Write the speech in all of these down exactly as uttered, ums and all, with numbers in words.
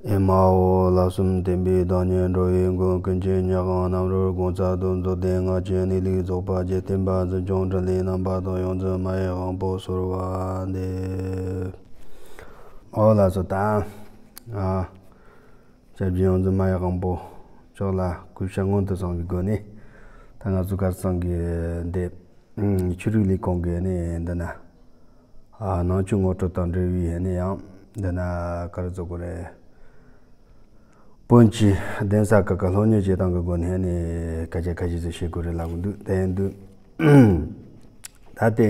ཨེ་མ་ཧོ། ལྷ་གསུམ་བསྟན་པའི་བདག་ཉིད་འགྲོ་བའི་མགོན། ཀུན་མཁྱེན་ཉིད་དབང་རྣམ་རོལ་གོང་ས་དུ་རྫོགས། དེ་སྔ་ཕྱི་གནས་ལུགས་རྫོགས་པ་ཇི་བསྟན་པ། འཛིན་སྐྱོང་དྲིན་ལན་རྣམ་པ་དང་། ཡོངས་འཛིན་མ་ཡི་དབང་པོ་གསོལ་བ་འདེབས། ཨོ་ལགས་སོ། ད་ཨ་སྐྱབས་རྗེ་ཡོངས་འཛིན་མ་ཡི་དབང་པོ་མཆོག་ལ་གུས་ཕྱག་སྔོན་དུ་སོང་བའི་སྒོ་ནས། ད་ང་ཚོ་གར་སང་གི་འདི་ཆོས་རིག་ལས་ཁུངས་ཀྱི་ནི་འདི་ན། ཨ་ནང་ཆོས་ངོ་སྤྲོད་དང་འབྲེལ་བའི་ནི་ཡང་འདི་ན་ག་རེ་ཟེར་དགོས་རེད། བོན་གྱི་གདན་ས་ཁག་གི་སློབ་གཉེར་བྱེད་སྟངས་ཀྱི་སྒོ་ནས་ནི་སྐད་ཆ་ཁ་ཤས་ཤིག་བཤད་དགོས་རེད་ལབ་གི་འདུག་དེ་ཡིན་དུས་ད་ལྟའི་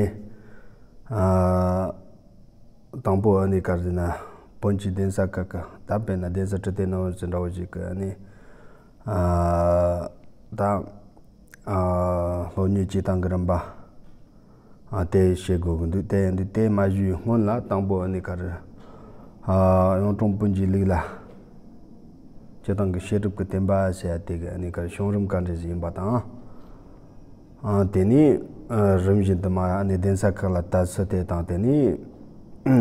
ཨ་དང་པོ་ཨ་ནི་ག་རེ་ཟེར་ན། བོན་གྱི་གདན་ས་ཁག་གི། ད་དཔེར་ན་གདན་ས་ཁྲི་བརྟན་ནོར་བུ་ཟེར་འདྲ་བོ་ཞིག་གི་ཨ་ནི་ཨ་ད་ཨ་སློབ་གཉེར་བྱེད་སྟངས་ཀྱི་རིམ་པ་ཨ་དེ་བཤད་དགོས་ཀྱི་འདུག་དེ་ཡིན་དུས་དེ་མ་ཞུས་སྔོན་ལ་དང་པོ་ཨ་ནི་ག་རེ་ཨ་གཡུང་དྲུང་བོན་གྱི་ལུགས་ལ་སྤྱིར་བཏང་གི་བཤད་སྒྲུབ་ཀྱི་བསྟན་པ་ཟེར་ཡ་དེ་གི་ཨ་ནི་ག་རེ་བྱུང་རིམ་ག་འདྲ་ཞིག་ཡིན་པ་དང་། ཨ་དེ་ནས་ཨ་རིམ་བཞིན་དུ་མར་ཨ་ནི་གདན་ས་ཁག་ལ་དར་ཚུལ་དེ་དང་། དེ་ནས་ཨ་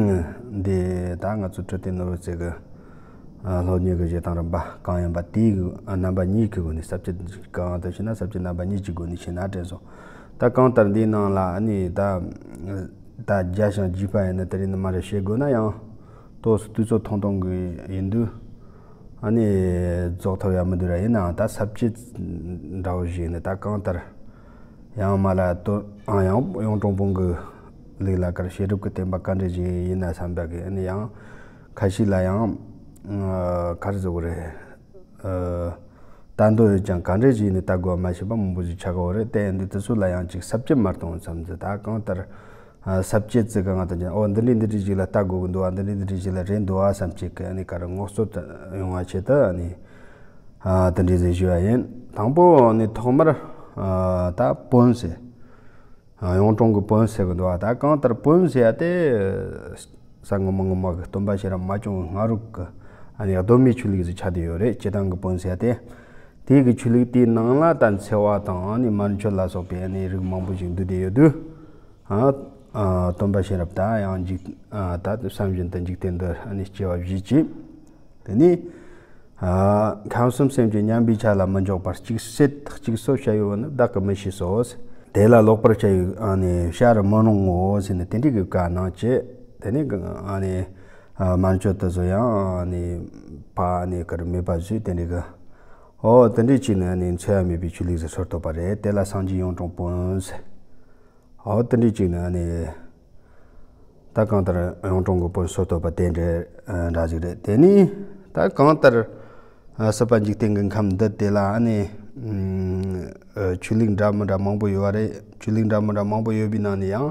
འདི་ད་ང་ཚོ་ཁྲི་བརྟན་ནོར་བུ་ཟེར་གི་ཨ་སློབ་གཉེར་གྱི་བྱེད་སྟངས་རིམ་པ་གང་ཡིན་པ་དེའི་གི་ཨ་རྣམ་པ་གཉིས་ཀྱི་སྒོ་ནས། ས་བཅད་གང་དུ་ཕྱེ་ན། ས་བཅད་རྣམ་པ་གཉིས་ཀྱི་སྒོ་ནས་ཕྱེ་ན་དྲན་སོང་། ད་གང་ལྟར་འདིའི་ནང་ལ་ཨ་ནི་ད་ད་རྒྱས་ཤིང་རྒྱས་པ་ཡིན་ན་དེ་རིང་ནི་མར་བཤད་དགོས་ན་ཡང་། ཏོག་ཙམ་དུས་ཚོད་ཐུང་ཐུང་གི་ཡིན་དུས་ཨ་ནི་རྫོགས་ཐུབ་ཡ་མི་འདུག་ར། ཡིན་ནའང་ད་ས་བཅད་འདྲ་བོ་ཞིག་ནི་ད་གང་ལྟར་ཡང་མ་ལ་དོ་ཨ་ཡང་གཡུང་དྲུང་བོན་གྱི་ལུགས་ལ་གར་བཤད་སྒྲུབ་ཀྱི་བསྟན་པ་ག་འདྲ་ཞིག་ཡིན་ན་བསམ་པ་གི་ཨ་ནི་ཡང་ཁ་ཤས་ལ་ཡང་ཨ་ག་རེ་ཟེར་དགོས་རེད། ཨ་ལྟ་འདོད་ཡོད་ཀྱང་ག་འདྲ་ཞིག་ནི་ལྟ་དགོས་མ་ཤེས་པ་མང་པོ་ཞིག་ཆགས་ཀྱི་ཡོད་རེད། དེ་ཡིན་དུས་དེ་ཚོ་ལ་ཡང་ཅིག་ས་བཅད་མ་གཏོང་བསམ་ཚེ། ད་གང་ལྟར་ཨ་ས་བཅད་ཅིག་གི་ང་དང་ཅན་ཨོ་འདི་འདྲའི་འདི་འདྲའི་ཞིག་ལ་ལྟ་དགོས་ཀྱི་འདུག་ཨ། འདི་འདྲའི་འདི་འདྲའི་ཞིག་ལ་རེད་འདུག་ཨ་བསམ་ཅིག་གི་ཨ་ནི་ག་རེ་ངོ་སྤྲོད་ཡོང་བ་ཆེད་དུ་ཨ་ནི་ཨ་དེ་འདྲའི་ཟིག་ཞུ་བ་ཡིན། དང་པོ་ཨ་ནི་ཐོག་མར་ཨ་ད་བོན་ཟེར། ཨ་གཡུང་དྲུང་གི་བོན་ཟེར་གི་འདུག་ཨ། ད་གང་ལྟར་བོན་ཟེར་ཡ་དེ་གསར་ངོ་མ་ངོ་མ་གི་སྟོན་པ་ཤེས་རབ་མ་བྱུང་བའི་སྔ་རོལ་གི་ཨ་ནི་གདོད་མའི་ཆོས་ལུགས་ཟིག་ཆགས་བསྡད་ཡོད་རེད། སྤྱིར་བཏང་གི་བོན་ཟེར་ཡ་དེ། དེ་གི་ཆོས་ལུགས་དེའི་ནང་ལ་ད་འཚེ་བ་དང་ཨ་ནི་དམར་མཆོད་ལ་སོགས་པའི་ཨ་ནི་རིགས་མང་པོ་ཞིག་འདུས་བསྡད་ཡོད་དུས། ཨ་ཨ་སྟོན་པ་ཤེས་རབ་ད་ཡང་འཇིག་ཨ་ད་བསམ་བཞིན་དུ་འཇིག་རྟེན་འདིར་ཨ་ནི་སྐྱེ་བ་བཞེས་ཀྱིས། དེ་ནས་ཨ་ཁམས་གསུམ་སེམས་ཅན་མཉམ་པའི་ཆ་ལ་མི་འཇོག་པར་གཅིག་བསད་གཅིག་གསོད་བྱ་ཡོད་པ་ནི་བདག་གིས་མི་ཤེས་སོ། དེ་ལ་ལོག་པར་བྱ་ཡི་ཨ་ནི་བྱར་མི་རུང་ངོ་ཟེར་ནས་དེ་འདྲའི་གི་བཀའ་གནང་བྱས། དེ་ནས་གི་ཨ་ནི་ཨ་དམར་མཆོད་དེ་ཚོ་ཡང་ཨ་ནི་ཕར་ཨ་ནི་གར་མེད་པ་བཟོས། དེ་འདྲའི་གི་ཨོ་དེ་འདྲའི་བྱས་ནས་ཨ་ནི་འཚེ་བ་མེད་པའི་ཆོས་ལུགས་སུ་སྲོལ་གཏོད་པ་རེད། དེ་ལ་སངས་རྒྱས་གཡུང་དྲུང་བོན་ཟེར། ཨོ་དེ་འདྲའི་བྱས་ནས་ཨ་ནི་ད་གང་ལྟར་གཡུང་དྲུང་གི་བོན་སྲོལ་གཏོད་པ་དེ་འདྲ་ཨ་འདྲ་ཟིག་རེད། དེ་ནས་ད་གང་ལྟར་ཨ་སྲིད་པ་འཇིག་རྟེན་གྱི་ཁམས་འདི་དེ་ལ་ཨ་ནི་ཨ་ཆོས་ལུགས་འདྲ་མི་འདྲ་མང་པོ་ཡོད་པ་རེད། ཆོས་ལུགས་འདྲ་མི་འདྲ་མང་པོ་ཡོད་པའི་ནང་ནས་ཡང་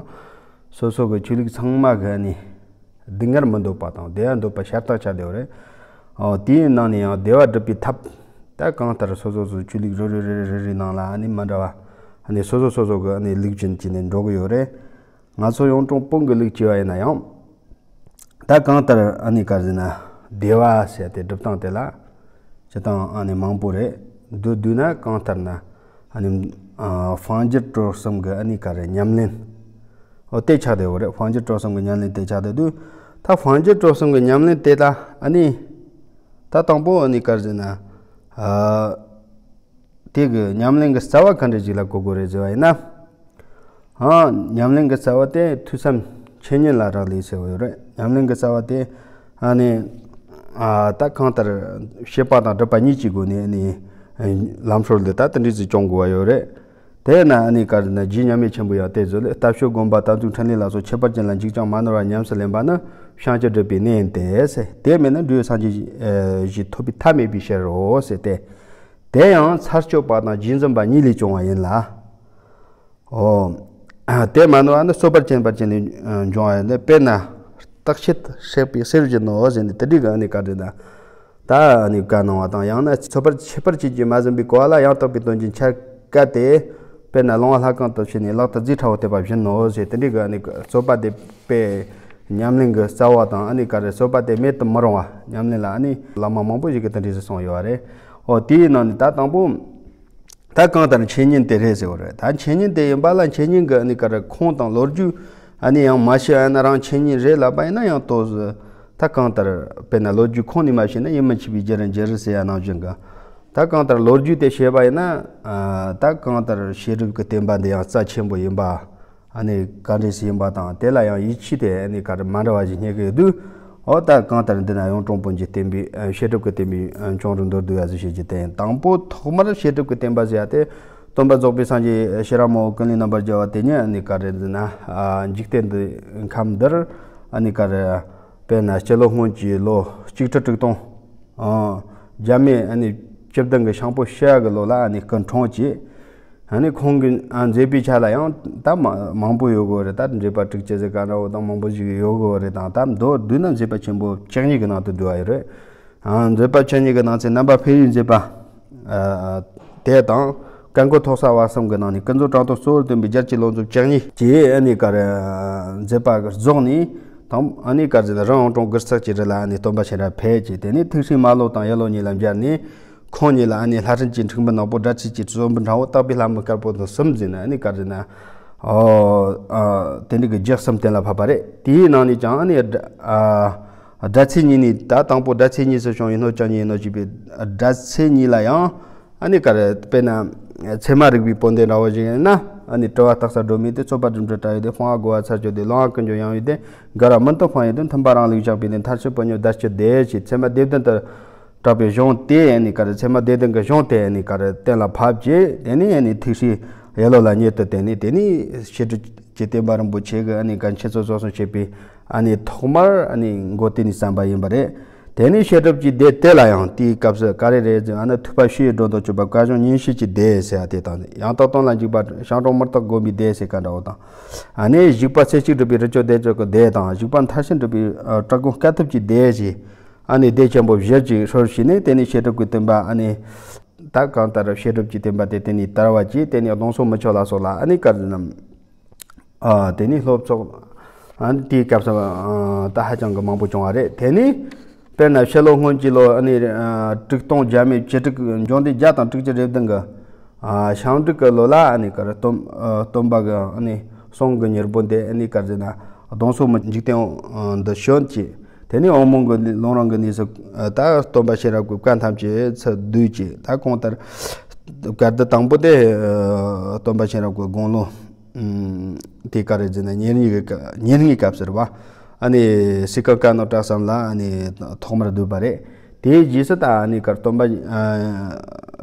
སོ་སོ་གི་ཆོས་ལུགས་ཚང་མ་གི་ཨ་ནི་སྡུག་བསྔལ་མི་འདོད་པ་དང་བདེ་བ་འདོད་པ་ཤ་སྟག་ཆགས་བསྡད་པ་རེད། ཨོ་དེའི་ནང་ནས་ཡང་བདེ་བ་སྒྲུབ་པའི་ཐབས། ད་གང་ལྟར་སོ་སོ་སོའི་ཆོས་ལུགས་རེ་རེ་རེ་རེ་རེ་ནང་ལ་ཨ་ནི་མི་འདྲ་བ་ཨ་ནི་སོ་སོ་སོ་སོ་གི་ཨ་ནི་ལུགས་ཅན་གྱི་ནི་འགྲོ་གི་ཡོད་རེད། ང་ཚོ་གཡུང་དྲུང་བོན་གྱི་ལུགས་བྱས་པ་ཡིན་ན་ཡང་། ད་གང་ལྟར་ཨ་ནི་ག་རེ་ཟེར་ན་བདེ་བ་ཟེར་ཏེ་སྒྲུབ་སྟངས་དེ་ལ་སྤྱིར་བཏང་ཨ་ནི་མང་པོ་རེད། འདི་བསྡུས་ན་གང་ལྟར་ན་ཨ་ནི་ཨ་དཔལ་འབྱོར་སྤྲོ་གསུམ་གྱི་ཨ་ནི་ག་རེ་ཉམས་ལེན། ཨོ་དེ་ཆགས་བསྡད་ཡོད་རེད། དཔལ་འབྱོར་སྤྲོ་གསུམ་གྱི་ཉམས་ལེན་དེ་ཆགས་བསྡད་དུས། ད་དཔལ་འབྱོར་སྤྲོ་གསུམ་གྱི་ཉམས་ལེན་དེ་ལ་ཨ་ནི་ད་དང་པོ་ཨ་ནི་ག་རེ་ཟེར་ན་ཨ་དེ་གི་ཉམས་ལེན་གྱི་རྩ་བ་ག་འདྲ་ཞིག་ལ་གོ་དགོས་རེད་ཟེར་བ་ཡིན་ན། ཨ་ཉམས་ལེན་གྱི་རྩ་བ་དེ་ཐོས་བསམ་འཆད་ཉན་ལ་རག་ལས་ཟེར་བ་ཡོད་རེད། ཉམས་ལེན་གྱི་རྩ་བ་དེ་ཨ་ནི་ཨ་ད་གང་ལྟར་བྱེད་པ་དང་སྒྲུབ་པ་གཉིས་ཀྱི་སྒོ་ནས་ཨ་ནི་ལམ་སྲོལ་འདི་ད་དེ་འདྲ་ཞིག་སྐྱོང་དགོས་པ་ཡོད་རེད། དེས་ན་ཨ་ནི་ག་རེ་ན་རྗེ་མཉམ་མེད་ཆེན་པོ་ཡང་དེ་ཚོ་ལས། ལྟ་སྤྱོད་སྒོམ་པ་དམ་ཚིག་འཕྲིན་ལས་ལ་སོགས་ཁྱད་པར་ཅན་ལ་འཇིགས་ཀྱང་མ་ནོར་བར་ཉམས་སུ་ལེན་པ་ནི་བྱང་ཆུབ་སྒྲུབ་པའི་གནད་ཡིན་ཏེ་ཟེར། དེ་མེད་ན་འབྲས་བུ་སངས་རྒྱས་ཞེས་ཐོབ་པའི་ཐབས་མེད་པའི་ཕྱིར་རོ་ཟེར་ཏེ། དེ་ཡང་ཚར་གཅོད་པ་དང་རྗེས་འཛིན་པ་གཉིས་ལས་བྱུང་བ་ཡིན་ལ། ཨོ། དེ་མ་ནོར་བ་ནི་རྩོད་པར་བྱེད་པ་ཅན་ལས་འབྱུང་བ་ཡིན་ཏེ། དཔེར་ན། རྟག་ཆད་བསྲེགས་པའི་གསེར་བཞིན་ནོ་ཟེར་ནས་དེ་འདྲའི་གི་ཨ་ནི་ག་རེ་ན། ད་ཨ་ནི་བཀའ་གནང་བ་དང་། ཡང་ན་རྩོད་པར་ཁྱད་པར་ཅན་གྱིས་མ་ཟིན་པའི་གོ་བ་ལ་ཡང་དག་པའི་དོན་གྱི་འཆར་ཀ་སྟེ། དཔེར་ན་ལོང་བ་ལྷ་གང་དུ་ཕྱིན་ནས་ལག་ཏུ་རྫས་ཕྲ་བོ་གཏད་པ་བཞིན་ནོ་ཟེར། དེ་འདྲའི་གི་ཨ་ནི་རྩོད་པ་དེ་དཔེ་ཉམས་ལེན་གྱི་རྩ་བ་དང་ཨ་ནི་ག་རེ་རྩོད་པ་དེ་མེད་དུ་མི་རུང་བ། ཉམས་ལེན་ལ་ཨ་ནི་བླ་མ་མང་པོ་ཞིག་གིས་དེ་འདྲའི་ཟེར་གསུངས་ཡོད་པ་རེད། ཨོ་དེའི་ནང་ནས་ད་དང་པོ། ད་གང་ལྟར་འཆད་ཉན་དེ་རེད་ཟེར་བ་རེད། ད་འཆད་ཉན་དེ་ཡིན་པ་ལ་འཆད་ཉན་གྱི་ཨ་ནི་ག་རེ་ཁུངས་དང་ལོ་རྒྱུས་ཨ་ནི་ཡང་མ་ཤེས་པ་ཡིན་ན། རང་འཆད་ཉན་རེད་ལབ་པ་ཡིན་ན་ཡང་ཏོག་ཙམ་ ད་གང་ལྟར་དཔེར་ན་ལོ་རྒྱུས་ཁུངས་ནས་མ་ཤེས་ན་ཡིད་མི་ཆེས་པའི་རྒྱུ་རུ་འགྱུར་ཟེར་ཡ་ནང་བཞིན་གི། ད་གང་ལྟར་ལོ་རྒྱུས་དེ་ཤེས་པ་ཡིན་ན། ད་གང་ལྟར་བྱེད་སྒྲུབ་ཀྱི་བསྟན་པ་འདི་ཡང་རྩ་ཆེན་པོ་ཡིན་པ། ཨ་ནི་ག་འདྲས་ཡིན་པ་དང་དེ་ལ་ཡང་ཡིད་ཆེས་དེ་ཨ་ནི་ག་རེ་མ་འདྲ་བ་ཞིག་རྙེད་ཀྱི་ཡོད་དུས། འོ་ད་གང་ལྟར་འདི་ན་གཡུང་དྲུང་བོན་གྱི་བསྟན་པའི་བྱེད་སྒྲུབ་ཀྱི་བསྟན་པའི་བཅིངས་འགྲོལ་མདོར་བསྡུས་ཡ་ཟིག་བཤད་རྒྱུ་དེ་ཡིན། དང་པོ་ཐོག་མར་བྱེད་སྒྲུབ་ཀྱི་བསྟན་པ་ཟེར་ཡ་དེ། སྟོན་པ་རྫོགས་པའི་སངས་རྒྱས་ཤེས་རབ་མང་པོ་ཀུན་ལས་རྣམ་པར་རྒྱལ་བ་དེ་ཉིད་ཨ་ནི་ག་རེ་ཟེར་ན། འཇིག་རྟེན་འདི་ཁམས་འདིར་ཨ་ནི་ག་རེ། དཔེར་ན་སྤྱི་ལོ་སྔོན་གྱི་ལོ་གཅིག་ཁྲི་དྲུག་སྟོང་། ཨ། རྒྱ་མི་ཨ་ནི་བཅུ་བདུན་གྱི་ཞང་པོ་ཕྱི་ཡ་གི་ལོ་ལ་ཨ་ནི་སྐུ་འཁྲུངས་བྱས། ཨ་ནི་ཁོང་གི་ཨ་མཛད་པའི་ཆ་ལ་ཡང་ད་མ་མང་པོ་ཡོད་དགོས་རེད། ད་མཛད་པ་དྲུག་ཅུ་ཟེར་ག་འདྲ་བོ་དང་མང་པོ་ཞིག་ཡོད་དགོས་རེད། དང་ད་མདོར་བསྡུས་ན་མཛད་པ་ཆེན་པོ་བཅུ་གཉིས་ཀྱི་ནང་དུ་འདུ་བ་ཡོད་རེད། ཨ། མཛད་པ་བཅུ་གཉིས་ཀྱི་ནང་ཚན་རྣམ་པར་འཕེལ་བའི་མཛད་པ། ཨ། དེ་དང་། བཀའ་འགོ་ཐོག་གསར་བ་གསུམ་གྱི་ནང་ནས་ཀུན་རྫོབ་དྲང་དོན་གཙོ་བོར་སྟོན་པའི་རྒྱལ་གྱི་བློ་མཛོད་བཅུ་གཉིས་ཀྱི་ཨ་ནི་ག་རེ། མཛད་པ་རྫོགས་ནས། དང་ཨ་ནི་ག་རེ་ཟེར་ན་རི་གཡུང་དྲུང་གུར་བརྩེགས་ཀྱི་རི་ལ་ཨ་ནི་སྟོན་པ་ཤེས་རབ་ཕེབས་ཀྱི། དེ་ནས་ཐུགས་སྲས་མ་ལོ་དང་ཡེ་ལོ་གཉིས་ལ་མཇལ་ནས། ཁོང་གཉིས་ལ་ཨ་ནི་ལྷ་སྲིན་གྱི་འཁྲུག་མའི་ནག་པོ། སྒྲ་ཚད་ཀྱི་གསོན་པོའི་འཁྲུག་པོ། སྟག་པའི་ལྷ་མོ་དཀར་པོ་དང་གསུམ་ཟེར་ནས་ཨ་ནི་ག་རེ་ཟེར་ན། ཨོ། ཨ། དེ་འདྲ་གི་རྒྱུ་གསུམ་གཏན་ལ་ཕབ་པ་རེད། དེའི་ནང་ནས་ཀྱང་ཨ་ནི། ཨ། སྒྲ་ཚད་གཉིས་ནས། ད་དང་པོ་སྒྲ་ཚད་གཉིས་སུ་བྱུང་བའི་སྣོད་བཅུད་གཉིས་སྣོད་བཅུད་པའི་སྒྲ་ཚད་གཉིས་ལ་ཡང་། ཨ་ནི་ག་རེ། དཔེར་ན་ཚད་མ་རིག་པའི་བོན་སྡེ་འདྲ་བོ་ཞིག་ཡིན་ན། ཨ་ནི་དྲི་བ་རྟགས་གསལ་སྒྲོན་མེ་སྟེ། རྩོད་པ་སྒྲུབ་འབྲས་བྲལ་བའི་སྡེ། སྤོང་བ་རྒོལ་བ་ཚར་གཅོད་སྡེ། ལོང་བ་ཀུན་འབྱུང་ཡང་བའི་སྡེ། འགལ་བ་མུན་སྟེགས་སྤང་བའི་སྡེ། མཐུན་པ་རང་ལུགས་བཞག་པའི་སྡེ། མཐར་ཕྱིན་བོན་ཉམས་བརྡར་གཅོད་སྡེ་ཞེས་ཚད་མ་སྡེ་བདུན་དུ་གྲགས་པའི་གཞུང་དེ་ཨ་ནི་ག་རེ། ཚད་མ་སྡེ་བདུན་གྱི་གཞུང་དེ་ཨ་ནི་ག་རེ་གཏན་ལ་ཕབ་རྗེས། དེ་ནས་ཨ་ནི་ཐུགས་སྲས་ཡེ་ལོ་ལ་ཉེ་དུ་བསྟེན་ནས། དེ་ནས་བྱེད་སྒྲུབ་ཀྱི་བསྟན་པ་རིན་པོ་ཆེ་གི་ཨ་ནི་ག་འཆད་རྩོད་རྩོམ་གསུམ་བྱེད་པའི་ཨ་ནི་ཐོག་མར་ཨ་ནི་འགོ་དེ་ནས་བརྩམས་པ་ཡིན་པ་རེད། དེ་ནས་བྱེད་སྒྲུབ་ཀྱི་སྡེ་དེ་ལ་ཡང་དེའི་སྐབས་སུ་ག་རེ་རེད་ཟེར་ན། ཐུབ་པ་ཕྱི་ཡི་སྒྲོ་འདོགས་གཅོད་པ། སྐད་གཞུང་ཉིན་བྱེད་ཀྱི་སྡེ་ཟེར་བ་དེ་དང་། ཡང་དག་དོན་ལ་འཇུག་པ་ཞང་དྲུང་མུ་སྟེགས་སྒོམ་པའི་སྡེ་ཟེར་ག་འདྲ་བོ་དང་། ཨ་ནི་བཞུགས་པ་རྩེ་གཅིག་སྒྲུབ་པའི་རི་ཆོས་སྡེ་གཅིག་གི་སྡེ་དང་། བཞུགས་པ་མཐར་ཕྱིན་སྒྲུབ་པའི་ཨ་བྲག་སྒོམ་དཀའ་ཐུབ་ཀྱི་སྡེ་ཞེས་ཨ་ནི་སྡེ་ཆེན་པོ་བཞི་ཅིག་སྲོལ་ཕྱེས་ནས། དེ་ནས་བྱེད་སྒྲུབ་ཀྱི་བསྟན་པ་ཨ་ནི། ད་གང་ལྟར་བྱེད་སྒྲུབ་ཀྱི་བསྟན་པ་དེ་དེ་ནས་དར་བ་བཅས། དེ་ནས་གདུང་སྲོང་མུ་ཁྱུད་ལ་སོགས་ལ་ཨ་ནི་ག་རེ་ཟེར་ན། ཨ། དེ་ནས་སློབ་ཚོགས་ཨ་ནི་དེའི་སྐབས་སུ་ཨ་ད་ཧ་ཅང་གི་མང་པོ་བྱུང་བ་རེད། དེ་ནས་དཔེར་ན་ཕྱི་ལོ་སྔོན་གྱི་ལོ་ཨ་ནི་ཨ་དྲུག་སྟོང་བརྒྱ་མེད་བཅུ་དྲུག་འབྱུང་ལྡན་བརྒྱ་དང་དྲུག་ཅུ་རེ་བདུན་གྱི་ཨ་ཞང་འབྲུག་གི་ལོ་ལ་ཨ་ནི་ག་རེ། སྟོན་ཨ་སྟོན་པ་གི་ཨ་ནི་གསུང་གི་མྱུར་བུམ་དེ་ཨ་ནི་ག་རེ་ཟེར་ན། གདུང་སྲོང་མུ་འཇིག་རྟེན་འདི་བྱོན་ཅིག། དེ་ནས་འོལ་མོ་གི་ལུང་རིང་གི་གནས་སུ་ད་སྟོན་པ་ཤེས་རབ་ཀྱི་བཀའ་ཐམས་ཅད་ཚུར་བསྡུས་ཅིག། ད་གང་ལྟར་བཀའ་འདི་དང་པོ་དེ་སྟོན་པ་ཤེས་རབ་ཀྱི་དགུང་ལོ་དེ་ག་རེ་ཟེར་ན། ཉེར་གཉིས་ཀྱི་སྐབས། ཉེར་གཉིས་སྐབས་སུ་རེད་པ། ཨ་ནི་སི་ཀ་ཀ་ནོ་བྲག་གསུམ་ལ་ཨ་ནི་ཐོག་མར་བསྡུས་པ་རེད། དེའི་རྗེས་སུ་ད་ཨ་ནི་ག་རེ། སྟོན་པ་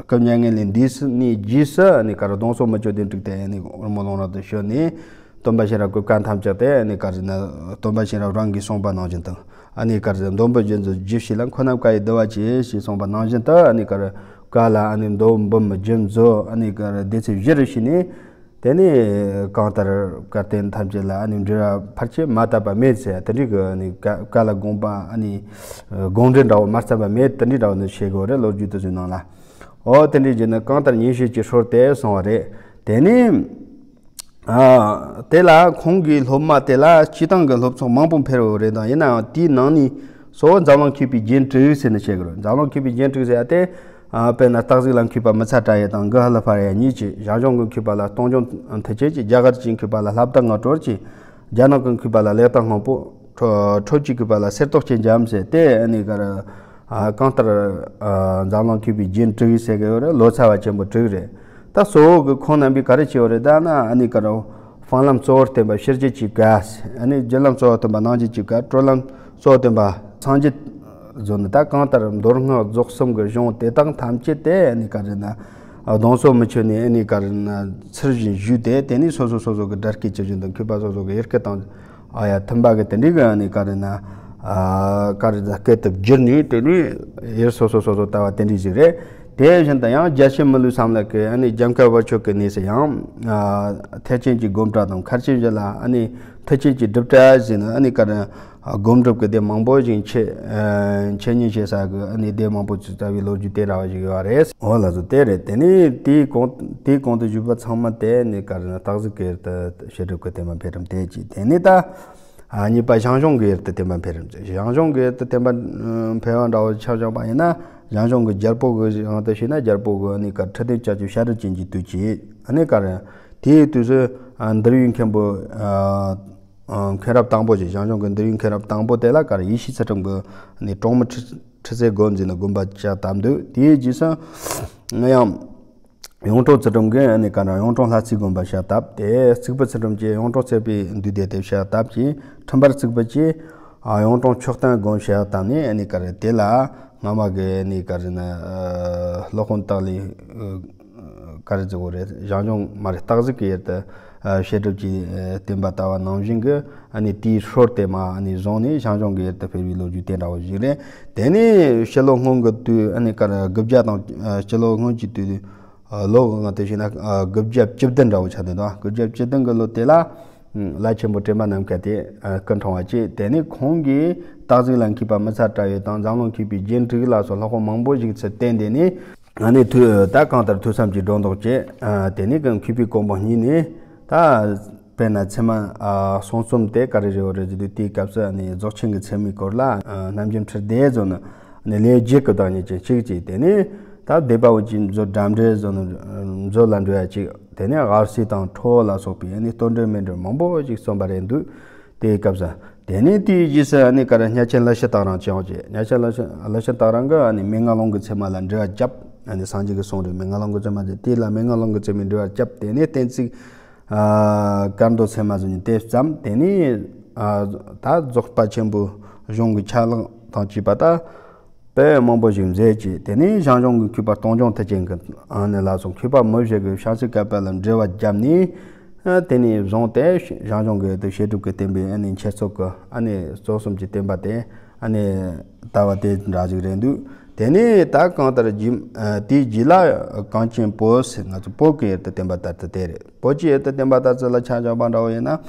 སྐུ་མྱ་ངན་ལས་འདས་ནས་རྗེས་སུ་ཨ་ནི་ག་རེ། གདུང་སྲོང་མུ་ཁྱུད་དེ་འགྲིག་སྟེ་ཨ་ནི་འོལ་མོ་ལུང་རིང་དུ་བྱོན་ནས། སྟོན་པ་ཤེས་རབ་ཀྱི་བཀའ་ཐམས་ཅད་དེ་ཨ་ནི་ག་རེ་ཟེར་ན། སྟོན་པ་ཤེས་རབ་རང་གིས་གསུངས་པ་ནང་བཞིན་དུ་ཨ་ནི་ག་རེ་ཟེར་ན། མདོ་འབུམ་རྒྱུད་མཛོད་རྒྱས་བྱས་ལ། མཁོ་རྣམས་བཀའ་ཡི་བསྡུ་བ་བྱས་ཞེས་གསུངས་པ་ནང་བཞིན་དུ་ཨ་ནི་ག་རེ། བཀའ་ལ་ཨ་ནི་མདོ་འབུམ་རྒྱུད་མཛོད་ཨ་ནི་ག་རེ་སྡེ་ཚན་བཞི་རུ་ཕྱེས་ནས། དེ་ནས་གང་ལྟར་བཀའ་བསྟན་ཐམས་ཅད་ལ་ཨ་ནི་འགྲེལ་བ་ཕལ་ཆེར་མ་བཏབ་པ་མེད་ཟེར། དེ་འདྲའི་གི་ཨ་ནི་བཀའ་བཀའ་ལ་དགོངས་པ་ཨ་ནི་དགོངས་འགྲེལ་འདྲ་བོ་མ་བརྩམས་པ་མེད། དེ་འདྲའི་འདྲ་བོ་ནི་བྱེད་དགོས་རེད། ལོ་རྒྱུས་དེ་ཚོའི་ནང་ལ། འོ་དེ་འདྲའི་རྗེས་ནི་གང་ལྟར་ཉིན་བྱེད་ཀྱི་སྲོལ་དེ་སོང་བ་རེད། དེ་ནས། ཨ། དེ་ལ་ཁོང་གི་སློབ་མ་དེ་ལ་སྤྱིར་བཏང་གི་སློབ་ཚོགས་མང་པོ་འཕེལ་བ་རེད། དང་ཡིན་ནའང་དེའི་ནང་ནས་གཙོ་བོ་འཛམ་གླིང་མཁས་པའི་རྒྱན་དྲུག་ཟེར་ནས་བཤད་ཀྱི་རེད། འཛམ་གླིང་མཁས་པའི་རྒྱན་དྲུག་ཟེར་ཡ་དེ། ཨ། དཔེར་ན་སྟག་གཟིག་ལ་མཁས་པ་མི་ཚ་བྲལ་ཡས་དང་གུ་ཧ་ལ་ཕར་ཡ་གཉིས་ཀྱིས། ཞང་ཞུང་གི་མཁས་པ་ལ་སྟོང་རྒྱུང་མཐུ་ཆེན་གྱིས། རྒྱ་གར་གྱི་མཁས་པ་ལ་ལྷ་བདག་ངག་གྲོལ་གྱིས། རྒྱ་ནག་གི་མཁས་པ་ལ་ལེགས་དང་སྔོན་པོ། ཁྲོ་ཁྲོ་ཆུའི་མཁས་པ་ལ་གསེར་ཏོག་སྐྱེས་འཇམ་ཟེར་ཏེ་ཨ་ནི་ག་རེ། ཨ། གང་ལྟར། ཨ། འཛམ་གླིང་མཁས་པའི་རྒྱན་དྲུག་ཟེར་གི་ཡོད་རེད། ལོ་ཙཱ་བ་ཆེན་པོ་དྲུག་རེད། ད་གཙོ་བོ་གི་ཁོང་རྣམ་པས་ག་རེ་བྱས་ཡོད་རེད་ད་ན། ཨ་ནི་ག་རེ། དཔང་ལམ་གཙོ་བོར་བསྟན་པ་ཕྱི་རྒྱལ་གྱི་བཀའ། ཨ་ནི་རྒྱུད་ལམ་གཙོ་བོར་བསྟན་པ་ནང་རྒྱལ་གྱི་བཀའ། གྲོལ་ལམ་གཙོ་བོར་བསྟན་པ་སངས་རྒྱས་བཟོ་ནི། ད་གང་ལྟར་མདོ་སྔགས་རྫོགས་གསུམ་གྱི་གཞུང་དེ་དག་ཐམས་ཅད་དེ་ཨ་ནི་ག་རེ་ན། གདུང་སྲོང་མུ་ཁྱུད་ནས་ཨ་ནི་ག་རེ་ན་ཚུར་བཞིན་བཞུགས་ཏེ། དེ་ནས་སོ་སོ་སོ་སོ་གི་སྒྲ་སྐད་ཇི་བཞིན་དུ། མཁས་པ་སོ་སོ་གི་ཡུལ་སྐད་དང་། ཨ་ཡ། མཐུན་པ་གི་དེ་འདྲའི་གི་ཨ་ནི་ག་རེ་ན། ཨ། ག་རེ་ཟེར། སྐད་དུ་བསྒྱུར་ནས་དེ་ནས་ཡུལ་སོ་སོ་སོ་སོ་ལྟ་བ་དེ་འདྲའི་ཞིག་རེད། དེ་བཞིན་དུ་ཡང་རྒྱལ་ཆེན་མི་ལུས་བསམ་ལགས་ཀྱིས་ཨ་ནི་རྒྱ་མཁར་བར་ཆོད་ཀྱི་གནས་སུ་ཡང་། ཨ། ཐེག་ཆེན་གྱི་སྒོམ་གྲྭ་དང་། མཁར་ཆེན་བཞི་ལ་ཨ་ནི་ཐེག་ཆེན་གྱི་སྒྲུབ་གྲྭ་ཟེར་ནས་ཨ་ནི་ག་རེ། སྒོམ་སྒྲུབ་ཀྱི་སྡེ་མང་པོ་ཞིག་འཆད། ཨ། འཆད་ཉན་བྱེད་ས་གི་ཨ་ནི་སྡེ་མང་པོ་ཅིག་བཙའ་བའི་ལོ་རྒྱུས་དེ་འདྲ་བ་ཞིག་ཡོད་རེད། འོ་ལགས་སོ། དེ་རེད། དེ་ནས་དེའི་གོང་དེའི་གོང་དུ་བཞུགས་པ་ཚང་མ་དེ་ནི་ག་རེ་ན་སྟག་གཟིག་གི་ཡུལ་དུ་བྱེད་སྒྲུབ་ཀྱི་བསྟན་པ་འཕེལ་རིམ་དེ་གཅིག། དེ་ནས་ད། ཨ། གཉིས་པ་ཞང་ཞུང་གི་ཡུལ་དུ་བསྟན་པ་འཕེལ་རིམ་གཅིག། ཞང་ཞུང་གི་ཡུལ་དུ་བསྟན་པ་འཕེལ་བ་འདྲ་བོ་ཆ་བཞག་པ་ཡིན་ན། ཞང་ཞུང་གི་རྒྱལ་པོ་གི་དབང་དུ་བྱས་ན་རྒྱལ་པོ་གི་ཨ་ནི་ག་རེ་ཁྲི་སྟེང་ལྕགས་ཀྱུ་ཞབས་རལ་ཅན་གྱི་དུས་ཀྱི་ཨ་ནི་ག་རེ། དེའི་དུས་སུ། ཨ། འདུལ་བའི་མཁན་པོ། ཨ། མཁན་རབས་དང་པོ་ཞིག་ཞང་ཞུང་གི་འདུལ་བའི་མཁན་རབས་དང་པོ་དེ་ལ་ག་རེ་ཡེ་ཤེས་ཚུལ་ཁྲིམས་ཀྱི་ནི་གྲོང་མི་ཁྲི་ཁྲི་སེ་དགོན་འཛིན་ནི་དགོན་པ་ཅིག་བཏབ་འདུག་དེའི་རྗེས་སུ་ཡང་གཡུང་དྲུང་ཚུལ་ཁྲིམས་ཀྱིས་ནི་ག་རེ་གཡུང་དྲུང་ལྷ་རྩེའི་དགོན་པ་ཞིག་བཏབ། དེ་རྩིག་པ་ཚུལ་ཁྲིམས་ཀྱིས་གཡུང་དྲུང་རྩེ་པའི་འདུས་སྡེ་དེ་ཞིག་བཏབ་ཅིང་། ཁྲིམས་དཔལ་རྩིག་པ་གིས་ཨ་གཡུང་དྲུང་མཆོག་ལྡན་དགོན་ཞིག་བཏབ་ནས་ནི་ག་རེ་དེ་ལ་སྔ་མ་གི་ནི་ག་རེ་ན་སློབ་དཔོན་སྟག་ལུང་ག་རེ་ཟེར་དགོས་རེད། ཞང་ཞུང་མ་རེད། སྟག་གཟིག་གི་ཡུལ་དུ་བཤད་སྒྲུབ་ཀྱི་བསྟན་པ་དར་བ་ནང་བཞིན་གྱི་ཨ་ནི་དེའི་སྲོལ་དེ་མ་ཨ་ནི་བཟུང་ནས་ཞང་ཞུང་གི་ཡུལ་དུ་ཕེབས་པའི་ལོ་རྒྱུས་དེ་འདྲ་བོ་ཞིག་རེད། དེ་ནས་སྤྱི་ལོ་སྔོན་གྱི་དུས་ཨ་ནི་ག་རེ་དགུ་བརྒྱ་དང་སྤྱི་ལོ་སྔོན་གྱི་དུས་ལོ་གང་དེ་བྱས་ན་དགུ་བརྒྱ་བཅུ་བདུན་འདྲ་བོ་ཆགས་འདུག་དགུ་བརྒྱ་བཅུ་བདུན་གྱི་ལོ་དེ་ལ། ལ་ཆེན་པོ་དྲན་པ་ནམ་མཁའ་དེ་སྐུ་འཁྲུངས་པ་བཅས། དེ་ནས་ཁོང་གིས་སྟག་གཟིག་ལ་མཁས་པ་མི་ཚ་བཀྲ་ཡོད་དང་འཛམ་གླིང་མཁས་པའི་རྒྱན་དྲུག་ལ་སོགས་ལྷག་པ་མང་པོ་ཞིག་ཚུར་བསྟན། དེ་ནས་ཨ་ནི་ཐོས་ད་གང་ལྟར་ཐོས་བསམ་གྱི་སྒྲོ་འདོགས་བཅད། དེ་ནས་ཀྱང་མཁས་པའི་གོ་འཕང་བརྙེས་ནས་ད་དཔེར་ན་ཚད་མ་གསུང་རྩོམ་དེ་ག་རེ་རེད་བ་རེད་ཟེར་དུས་དེའི་སྐབས་སུ་ཨ་ནི་རྫོགས་ཆེན་གྱི་ཚད་མའི་སྐོར་ལ་རྣམ་འབྱེད་ཁྲི་བདེ་བཟོ་ནི་ཨ་ནི་ལེའུ་བརྒྱད་ཀྱི་བདག་ཉིད་ཅན་གཅིག་བཅས། དེ་ནས་ད་སྡེ་པ་འོ་ཅི་མཛོད་འགྲམ་འབྲས་བཟོ་ནི་མཛོད་ལ་འགྲོ་ཡ་གཅིག་དེ་ནས་ཨར་སི་དང་ཁྲོ་བོ་ལ་སོགས་པའི་ཨ་ནི་རྟོགས་འགྲེལ་མེད་འགྲེལ་མང་པོ་ཞིག་གསུངས་པ་རེད་འདུག་དེའི་སྐབས་སུ། དེ་ནས་དེའི་རྗེས་སུ་ཨ་ནི་ག་རེ་གཉའ་ཆེན་ཀླུ་ཤུལ་སྟག་རོང་ཅིག་ཡོང་བྱས། གཉའ་ཆེན་ཀླུ་ཤུལ་ཀླུ་ཤུལ་སྟག་རོང་གིས་ཨ་ནི་མན་ངག་ཀློང་གི་ཚད་མ་ལ་འགྲེལ་བ་བརྒྱབ། ཨ་ནི་སངས་རྒྱས་ཀྱི་གསུང་རེད། མན་ངག་ཀློང་གི་ཚད་མ་ཟེར་དེ་ལ་མན་ངག་ཀློང་གི་ཚད་མའི་འགྲེལ་བ་བརྒྱབ། དེ་ནས་གཏན་ཚིགས་ཨ་སྐར་མདོ་ཚད་མ་ཟེར་ནས་དེ་བརྩམས། དེ་ནས་ཨ་ད་རྫོགས་པ་ཆེན་པོའི་གཞུང་གི་ཆ་ལག་དང་བཅས་པ་ད། དཔེ་མང་པོ་ཞིག་མཛད་ཅིང་། དེ་ནས་ཞང་ཞུང་གི་མཁས་པ་སྟོང་རྒྱུང་མཐུ་ཆེན་གྱི་ཨ་ནི་ལ་སོགས་མཁས་པ་མི་བཞི་གིས་བྱང་སེམས་བསྐལ་པ་ལ་འགྲེལ་བ་བརྒྱབ་ནས། ཨ་དེ་ནས་བཟུང་སྟེ་ཞང་ཞུང་གི་དེ་བཤད་སྒྲུབ་ཀྱི་བསྟན་པའི་ཨ་ནི་འཆད་རྩོད་ཀྱི་ཨ་ནི་རྩོད་གསུམ་གྱི་བསྟན་པ་དེ་ཨ་ནི་དར་བ་དེ་འདྲ་ཞིག་རེད་འདུག་དེ་ནས་ད་གང་ལྟར་རྗེ་ཨ་དེའི་རྗེས་ལ་གངས་ཅན་བོད་ཟེར་ང་ཚོ་བོད་ཀྱི་ཡུལ་དུ་བསྟན་པ་དར་ཚུལ་དེ་རེད། བོད་ཀྱི་ཡུལ་དུ་བསྟན་པ་དར་ཚུལ་ལ་ཆ་བཞག་པ་འདྲ་བོ་ཡིན་ན།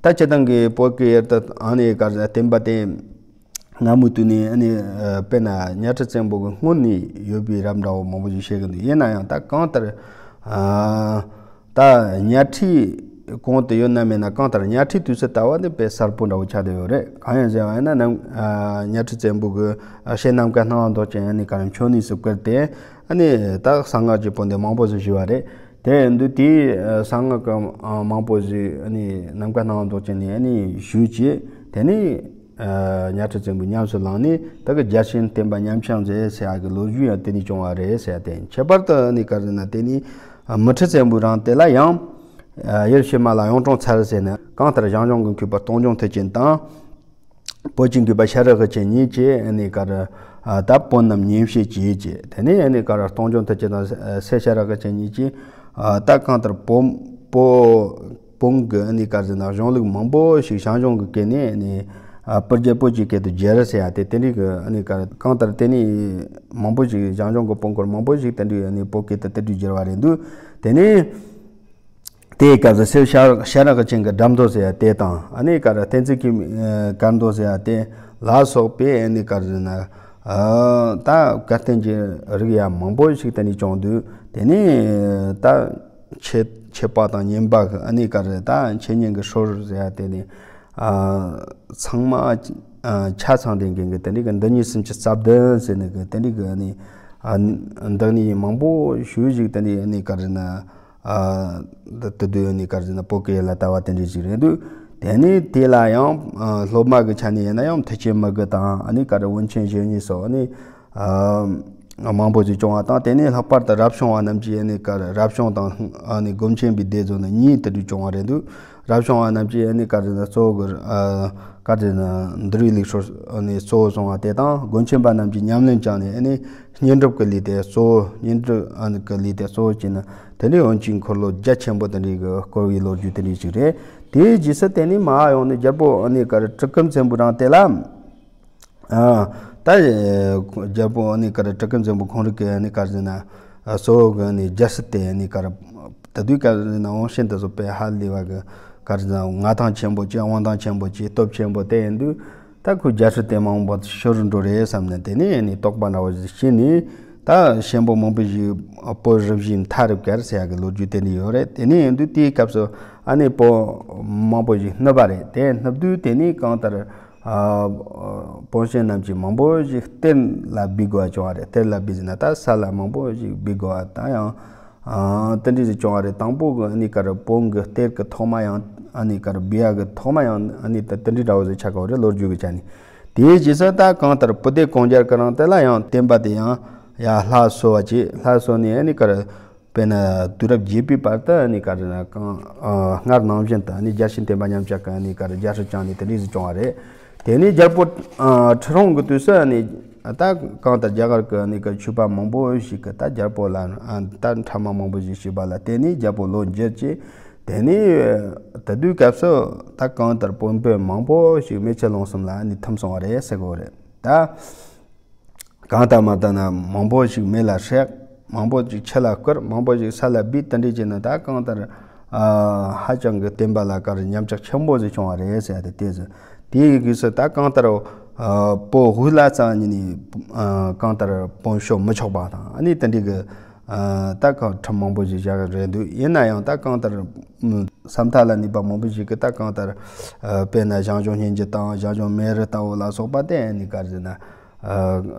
ད་སྤྱིར་བཏང་གི་བོད་ཀྱི་ཡུལ་དུ་ཨ་ནི་ག་རེ་བསྟན་པ་དེ། སྔ་མོའི་དུས་ནས་ཨ་ནི་ཨ་དཔེར་ན་གཉའ་ཁྲི་བཙན་པོ་གི་སྔོན་ནས་ཡོད་པའི་རབས་འདྲ་བོ་མང་པོ་ཞིག་བཤད་ཀྱི་འདུག་ཡིན་ན་ཡང་ད་གང་ལྟར་ཨ་ད་གཉའ་ཁྲིའི་གོང་དུ་ཡོད་ན་མེད་ན་གང་ལྟར་གཉའ་ཁྲིའི་དུས་སུ་ལྟ་བ་ནི་དཔེ་གསལ་པོ་འདྲ་བོ་ཆགས་བསྡད་ཡོད་རེད། གང་ཡིན་ཟེར་བ་ཡིན་ན་ནམ་ཨ་གཉའ་ཁྲི་བཙན་པོ་གི་ཨ་ཞེ་ནམ་མཁའ་སྣང་བ་མདོག་ཅན་ཨ་ནི་ག་རེ་མཆོད་གནས་སུ་བཀུར་ཏེ་ཨ་ནི་ད་གསང་སྔགས་ཀྱི་བོན་སྡེ་མང་པོ་ཞིག་བཞུགས་པ་རེད། དེ་ཡིན་དུས་དེའི་གསང་སྔགས་ཀྱི་མང་པོ་ཞིག་ཨ་ནི་ནམ་མཁའ་སྣང་བ་མདོག་ཅན་ནས་ཨ་ནི་བཞུགས་བྱས། དེ་ནས་གཉའ་ཁྲི་བཙན་པོས་ཉམས་སུ་བླངས་ནས་ད་གི་རྒྱལ་ཆེན་བསྟན་པ་ཉམས་ཆག་མཛད་ཟེར་ཡག་གི་ལོ་རྒྱུས་ཡང་དེ་ནས་བྱུང་བ་རེད་ཟེར་ཡ་དེ་ཡིན། ཁྱད་པར་དུ་ཨ་ནི་ག་རེ་ཟེར་ན་དེ་ནས་མུ་ཁྲི་བཙན་པོའི་རིང་དེ་ལ་ཡང་ཡུལ་ཕྱི་མ་ལ་གཡུང་དྲུང་ཚར་ཟེར་ནས་གང་ལྟར་ཞང་ཞུང་གི་མཁས་པ་སྟོང་རྒྱུང་མཐུ་ཆེན་དང་། བོད་ཀྱི་མཁས་པ་ཤེས་རབ་དབུ་ཆེན་གཉིས་ཀྱིས་ཨ་ནི་ག་རེ་ད་བོན་རྣམས་ཉན་བཤད་བྱས་བྱས། དེ་ནས་ཨ་ནི་ག་རེ་སྟོང་རྒྱུང་མཐུ་ཆེན་དང་སྲས་ཤེས་རབ་དབུ་ཆེན་གཉིས་ཀྱིས་ད་གང་ལྟར་བོན་བོད་བོན་གྱི་ཨ་ནི་ག་རེ་ཟེར་ན་གཞུང་ལུགས་མང་པོ་ཞིག་ཞང་ཞུང་གི་སྐད་ནས་ཨ་ནི་སྤུར་རྒྱལ་བོད་ཀྱི་སྐད་དུ་བསྒྱུར་ཟེར་ཡ་དེ་དེ་འདྲའི་གི་ཨ་ནི་ག་རེ་གང་ལྟར་དེ་ནས་མང་པོ་ཞིག་ཞང་ཞུང་གི་བོན་སྐོར་མང་པོ་ཞིག་དེ་འདྲའི་ཨ་ནི་བོད་སྐད་དུ་དེ་འདྲའི་བསྒྱུར་བ་རེད་འདུག་དེ་ནས། དེའི་སྐབས་སུ་སྲས་ཤེས་རབ་དབུ་ཆེན་གྱི་སྒྲ་མདོ་ཟེར་ཡ་དེ་དང་ཨ་ནི་ག་རེ་བསྟན་འཛིན་གྱི་སྐར་མདོ་ཟེར་ཡ་དེ་ལ་སོགས་པའི་ཨ་ནི་ག་རེ་ཟེར་ན་ད་བཀའ་བསྟན་གྱི་རིགས་ཡང་མང་པོ་ཞིག་དེ་ནས་བྱུང་དུས་དེ་ནས་ད་འཆད་འཆད་པ་དང་ཉན་པ་གི་ཨ་ནི་ག་རེ་ད་འཆད་ཉན་གྱི་སྲོལ་ཟེར་ཡ་དེ་ནས་ཚང་མ་ཆ་ཚང་ལྡན་མཁན་གྱི་དེ་འདྲའི་གི་འདི་ཉིད་སུམ་ཅུ་རྩ་བདུན་ཟེར་ནས་གི་དེ་འདྲའི་གི་ཨ་ནི་འདི་ནས་མང་པོ་ཞིག་ཞིག་དེ་འདྲའི་ཨ་ནི་ག་རེ་ན། ཨ་དེ་དུས་ནི་ག་རེ་ཟེར་ན་བོད་སྐད་ལ་ལྟ་བ་དེ་འདྲ་ཞིག་རེད་འདུག་དེ་ནས་དེ་ལ་ཡང་ཨ་སློབ་མ་གི་ཆ་ནས་ཡིན་ན་ཡང་མཐུ་ཆེན་མི་དགུ་དང་ཨ་ནི་ག་རེ་དབོན་ཆེན་བཞི་གཉིས་སོགས་ཨ་ནི་ཨ་མང་པོ་ཞིག་བྱུང་བ་དང་། དེ་ནས་ལྷག་པར་དུ་རབ་བྱུང་བ་རྣམས་ཀྱིས་ཨ་ནི་ག་རེ་རབ་བྱུང་དང་ཨ་ནི་སྒོམ་ཆེན་པའི་སྡེ་བཟོ་ནི་གཉིས་དེ་འདྲ་བྱུང་བ་རེད་འདུག་རབ་བྱུང་བ་རྣམས་ཀྱིས་ཨ་ནི་ག་རེ་ཟེར་ན་གཙོ་བོ་གི་ཨ་ག་རེ་ཟེར་ན་འདུལ་བའི་ལུགས་སྲོལ་ཨ་ནི་གཙོ་བོ་བཟུང་བ་དེ་དང་། སྒོམ་ཆེན་པ་རྣམས་ཀྱིས་ཉམས་ལེན་བསྐྱངས་ནས་ཨ་ནི་བསྙེན་སྒྲུབ་ཀྱི་ལུས་དེ་གཙོ་བོ། བསྙེན་སྒྲུབ་ཨ་ནི་གི་ལུས་དེ་གཙོ་བོ་བྱས་ནས་དེ་འདྲའི་དབོན་སྤྱིའི་འཁོར་ལོ་རྒྱ་ཆེན་པོ་དེ་འདྲའི་གི་བསྐོར་བའི་ལོ་རྒྱུས་དེ་འདྲའི་ཞིག་རེད། དེའི་རྗེས་སུ་དེ་ནས་མར་ཡོང་ནས་རྒྱལ་པོ་ཨ་ནི་ག་རེ་གྲི་གུམ་བཙན་པོའི་རིང་དེ་ལ་ཨ་ད་རྒྱལ་པོ་ཨ་ནི་ག་རེ་གྲི་གུམ་བཙན་པོ་ཁོང་རང་གི་ཨ་ནི་ག་རེ་ཟེར་ན་གཙོ་བོ་གི་ཨ་ནི་རྒྱལ་སྲིད་དེ་ཨ་ནི་ག་རེ་ད་དུས་ག་རེ་ཟེར་ན་དབང་ཆེན་དེ་ཚོ་དཔེ་ཧ་ལས་པ་གི་ག་རེ་ཟེར་ན་མངའ་ཐང་ཆེན་པོ་བྱས། དབང་ཐང་ཆེན་པོ་བྱས། སྟོབས་ཆེན་པོ་དེ་ཡིན་དུས། ད་ཁོའི་རྒྱལ་སྲིད་དེ་མང་པོ་ཤོར་འགྲོ་རེད་བསམ་ནས་དེ་ནས་ནི་དོགས་པ་འདྲ་བོ་ཞིག་སྐྱེས་ནས། ད་ཤན་པོ་མང་པོ་ཞིག་བོད་རུ་བཞིའི་མཐའ་རུ་བཀལ་ཟེར་ཡག་གི་ལོ་རྒྱུས་དེ་འདྲ་ཡོད་རེད། དེ་ནས་ཡིན་དུས་དེའི་སྐབས་སུ་ཨ་ནི་བོད་མང་པོ་ཞིག་བསྣུབས་པ་རེད། དེ་བསྣུབས་དུས་དེ་ནས་གང་ལྟར་ཨ་བོན་གཤེན་རྣམས་ཀྱིས་མང་པོ་ཞིག་གཏེར་ལ་སྦས་དགོས་པ་བྱུང་བ་རེད། གཏེར་ལ་སྦས་ཟེར་ན་ད་ས་ལ་མང་པོ་ཞིག་སྦས་དགོས་པ་དང་ཡང་། ཨ་དེ་འདྲ་ཞིག་བྱུང་བ་རེད། དང་པོ་གི་ཨ་ནི་ག་རེ་བོན་གི་གཏེར་གི་ཐོག་མ་ཡང་ཨ་ནི་ག་རེ་བི་ཡ་གི་ཐོག་མ་ཡང་ཨ་ནི་ད་དེ་འདྲ་འདྲ་བོ་ཞིག་ཆགས་ཀྱི་ཡོད་རེད། ལོ་རྒྱུས་གི་ཆ་ནས། དེའི་རྗེས་སུ་ད་གང་ལྟར་བུ་སྡེ་གོང་རྒྱལ་གི་རིང་དེ་ལ་ཡང་བསྟན་པ་དེ་ཡང་ཡར་སླར་གསོ་བ་བྱས། སླར་གསོ་ནས་ཨ་ནི་ག་རེ་དཔེར་ན་དུས་རབས་བརྒྱད་པའི་བར་དུ་ཨ་ནི་ག་རེ་ན་གང་ཨ་སྔར་ནང་བཞིན་དུ་ཨ་ནི་རྒྱལ་ཆེན་བསྟན་པ་མཉམ་གཞག་གི་ཨ་ནི་ག་རེ་རྒྱལ་སྲིད་བསྐྱངས་ནས་དེ་འདྲ་ཞིག་བྱུང་བ་རེད། དེ་ནས་རྒྱལ་པོ་ཨ་ཁྲི་སྲོང་གི་དུས་སུ་ཨ་ནི་ད་གང་ལྟར་རྒྱ་གར་གི་ཨ་ནི་ག་ཆོས་པ་མང་པོ་ཞིག་གིས་ད་རྒྱལ་པོ་ལ་ཨ་ད་ཕྲ་མ་མང་པོ་ཞིག་བྱས་པ་ལ་བརྟེན་ནས་རྒྱལ་པོ་ལོ་འགྱུར་བྱས། དེ་ནས་དེ་དུས་སྐབས་སུ་ད་གང་ལྟར་བོན་པོ་མང་པོ་ཞིག་མེ་ཆུ་ལུང་གསུམ་ལ་ཨ་ནི་ཐིམ་སོང་བ་རེད་ཟེར་གོ་རེད། ད་གང་ལྟར་མ་ལྟར་ན་མང་པོ་ཞིག་མེ་ལ་སྲེག། མང་པོ་ཞིག་ཆུ་ལ་བསྐུར། མང་པོ་ཞིག་ས་ལ་སྦས། དེ་འདྲ་བྱས་ན་ད་གང་ལྟར་ཨ་ཧ་ཅང་གི་བསྟན་པ་ལ་ག་རེ་ཉམས་ཆག་ཆེན་པོ་ཞིག་བྱུང་བ་རེད་ཟེར་ཡ་དེ་དེ་ཟེར། དེའི་དུས་སུ་ད་གང་ལྟར་ཨ་བོད་དབུས་ལ་རྩ་ནས་ནི་ཨ་གང་ལྟར་བོན་ཤོར་མི་ཆོག་པ་དང་ཨ་ནི་དེ་འདྲའི་གི་ཨ་ད་གང་ཁྲིམས་མང་པོ་ཞིག་བཞག་གི་རེད་འདུག་ཡིན་ན་ཡང་ད་གང་ལྟར་ཨ་ས་མཐའ་ལ་གནས་པ་མང་པོ་ཞིག་གིས་ད་གང་ལྟར་ཨ་དཔེར་ན་ཞང་ཞུང་གཉན་གྱི་དང་ཞང་ཞུང་མེ་རི་ལྟ་བུ་ལ་སོགས་པ་དེ་ཨ་ནི་ག་རེ་ཟེར་ན་ཨ་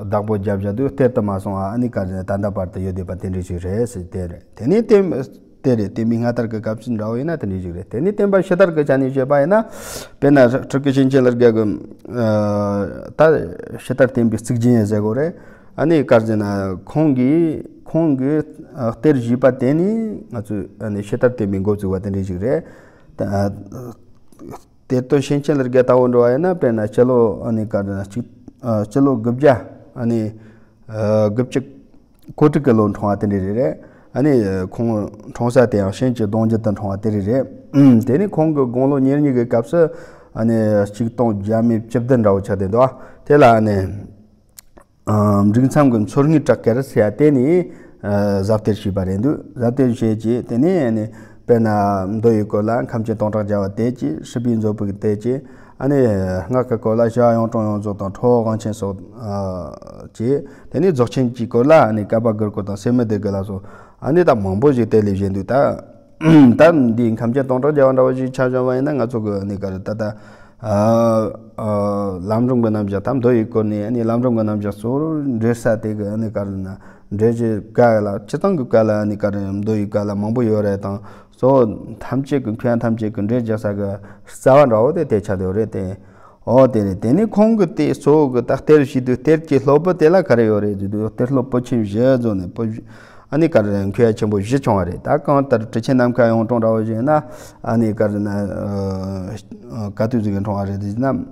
བདག་པོ་རྒྱབ་བཞག་དུས་སྟེར་དུ་མ་སོང་བ་ཨ་ནི་ག་རེ་ཟེར་ན་ད་ལྟ་བར་དུ་ཡོད་བསྡད་པ་དེ་འདྲ་ཞིག་རེད་ཟེར། དེ་རེད། དེ་ནས་དེ་དེ་རེད། བསྟན་པའི་སྔ་དར་གྱི་སྐབས་སུ་འདྲ་བོ་ཡིན་ན་དེ་འདྲ་ཞིག་རེད། དེ་ནས་བསྟན་པ་ཕྱི་དར་གྱི་ཆ་ནས་བཤད་པ་ཡིན་ན། དཔེར་ན་སྤྲུལ་སྐུ་གཤེན་ཆེན་ལྷ་རྒྱལ་གྱི་ཨ་ད་ཕྱི་དར་བསྟན་པའི་གཙུག་རྒྱན་ཟེར་དགོས་རེད། ཨ་ནི་ག་རེ་ཟེར་ན་ཁོང་གིས་ཁོང་གིས་ཨ་གཏེར་བཞེས་པ་དེ་ནི་ང་ཚོས་ཨ་ནི་ཕྱི་དར་བསྟན་པའི་འགོ་བཙུགས་པ་དེ་འདྲ་ཞིག་རེད། ད་ཨ་གཏེར་སྟོན་གཤེན་ཆེན་ལྷ་རྒྱལ་ལྟ་བུ་འདྲ་བ་ཡིན་ན་དཔེར་ན་སྤྱི་ལོ་ཨ་ནི་ག་རེ་ཟེར་ན་གཅིག་ཨ་སྤྱི་ལོ་དགུ་བརྒྱ་ཨ་ནི་ཨ་དགུ་བཅུ་གོ་དྲུག་གི་ལོ་འཁྲུངས་པ་དེ་འདྲ་རེད། རེད། ཨ་ནི་ཁོང་འཁྲུངས་ས་དེ་ཡང་གཤེན་གྱི་གདུང་རྒྱུད་དུ་འཁྲུངས་པ་དེ་རེད། རེད། དེ་ནི་ཁོང་གི་དགུང་ལོ་ཉེར་གཉིས་ཀྱི་སྐབས་སུ་ཨ་ནི་ཆིག་སྟོང་བརྒྱ་མེད་བཅུ་བདུན་འདྲ་བོ་ཆགས་བསྡད་འདུག་དེ་ལ་ཨ་ནི་ཨ་འབྲུག་མཚམས་ཀྱི་མཚོ་སྔོན་བྲག་དཀར་ཟེར་ཡ་དེ་ནས་ཨ་ཟབ་གཏེར་བྱས་པ་རེད་འདུག་ཟབ་གཏེར་བྱས་རྗེས་དེ་ནས་ཨ་ནི་དཔེར་ན་མདོ་ཡི་སྐོར་ལ་ཁམས་ཆེན་སྟོང་ཕྲག་བརྒྱ་པ་དེ་གྱིས། སྲིད་པའི་མཛོད་ཕུགས་དེ་གྱིས། ཨ་ནི་སྔགས་ཀྱི་སྐོར་ལ་ཞི་བ་ཡོངས་དྲུང་ཡོངས་རྫོགས་དང་ཁྲོ་བོ་དབང་ཆེན་སོགས་ཨ་བྱས། དེ་ནས་རྫོགས་ཆེན་གྱི་སྐོར་ལ་ཨ་ནི་བསྐལ་པ་དགུ་སྐོར་དང་སེ་མི་སྡེ་དགུ་ལ་སོགས་ཨ་ནི་ད་མང་པོ་ཞིག་དེ་ལས་བཞེངས་འདུག་ད་ད་འདི་ཁམས་ཆེན་སྟོང་ཕྲག་བརྒྱ་པ་འདྲ་བོ་ཞིག་ཆ་བཞག་པ་ཡིན་ན་ང་ཚོ་གི་ཨ་ནི་ག་རེ་ད་ད་ཨ་ཨ་ལམ་རིམ་གྱི་རྣམ་གཞག་ད་མདོ་ཡི་སྐོར་ནས་ཨ་ནི་ལམ་རིམ་གྱི་རྣམ་གཞག་གཙོ་བོར་འགྲེལ་ས་དེ་གི་ཨ་ནི་ག་རེ་ན་འགྲེལ་བྱེད་བཀའ་ལ་སྤྱིར་བཏང་གི་བཀའ་ལ་ཨ་ནི་ག་རེ་མདོ་ཡི་བཀའ་ལ་མང་པོ་ཡོད་རེད་དང་། གཙོ་བོ་ཐམས་ཅད་ཀྱི་མཁས་པ་ཐམས་ཅད་ཀྱི་འགྲེལ་རྒྱག་ས་གི་རྩ་བ་འདྲ་བོ་དེ་དེ་ཆགས་བསྡད་ཡོད་རེད་དེ། འོ་དེ་རེད། དེ་ནས་ཁོང་གིས་དེ་གཙོ་བོ་གི་ད་གཏེར་བཞེས་དུས་གཏེར་གྱི་སློབ་བུ་དེ་ལ་ག་རེ་ཡོད་རེད་ཟེར་དུས་གཏེར་སློབ་བུ་ཆེན་བཞི་བཟོས་ནས་བུ་བཞི་ཨ་ནི་ག་རེ་མཁས་པ་ཆེན་པོ་བཞི་བྱུང་བ་རེད། ད་གང་ལྟར་ཁྲི་ཆེན་ནམ་མཁའ་ཡོངས་གྲགས་འདྲ་བོ་ཞིག་ཡིན་ན་ཨ་ནི་ག་རེ་ན་ཨ་ག་དུས་ཟིག་གི་འཁྲུངས་པ་རེད་ཟེར་ན།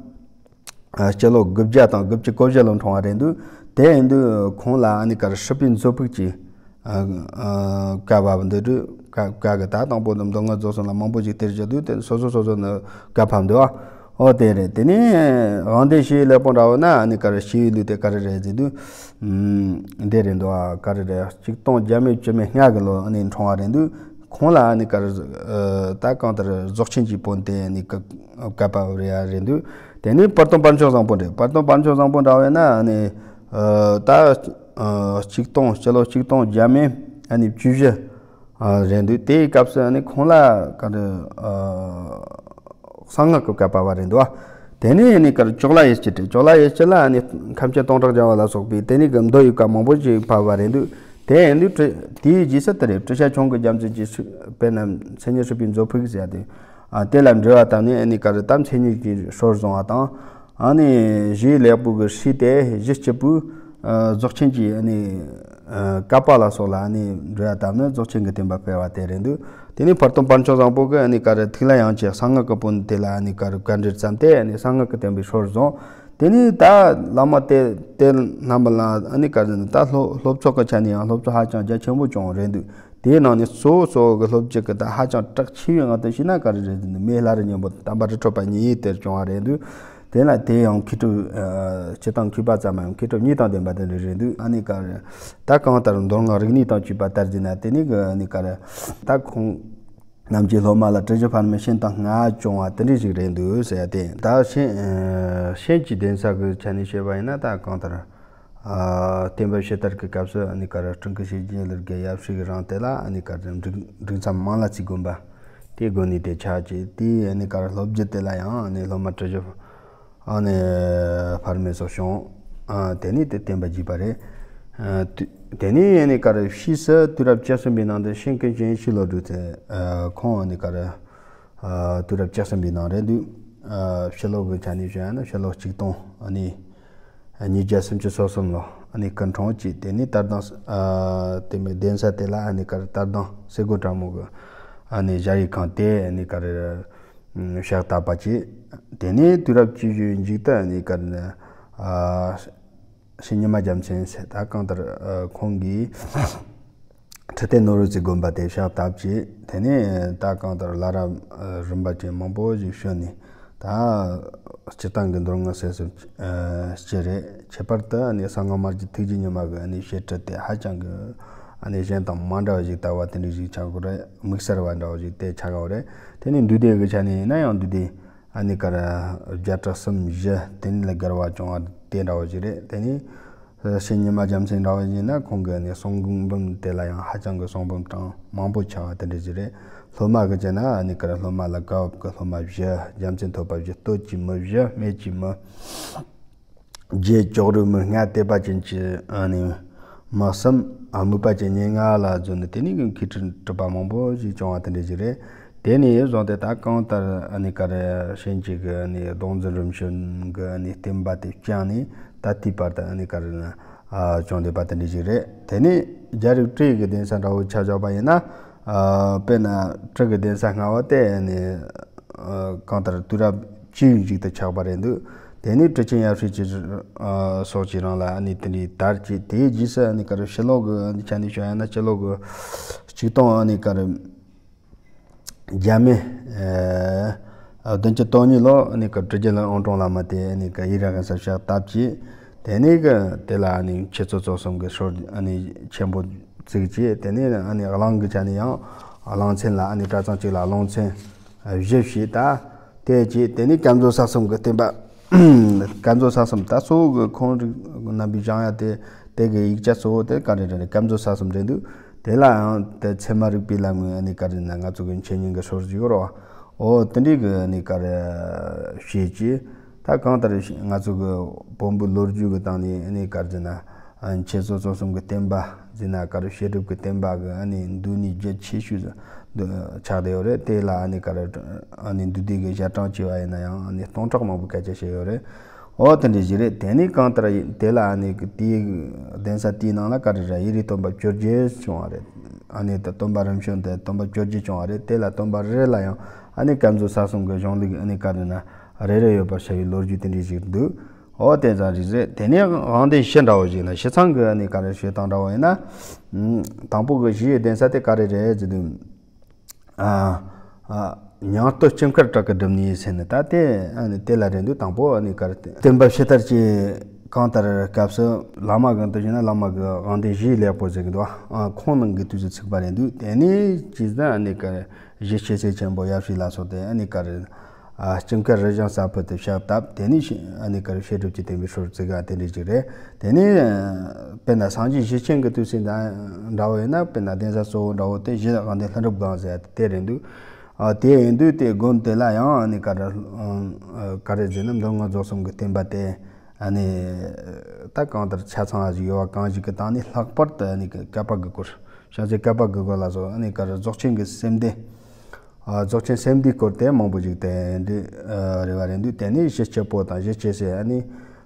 ཨ་སྤྱི་ལོ་དགུ་བརྒྱ་དང་དགུ་བཅུ་གོ་བཞི་ལོ་འཁྲུངས་པ་རེད་འདུག་དེ་ཡིན་དུས་ཁོང་ལ་ཨ་ནི་ག་རེ་སྲིད་པའི་མཛོད་ཕུགས་ཀྱི་ཨ་ཨ་བཀའ་བབས་འདུག་བཀའ་བཀའ་གི་ད་དང་པོ་ནི་མདོ་སྔགས་རྫོགས་གསུམ་ལ་མང་པོ་ཞིག་གཏེར་བཞག་དུས་དེ་སོ་སོ་སོ་སོ་ནི་བཀའ་ཕབ་འདུག་ཨོ་དེ་རེད། དེ་ནས་དབང་ལྡན་ཞི་བའི་ལེགས་པོ་འདྲ་བོ་ན་ཨ་ནི་ག་རེ་ཞི་བའི་ལུས་དེ་ག་རེ་རེད་ཟེར་དུས་ཨ་འདི་རེད་འདུག་ཨ་ག་རེ་རེད། ཆིག་སྟོང་བརྒྱ་མེད་བཅུ་མེད་ལྔ་གི་ལོ་ཨ་ནི་འཁྲུངས་པ་རེད་འདུག་ཁོང་ལ་ཨ་ནི་ག་རེ་ཨ་ད་གང་ལྟར་རྫོགས་ཆེན་གྱི་བོན་དེ་ཨ་ནི་བཀའ་བཀའ་བབས་རེད་ཡ་རེད་འདུག་དེ་ནས་དཔལ་སྟོན་དཔལ་མཆོག་བཟང་པོ་རེད། དཔལ་སྟོན་དཔལ་མཆོག་བཟང་པོ་འདྲ་བས་ན་ཨ་ནི་ཨ་ད་ཨ་ཆིག་སྟོང་སྤྱི་ལོ་ཆིག་སྟོང་བརྒྱ་མེད་ཨ་ནི་བཅུ་བཞི་ཨ་རེད་འདུག་དེའི་སྐབས་སུ་ཨ་ནི་ཁོང་ལ་ག་རེ་ཨ་གསང་སྔགས་ཀྱི་བཀའ་བབས་པ་རེད་འདུག་དེ་ནས་ཨ་ནི་ག་རེ་ཅོག་ལ་ཡེ་ཤེས་རེད། ཅོག་ལ་ཡེ་ཤེས་ལ་ཨ་ནི་ཁམས་ཆེན་སྟོང་ཕྲག་བརྒྱ་པ་ལ་སོགས་པའི་དེ་ནས་གི་མདོ་ཡི་བཀའ་མང་པོ་ཞིག་བབས་པ་རེད་འདུག་དེ་ཡིན་དུས་དེའི་རྗེས་སུ་དེ་རེད། སྤྲུལ་ཞལ་ཁྱུང་གི་རྒྱལ་མཚན་གྱི་དཔེར་ན་མཚན་ཉིད་སྲིད་པའི་མཛོད་ཕུགས་ཟེར་ཡ་དེ། ཨ་དེ་ལ་འགྲེལ་བ་བཏབ་ནས་ཨ་ནི་ག་རེ་ད་མཚན་ཉིད་ཀྱི་སྲོལ་བཟུང་བ་དང་། ཨ་ནི་ཞི་བའི་ལེགས་པོ་གི་ཧྲཱིཿ་དེ་གཞི་གཅིག་པུས་ཨ་རྫོགས་ཆེན་གྱི་ཨ་ནི་ཨ་བཀའ་པ་ལ་སོགས་ལ་ཨ་ནི་འགྲེལ་བ་བཏབ་ནས་རྫོགས་ཆེན་གྱི་བསྟན་པ་སྤེལ་བ་དེ་རེད་འདུག་དེ་ནས་དཔལ་སྟོན་དཔལ་མཆོག་བཟང་པོ་གིས་ཨ་ནི་ག་རེ་ཐུགས་ལ་ཡངས་ཀྱི་གསང་སྔགས་ཀྱི་བོན་དེ་ལ་ཨ་ནི་ག་རེ་བཀའ་འགྲེལ་བརྩམས་ཏེ་ཨ་ནི་གསང་སྔགས་ཀྱི་བསྟན་པའི་སྲོལ་བཟུང་། དེ་ནས་ད་བླ་མ་དེ་དེ་རྣམ་པ་ལ་ཨ་ནི་ག་རེ་ཟེར་ན་ད་སློབ་སློབ་ཚོགས་ཀྱི་ཆ་ནས་ཡང་སློབ་ཚོགས་ཧ་ཅང་རྒྱ་ཆེན་པོ་བྱུང་རེད་འདུག་དེའི་ནང་ནས་གཙོ་བོ་གཙོ་བོ་གི་སློབ་བརྒྱུད་ཀྱི་ད་ཧ་ཅང་གྲགས་ཆེ་བའི་ངག་དེ་ཞུས་ན་ག་རེ་རེད་ཟེར་ན་མེ་ལྷ་རི་སྙིང་པོ་དམ་པ་རི་ཁྲོད་པ་ཉིད་དེར་བྱུང་བ་རེད་འདུག་དེ་ལ་དེ་ཡང་མཁས་གྲུབ་ཨ་སྤྱིར་བཏང་མཁས་པ་ཙམ་མ་ཡང་མཁས་གྲུབ་གཉིས་དང་ལྡན་པ་དེ་འདྲ་རེད་འདུག་ཨ་ནི་ག་རེ་ད་གང་ལྟར་མདོ་སྔགས་རིག་གནས་དང་བཅས་པ་ལྟར་བྱས་ན་དེ་ནི་གི་ཨ་ནི་ག་རེ་ད་ཁོང་རྣམས་ཀྱི་སློབ་མ་ལ་གྲུ་བཞི་བར་མའི་ཤིང་རྟ་ལྔ་བྱུང་བ་དེ་འདྲ་ཞིག་རེད་འདུག་ཟེར་ཡ་དེ། ད་ཤིང་ཨ་ཤིང་གི་གདན་ས་གི་ཆ་ནས་བཤད་པ་ཡིན་ན་ད་གང་ལྟར་ཨ་བསྟན་པ་ཕྱི་དར་གྱི་སྐབས་སུ་ཨ་ནི་ག་རེ་སྤྲུལ་སྐུ་གཤེན་ཆེན་ལྷ་རྒྱལ་ཡབ་སྲས་ཀྱི་རིང་དེ་ལ་ཨ་ནི་ག་རེ་འབྲུག་འབྲུག་མཚམས་མང་ལ་རྩིས་དགོན་པ་དེའི་དགོན་གནས་དེ་ཆགས་ཀྱི་དེའི་ཨ་ནི་ག་རེ་སློབ་བརྒྱུད་དེ་ལ་ཡང་ཨ་ནི་སློབ་མ་གྲུ་བཞི་ཨ་ནི་བར་མའི་སོགས་བྱུང་། ཨ་དེ་ནས་དེ་བསྟན་པ་རྒྱས་པ་རེད། ཨ་དུ་དེ་ནས་ཨ་ནི་ག་རེ་ཕྱིས་སུ་དུས་རབས་བཅུ་གསུམ་པའི་ནང་དུ་ཤིང་ཀུན་ཅན་ཕྱི་ལོ་དྲུག་ཚེ་ཨ་ཁོང་ཨ་ནི་ག་རེ་ཨ་དུས་རབས་བཅུ་གསུམ་པའི་ནང་རེད་འདུག་ཨ་ཕྱི་ལོ་གི་ཆ་ནས་བཤད་ན་ཕྱི་ལོ་ཆིག་སྟོང་ཨ་ནི་ཉིས་བརྒྱ་སུམ་ཅུ་སོ་གསུམ་ལོ་ཨ་ནི་སྐུ་འཁྲུངས་ཀྱིས། དེ་ནས་དར་མདང་ཨ་དེ་མོ་གདན་ས་དེ་ལ་ཨ་ནི་ག་རེ་དར་མདང་སེ་གོལ་གྲལ་མོ་གི་ཨ་ནི་ཞལ་ཡི་ཁང་དེ་ཨ་ནི་ག་རེ་ཕྱག་བཏབ་པ་བྱས། དེ་ནས་དུས་རབས་བཅུ་བཞི་མཇུག་ཏུ་ཨ་ནི་ག་རེ་ཨ་ཤེས་ཉི་མ་རྒྱལ་མཚན་ཟེར་ད་གང་ལྟར་ཨ་ཁོང་གིས་ཁྲི་སྟེང་ནོར་བུ་རྩེ་དགོན་པ་དེ་ཕྱག་བཏབ་བྱས། དེ་ནས་ད་གང་ལྟར་ལྷ་རབ་རིམ་པ་ཅན་མང་པོ་ཞིག་བྱོན་ནས། ད་སྤྱིར་བཏང་གི་མདོ་སྔགས་ཟེར་སྲོལ་ཨ་སྤྱི་རེད། ཁྱད་པར་དུ་ཨ་ནི་གསང་སྔགས་སྨྲ་བརྗོད་ཐུགས་རྗེ་ཉི་མ་གི་ཨ་ནི་བཤད་ཁྲིད་དེ་ཧ་ཅང་གི་ཨ་ནི་གཞན་དང་མ་འདྲ་བ་ཞིག་ལྟ་བ་དེ་འདྲ་ཞིག་ཆགས་དགོས་རེད། དམིགས་བསལ་བ་འདྲ་བ་ཞིག་དེ་ཆགས་ཀྱི་ཡོད་རེད། དེ་ནས་འདུས་སྡེ་གི་ཆ་ནས་ཡིན་ན་ཡང་འདུས་སྡེ་ཨ་ནི་ག་རེ་བརྒྱ་ཕྲག་གསུམ་བཞི་དེ་ནས་ལ་བརྒལ་བ་བྱུང་བ་དེ་འདྲ་བ་ཞིག་རེད། དེ་ནས་ཤེས་ཉི་མ་རྒྱལ་མཚན་འདྲ་བ་ཡིན་ན་ཁོང་གི་ཨ་ནི་གསུང་འབུམ་དེ་ལ་ཡང་ཧ་ཅང་གི་གསུང་འབུམ་གྲངས་མང་པོ་ཆགས་པ་དེ་འདྲ་ཞིག་རེད། སློབ་མ་གི་བྱས་ན་ཨ་ནི་ག་རེ་སློབ་མ་ལ་བཀའ་བབས་ཀྱི་སློབ་མ་བཞི། རྒྱལ་མཚན་ཐོབ་པ་བཞི། སྟོད་ཀྱི་མི་བཞི། སྨད་ཀྱི་མི་བརྒྱད། ཅོག་རོའི་མི་ལྔ། དད་པ་ཅན་གྱི་ཨ་ནི་མི་གསུམ། ཨ་དམིགས་པ་ཅན་ཉེར་ལྔ་ལ་བརྫོས་ནས་དེ་ནས་མཁས་གྲུབ་གྲུབ་པ་མང་པོ་ཞིག་བྱུང་བ་དེ་འདྲ་ཞིག་རེད། དེ་ནས་བཟུང་སྟེ་ད་གང་ལྟར་ཨ་ནི་ག་རེ་ཤན་གྱི་གི་ཨ་ནི་རྡོ་འཛིན་རིམ་བྱོན་གྱི་ཨ་ནི་བསྟན་པ་དེ་བསྐྱངས་ནས་ད་ལྟའི་བར་དུ་ཨ་ནི་ག་རེ་ན་ཨ་བྱུང་བསྡད་པ་དེ་འདྲ་ཞིག་རེད། དེ་ནས་རྒྱལ་རབས་བྲིས་ཀྱི་གདན་ས་འདྲ་བོ་ཆ་བཞག་པ་ཡིན་ན། ཨ་དཔེར་ན་བྲིས་ཀྱི་གདན་ས་སྔ་བ་དེ་ཨ་ནི་ཨ་གང་ལྟར་དུས་རབས་བཅུའི་མཇུག་ཏུ་ཆགས་པ་རེད་འདུག་དེ་ནས་ཁྲི་ཆེན་ཡབ་སྲས་ཀྱི་ཨ་སོགས་ཀྱི་རིང་ལ་ཨ་ནི་དེ་འདྲའི་དར་གྱི་དེའི་རྗེས་སུ་ཨ་ནི་ག་རེ་ཕྱི་ལོ་གི་ཨ་ནི་ཆ་ནས་བཤད་ཡ་ན་ཕྱི་ལོ་གི་ཆིག་སྟོང་ཨ་ནི་ག་རེ་བརྒྱ་མེད་ཨ་བདུན་ཅུ་དོན་གཉིས་ལོ་ཨ་ནི་ག་བྲིས་རྒྱལ་ཨང་གྲངས་བླ་མ་དེ་ཨ་ནི་ག་ཡིག་ར་གན་ས་ཕྱག་བཏབ་ཀྱིས། དེ་ནས་གི་དེ་ལ་ཨ་ནི་འཆད་རྩོད་རྩོམ་གསུམ་གི་སྲོལ་ཨ་ནི་ཆེན་པོ་བཙུགས་ཀྱིས། དེ་ནས་ཨ་ནི་གླིང་གི་ཆ་ནས་ཡང་གླིང་ཆེན་ལ་ཨ་ནི་གྲྭ་ཚང་གཅིག་ལ་གླིང་ཆེན་བཞི་བྱས། ད་དེ་བྱས་དེ་ནས་སྐྱབས་མཛོད་ས་གསུམ་གི་བསྟན་པ། སྐྱབས་མཛོད་ས་གསུམ་ད་གཙོ་བོ་གི་ཁོང་རིགས་རྣམ་པའི་སྦྱང་ཡ་དེ་དེ་གི་ཡིག་ཆ་གཙོ་བོ་དེ་ག་རེ་རེད། སྐྱབས་མཛོད་ས་གསུམ་རེད་འདུག་དེ་ལའང་དེ་ཚད་མ་རིག་པའི་ལམ་ངོས་ཨ་ནི་ག་རེ་ན་ང་ཚོ་གི་འཆད་ཉན་གི་སྲོལ་ཞིག་ཡོད་རེད་བ། འོ་དེ་འདྲའི་གི་ཨ་ནི་ག་རེ་བྱས་ཀྱིས། ད་གང་ལྟར་ང་ཚོ་གི་བོན་པོའི་ལོ་རྒྱུས་ཀྱི་སྟེང་ནས་ཨ་ནི་ག་རེ་ཟེར་ན། འཆད་རྩོད་རྩོམ་གསུམ་གྱི་བསྟན་པ་ཟེར་ན་ག་རེ་བཤད་སྒྲུབ་ཀྱི་བསྟན་པ་གི་ཨ་ནི་མདོ་ནས་རྒྱུད་ཆེ་ཤོས་སུ་འདུ་ཆགས་བསྡད་ཡོད་རེད། དེ་ལ་ཨ་ནི་ག་རེ་ཨ་ནི་མདོ་སྡེ་གི་ཞལ་གྲངས་བྱས་པ་ཡིན་ན་ཡང་ཨ་ནི་སྟོང་ཕྲག་མང་པོ་སྐད་ཆ་བཤད་ཡོད་རེད། འོ་དེ་འདྲ་ཞིག་རེད། དེ་ནས་གང་ལྟར་དེ་ལ་ཨ་ནི་དེའི་གདན་ས་དེའི་ནང་ལ་ག་རེ་རེད། ཡིག་རིགས་སྟོན་པ་བཅོ་བརྒྱད་བྱུང་བ་རེད། ཨ་ནི་ད་སྟོན་པ་རིམ་བྱོན་དེ་སྟོན་པ་བཅོ་བརྒྱད་བྱུང་བ་རེད། དེ་ལ་སྟོན་པ་རེ་རེ་ལ་ཡང་ཨ་ནི་སྐྱབས་མཛོད་ས་གསུམ་གྱི་གཞུང་ལུགས་ཨ་ནི་ག་རེ་ན་རེ་རེ་ཡོད་པར་བྱ་བའི་ལོ་རྒྱུས་དེ་འདྲ་ཞིག་འདུག་འོ་དེ་ཙམ་རིགས་རེད། དེ་ནས་དབང་ལྡན་བཞི་འདྲ་བོ་ཞིག་ན་བཞི་ཚང་གི་ཨ་ནི་ག་རེ་བཤད་སྟངས་འདྲ་བོ་ཡིན་ན། ཨ་དང་པོ་གི་བཞི་ཡི་གདན་ས་དེ་ག་རེ་རེད་ཟེར་དུས། ཨ་ཨ་ཉང་སྟོད་ལྕགས་མཁར་བྲག་གི་སྒྲུབ་གནས་ཟེར་ནས་ད་དེ་ཨ་ནི་དེ་ལ་རེད་འདུག་དང་པོ་ཨ་ནི་ག་རེ་བསྟན་པ་ཕྱི་དར་གྱི་གང་ལྟར་སྐབས་སུ་བླ་མ་གང་དུ་བྱུང་ན་བླ་མ་གི་དབང་ལྡན་བཞི་ཡི་ལེགས་པོ་ཟེར་གི་འདུག་ཨ་ཁོང་ནང་གི་དུས་སུ་ཚུགས་པ་རེད་འདུག་དེ་ནས་ཅི་ཟེར་ཨ་ནི་ག་རེ་གཞི་ཆེ་ཚད་ཆེན་པོ་ཡབ་སྲས་ལ་སོགས་ཏེ་ཨ་ནི་ག་རེ། ཨ་ལྕགས་མཁར་རི་བྱང་ས་ཕུ་དེ་ཕྱག་བཏབ། དེ་ནས་ཤི་ཨ་ནི་ག་རེ་བཤད་སྒྲུབ་ཀྱི་བསྟན་པའི་སྲོལ་བཙུགས་ཡ་དེ་འདྲ་ཅིག་རེད། དེ་ནས་དཔེར་ན་སངས་རྒྱས་ཞེ་ཆེན་གྱི་དུས་ཚོད་འདྲ་བོ་ཡིན་ན་དཔེར་ན་གདན་ས་གཙོ་བོ་འདྲ་བོ་དེ་གཞི་དབང་ལྡན་ལྷུན་གྲུབ་སྒང་ཟེར་ཡ་དེ་རེད་འདུག་ཨ་དེ་ཡིན་དུས་དེ་དགོན་དེ་ལ་ཡང་ཨ་ནི་ག་རེ་ག་རེ་ཟེར་ན་མདོ་སྔགས་རྫོགས་གསུམ་གྱི་བསྟན་པ་དེ་ཨ་ནི་ད་གང་ལྟར་ཆ་ཚང་བ་ཞིག་ཡོད་པ་གང་ཞིག་གི་སྟེང་ནས་ལྷག་པར་དུ་ཨ་ནི་བསྐལ་པ་དགུ་སྐོར་ཤཱཀྱའི་བསྐལ་པ་དགུ་སྐོར་ལ་སོགས་ཨ་ནི་ག་རེ་རྫོགས་ཆེན་གྱི་སེམས་སྡེ། ཨ་རྫོགས་ཆེན་སེམས་སྡེའི་སྐོར་དེ་མང་པོ་ཞིག་དེ་འདྲ་ཨ་རེ་བ་རེད་འདུག་དེ་ནས་གཞི་སྐྱེས་པོ་དང་གཞི་སྐྱེས་སྲས་ཨ་ནི་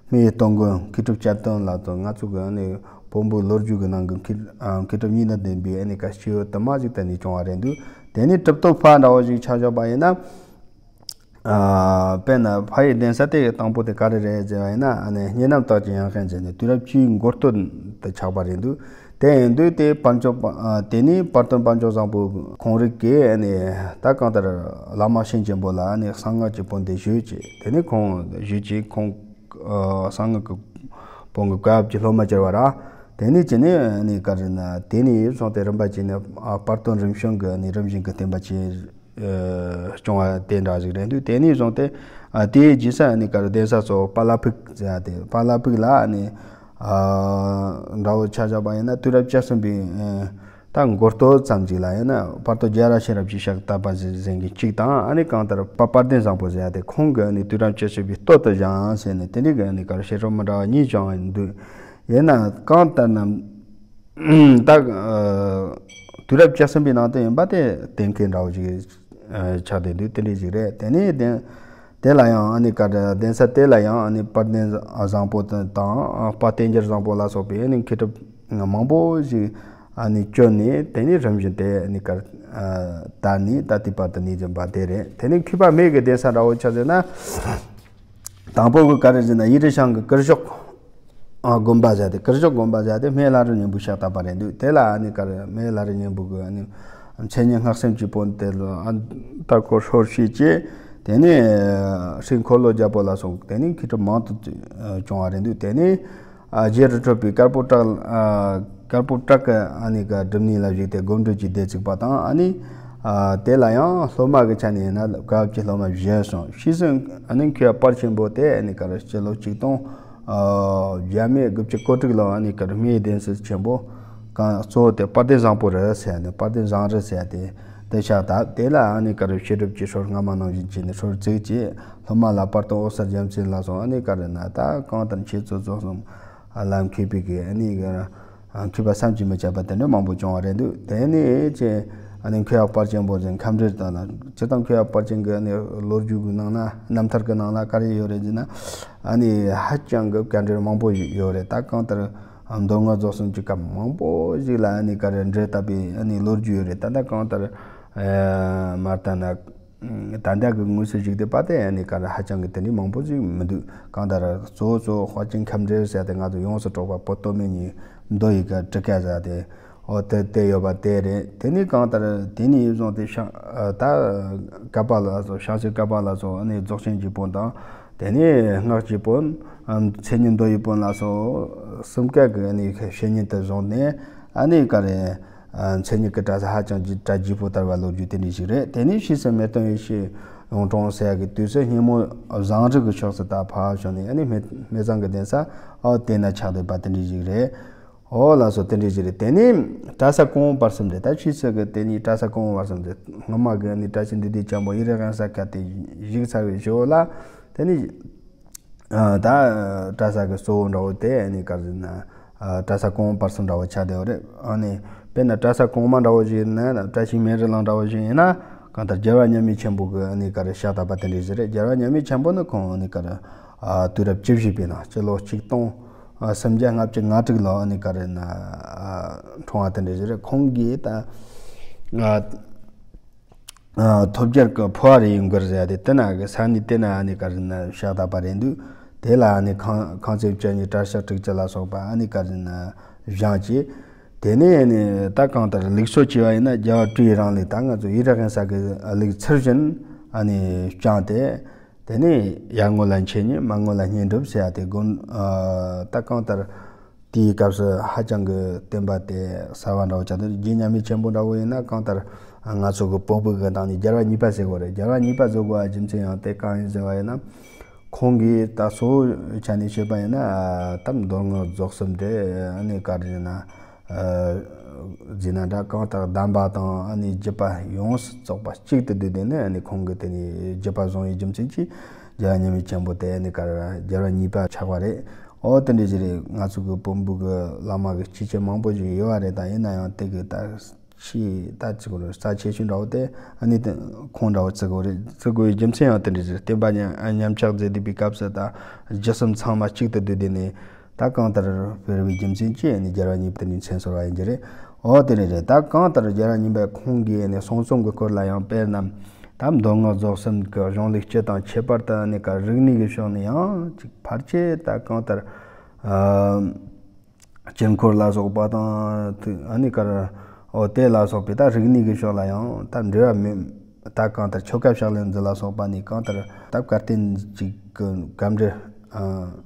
སྨན་གཡོག་སྟོང་མགོན་མཁས་གྲུབ་སྐྱབས་སྟོན་ལ་དང་ང་ཚོ་གི་ཨ་ནི་བོན་པོའི་ལོ་རྒྱུས་ཀྱི་ནང་གི་མཁས་ཨ་མཁས་གྲུབ་གཉིས་ལྡན་ལྡན་པའི་ཨ་ནི་ག་སྐྱེས་བུ་དུ་མ་ཞིག་དེ་ནས་བྱུང་བ་རེད་འདུག་དེ་ནས་གྲུབ་ཐོབ་ཕ་འདྲ་བོ་ཞིག་ཆ་བཞག་པ་ཡིན་ན། ཨ་དཔེར་ན་ཕ་ཡི་གདན་ས་དེ་དང་པོ་དེ་ག་རེ་རེད་ཟེར་བ་ཡིན་ན་ཨ་ནི་སྙེ་ནམ་སྟག་ཅན་ཡང་ཁན་ཟེར་ནས་དུས་རབས་བཅུའི་འགོ་སྟོད་དུ་ཆགས་པ་རེད་འདུག་དེ་ཡིན་དུས་དེ་དཔལ་འབྱོར་པ་ཨ་དེ་ནས་དཔལ་སྟོན་དཔལ་འབྱོར་བཟང་པོ་ཁོང་རིགས་ཀྱིས་ཨ་ནི་ད་གང་ལྟར་བླ་མ་ཤན་ཆེན་པོ་ལ་ཨ་ནི་གསང་སྔགས་ཀྱི་བོན་དེ་ཞུས་ཀྱིས། དེ་ནས་ཁོང་ཞུས་ཀྱིས་ཁོང་ཨ་གསང་སྔགས་ཀྱི་བོན་གྱི་བཀའ་བབས་ཀྱི་སློབ་མ་གྱུར་བ་ར། དེ་ནས་ཅི་ནས་ཨ་ནི་ག་རེ་ན་དེ་ནས་སོང་སྟེ་རིམ་པ་བྱས་ནས་ཨ་དཔལ་སྟོན་རིམ་བྱོན་གྱི་ཨ་ནི་རིམ་བཞིན་གྱི་བསྟན་པ་ཆེ། ཨ་སྐྱོང་བ་དེ་འདྲ་ཞིག་རེད་འདུག་དེ་ནས་བཟུང་སྟེ་ཨ་དེའི་རྗེས་སུ་ཨ་ནི་ག་རེ་གདན་ས་གཙོ་བོ་པཱ་ལགས་ཕུག་ཟེར་ཡ་དེ་པཱ་ལགས་ཕུག་ལ་ཨ་ནི་ཨ་འདྲ་བོ་ཆ་བཞག་པ་ཡིན་ན་དུས་རབས་བཅུ་གསུམ་པའི་ཨ་ད་འགོ་སྟོད་ཙམ་ཞིག་ལ་ཡིན་ན་བར་དོ་རྒྱལ་ར་ཤེས་རབ་ཀྱི་ཕྱག་བཏབ་པ་ཟེར་མཁན་གཅིག་དང་ཨ་ནི་གང་ལྟར་པ་དཔལ་ལྡན་བཟང་པོ་ཟེར་ཡ་དེ་ཁོང་གི་ཨ་ནི་དུས་རབས་བཅུ་གསུམ་པའི་སྟོད་དུ་བཞེངས་ཟེར་ནས་དེ་འདྲའི་གི་ཨ་ནི་ག་རེ་བཤད་སྲོལ་མི་འདྲ་བ་གཉིས་བྱུང་བ་འདུག་ཡིན་ན་གང་ལྟར་ན། ད་དུས་རབས་བཅུ་གསུམ་པའི་ནང་དུ་ཡིན་པ་དེ་གཏན་འཁེལ་འདྲ་བོ་ཞིག་ཆགས་བསྡད་འདུག་དེ་འདྲ་ཞིག་རེད། དེ་ནས་དེ་དེ་ལ་ཡང་ཨ་ནི་ག་རེ་གདན་ས་དེ་ལ་ཡང་ཨ་ནི་དཔལ་ལྡན་བཟང་པོ་དང་དཔལ་བསྟན་འགྱུར་བཟང་པོ་ལ་སོགས་པའི་ཨ་ནི་མཁས་གྲུབ་མང་པོ་ཞིག་ཨ་ནི་བསྐྱོད་ནས། དེ་ནས་རིམ་བཞིན་དེ་ཨ་ནི་ག་རེ་དར་ནས་ད་ལྟའི་བར་དུ་གནས་བཞིན་པ་དེ་རེད། དེ་ནས་མཁས་པ་སྨན་གྱི་གདན་ས་འདྲ་བོ་ཆ་བཞག་ན། དང་པོ་གི་ག་རེ་ཟེར་ན་ཡུལ་གྲུ་ཤང་གི་གུར་ཞོགས། ཨ་དགོན་པ་ཟེར་ཏེ། གུར་ཞོགས་དགོན་པ་ཟེར་ཏེ་སྨན་བླ་རི་སྙིང་པོའི་ཕྱག་བཏབ་པ་རེད་འདུག་དེ་ལ་ཨ་ནི་ག་རེ་སྨན་བླ་རི་སྙིང་པོ་གི་ཨ་ནི་མཚན་ཉིད་སྔགས་སེམས་ཀྱི་བོན་དེ་ལ་ཨ་ད་ཁོ་ཧྲོལ་ཤེས་ཀྱིས། དེ་ནས་ཨ་སྲས་འཁོར་ལོ་རྒྱལ་པོ་ལ་སོགས་དེ་ནས་མཁས་གྲུབ་མང་དུ་བྱུང་བ་རེད་འདུག་དེ་ནས་ཨ་རྗེ་རི་ཁྲོད་པའི་དཀར་པོ་བྲག་ཨ་དཀར་པོ་བྲག་གི་ཨ་ནི་ག་སྒྲུབ་གནས་ལ་བཞུགས་ཏེ་སྒོམ་སྒྲུབ་ཀྱི་སྡེ་བཙུགས་པ་དང་། ཨ་ནི་ཨ་དེ་ལ་ཡང་སློབ་མ་གི་ཆ་ནས་ཡིན་ན་སྐབས་ཀྱི་སློབ་མ་བཞི་སོང་། ཕྱིས་སུ་ཨ་ནི་མཁས་པ་དཔལ་ཆེན་པོ་དེ་ཨ་ནི་ག་རེ་སྤྱི་ལོ་ཆིག་སྟོང་བརྒྱ་མེད་དགུ་བཅུ་གོ་དྲུག་ལོ་ཨ་ནི་ག་རེ་སྨན་གདན་ས་ཆེན་པོ་གང་གཙོ་བོ་དེ་དཔལ་ལྡན་བཟང་པོ་རི་ཟེར་ནས། དཔལ་ལྡན་བཟང་རི་ཟེར་དེ་དེ་ཕྱག་བཏབ། དེ་ལ་ཨ་ནི་ག་རེ་བཤད་སྒྲུབ་ཀྱི་སྲོལ་སྔ་མ་ནང་བཞིན་བྱས་ནས་སྲོལ་བཙུགས་ཀྱིས། སློབ་མ་ལ་དཔལ་སྟོན་འོད་གསལ་རྒྱལ་མཚན་ལ་སོགས་ཨ་ནི་ག་རེ་ན་ད་གང་ལྟར་འཆད་རྩོད་རྫོགས་གསུམ་ལམ་མཁས་པའི་གི་ཨ་ནི་ག་རེ་མཁས་པ་བསམ་གྱིས་མི་ཁྱབ་པ་དེ་འདྲ་མང་པོ་བྱུང་བ་རེད་འདུག་དེ་ནས་ཅེ་ཨ་ནི་མཁས་པ་དཔལ་ཆེན་པོ་ཟེར་ཁམས་འབྲེལ་དང་ལ། སྤྱིར་བཏང་མཁས་པ་དཔལ་ཆེན་གྱི་ཨ་ནི་ལོ་རྒྱུས་ཀྱི་ནང་ན་རྣམ་ཐར་གྱི་ནང་ལ་ག་རེ་ཡོད་རེད་ཟེར་ན། ཨ་ནི་ཧ་ཅང་གི་བཀའ་འགྲེལ་མང་པོ་ཡོད་རེད། ད་གང་ལྟར་མདོ་སྔགས་རྫོགས་གསུམ་གྱི་སྐབས་མང་པོ་ཞིག་ལ་ཨ་ནི་ག་རེ་འགྲེལ་བཏབ་པའི་ཨ་ནི་ལོ་རྒྱུས་ཡོད་རེད། ད་ལྟ་གང་ལྟར་མ་ལྟ་ན། ད་ལྟ་གི་དངོས་སུ་བཞུགས་བསྡད་པ་དེ་ཨ་ནི་ག་རེ་ཧ་ཅང་གི་དེ་འདྲའི་མང་པོ་ཞིག་མི་འདུག་གང་ལྟར་གཙོ་བོ་གཙོ་བོ་དཔལ་ཆེན་ཁམས་འབྲེལ་ཟེར་དེ་ང་ཚོ་ཡོངས་སུ་གྲགས་པ་པོ་ཏོ་མེ་ཉིད་མདོ་ཡི་ག་གྲུ་ཁ་ཟེར་དེ། ཨོ་དེ་དེ་ཡོད་པ་དེ་རེད། དེ་ནས་གང་ལྟར་དེ་ནས་བཟུང་སྟེ་ཤ་ད་བཀའ་པ་ལ་སོགས། ཤཱཀྱའི་བཀའ་པ་ལ་སོགས་ཨ་ནི་རྫོགས་ཆེན་གྱི་བོན་དང་། དེ་ནས་སྔགས་ཀྱི་བོན། མཚན་ཉིད་མདོ་ཡི་བོན་ལ་སོགས་གསུམ་ཀ་གི་ཨ་ནི་བཤེས་གཉེན་དུ་བཟུང་ནས་ཨ་ནི་ག་རེ། མཚན་ཉིད་ཀྱི་གྲྭ་ས་ཧ་ཅང་གྲ་རྒྱས་པོ་དར་བ་ལོ་རྒྱུས་དེ་འདྲ་ཞིག་རེད། དེ་ནས་ཕྱིས་སུ་མེས་སྟོན་ཡེ་ཤེས་གཡུང་དྲུང་ཟེར་ཡ་གི་དུས་སུ་སྙེ་མོ་བཟང་རི་གི་ཕྱོགས་སུ་ད་ཕར་བྱུང་ནས་ཨ་ནི་སྨད་སྨད་བཟང་གི་གདན་ས་ཨོ་དེ་ན་ཆགས་བསྡད་པ་དེ་འདྲ་ཞིག་རེད། ཨོ་ལགས་སོ། དེ་འདྲ་ཞིག་རེད། དེ་ནས་གྲྭ་ས་གོང་འོག་བར་གསུམ་རེད། ད་ཕྱིས་སུ་གི་དེ་ནས་གྲྭ་ས་གོང་འོག་བར་གསུམ་རེད། སྔོན་མ་གི་ནི་བཀྲ་ཤིས་འདུས་སྡེ་ཆེན་པོ་ཡུལ་རི་དབེན་ས་ཁ་དེ་བཞུགས་ཚར་བའི་ཞོར་ལ། དེ་ནས་ཨ་ད་གྲྭ་ས་གི་གཙོ་བོ་འདྲ་བོ་དེ་ཨ་ནི་ག་རེ་ཟེར་ན་ཨ་གྲྭ་ས་གོང་འོག་བར་གསུམ་འདྲ་བོ་ཆགས་བསྡད་ཡོད་རེད། ཨ་ནི་དཔེར་ན་གྲྭ་ས་གོང་མ་འདྲ་བོ་ཞིག་ཡིན་ན། བཀྲ་ཤིས་སྨན་རི་གླིང་འདྲ་བོ་ཞིག་ཡིན་ན། གང་ལྟར་རྒྱལ་བ་མཉམ་མེད་ཆེན་པོ་གི་ཨ་ནི་ག་རེ་ཕྱག་བཏབ་པ་དེ་འདྲ་ཞིག་རེད། རྒྱལ་བ་མཉམ་མེད་ཆེན་པོ་ནི་ཁོང་ཨ་ནི་ག་རེ་ཨ་དུས་རབས་བཅུ་བཞི་པའི་ནང་སྤྱི་ལོ་ཆིག་སྟོང་ཨ་སུམ་བརྒྱ་ལྔ་བཅུ་ང་དྲུག་ལོ་ཨ་ནི་ག་རེ་ན་ཨ་འཁྲུངས་པ་དེ་འདྲ་ཞིག་རེད། ཁོང་གིས་ད་ཨ་ཨ་ཐོབ་རྒྱལ་གྱི་ཕོ་བ་རི་ཡི་མགུར་ཟེར་ཡ་དེ་དེ་ན་གི་ས་གནས་དེ་ན་ཨ་ནི་ག་རེ་ན་ཕྱག་བཏབ་པ་རེད་འདུག་དེ་ལ་ཨ་ནི་ཁང་ཁང་བརྩེགས་བཅུ་གཉིས་གྲྭ་ཤག་དྲུག་ཅུ་ལ་སོགས་པ་ཨ་ནི་ག་རེ་ན་བཞེངས་བྱས། དེ་ནས་ཨ་ནི་ད་གང་ལྟར་ལུགས་སྲོལ་བྱས་པ་ཡིན་ན་རྒྱལ་བ་སྤྲུལ་པའི་རིང་ལུགས་ད་ང་ཚོ་ཡུལ་རི་དབེན་ས་གི་ལུགས་ཚུལ་བཞིན་ཨ་ནི་བསྐྱངས་ཏེ། དེ་ནས་ཡར་ངོ་ལ་འཆད་ཉན། མར་ངོ་ལ་བསྙེན་སྒྲུབ་ཟེར་ཡ་དེ་དགོན་ཨ་ད་གང་ལྟར་དེའི་སྐབས་སུ་ཧ་ཅང་གི་བསྟན་པ་དེ་གསར་བ་འདྲ་བོ་ཆགས་འདུག་རྗེ་མཉམ་མེད་ཆེན་པོ་འདྲ་བོ་ཡིན་ན་གང་ལྟར་ང་ཚོ་གི་བོན་པོ་གི་ནང་ནས་རྒྱལ་བ་གཉིས་པ་ཟེར་དགོས་རེད། རྒྱལ་བ་གཉིས་པ་བཟོ་དགོས་པ་རྒྱུ་མཚན་ཡང་དེ་གང་ཡིན་ཟེར་བ་ཡིན་ན། ཁོང་གིས་ད་གཙོ་བོ་ཆ་ནས་བཤད་པ་ཡིན་ན་ད་མདོ་སྔགས་རྫོགས་གསུམ་དེ་ཨ་ནི་ག་རེ་ན་ཨ་ཟེར་ན་འདྲ། གང་ལྟར་གདམས་པ་དང་ཨ་ནི་བརྒྱུད་པ་ཡོངས་སུ་རྫོགས་པ་གཅིག་ཏུ་བསྡུས་ཏེ་ནི་ཨ་ནི་ཁོང་གིས་དེ་ནས་བརྒྱུད་པ་བཟུང་བའི་རྒྱུ་མཚན་གྱིས་རྒྱལ་བ་མཉམ་མེད་ཆེན་པོ་དེ་ཨ་ནི་ག་རེ་རྒྱལ་བ་གཉིས་པ་ཆགས་པ་རེད། ཨོ་དེ་འདྲ་ཞིག་རེད། ང་ཚོ་གི་བོན་པོ་གི་བླ་མ་གི་སྐྱེས་ཆེན་མང་པོ་ཞིག་ཡོད་པ་རེད། ད་ཡིན་ན་ཡང་དེ་གི་ད་ཆེས་ད་ཅི་གོ་རེད། རྩ་ཆེ་ཤོས་འདྲ་བོ་དེ་ཨ་ནི་དེ་ཁོང་འདྲ་བོ་བརྩི་དགོས་རེད། བརྩི་དགོས་པའི་རྒྱུ་མཚན་ཡང་དེ་འདྲ་ཞིག་བསྟན་པ་ཉམས་ཉམས་ཆག་མཛད་བསྡད་པའི་སྐབས་སུ་ད་རྒྱུད་གསུམ་ཚང་མ་གཅིག་ཏུ་བསྡུས་ཏེ་ནས། ད་གང་ལྟར་སྤེལ་བའི་རྒྱུ་མཚན་གྱིས་ནི་རྒྱལ་བ་གཉིས་པ་དེ་ནི་མཚན་གསོལ་བ་ཡིན་གྱི་རེད། འོ་དེ་རེད་རེད། ད་གང་ལྟར་རྒྱལ་བ་གཉིས་པའི་ཁོང་གིས་ནི་གསུང་རྩོམ་གྱི་སྐོར་ལ་ཡང་དཔེར་ན། ད་མདོ་སྔགས་རྫོགས་གསུམ་གྱི་གཞུང་ལུགས་སྤྱི་དང་ཁྱད་པར་དུ་ནི་ག་རིག་གནས་ཀྱི་ཕྱོགས་ནས་ཡང་ཅིག་ཕལ་ཆེར་ད་གང་ལྟར། ཨ་དཀྱིལ་འཁོར་ལ་སོགས་པ་དང་ཨ་ནི་ག་རེ་འོ་དེ་ལ་སོགས་པའི་ད་རིག་གནས་ཀྱི་ཕྱོགས་ལ་ཡང་ད་འབྲེལ་བ་མེད། ད་གང་ལྟར་ཆོ་ག་ཕྱག་ལེན་འདི་ལ་སོགས་པ་ནི་གང་ལྟར་ད་བཀའ་བསྟན་ཅིག་གི་འགལ་འབྲེལ་ཨ།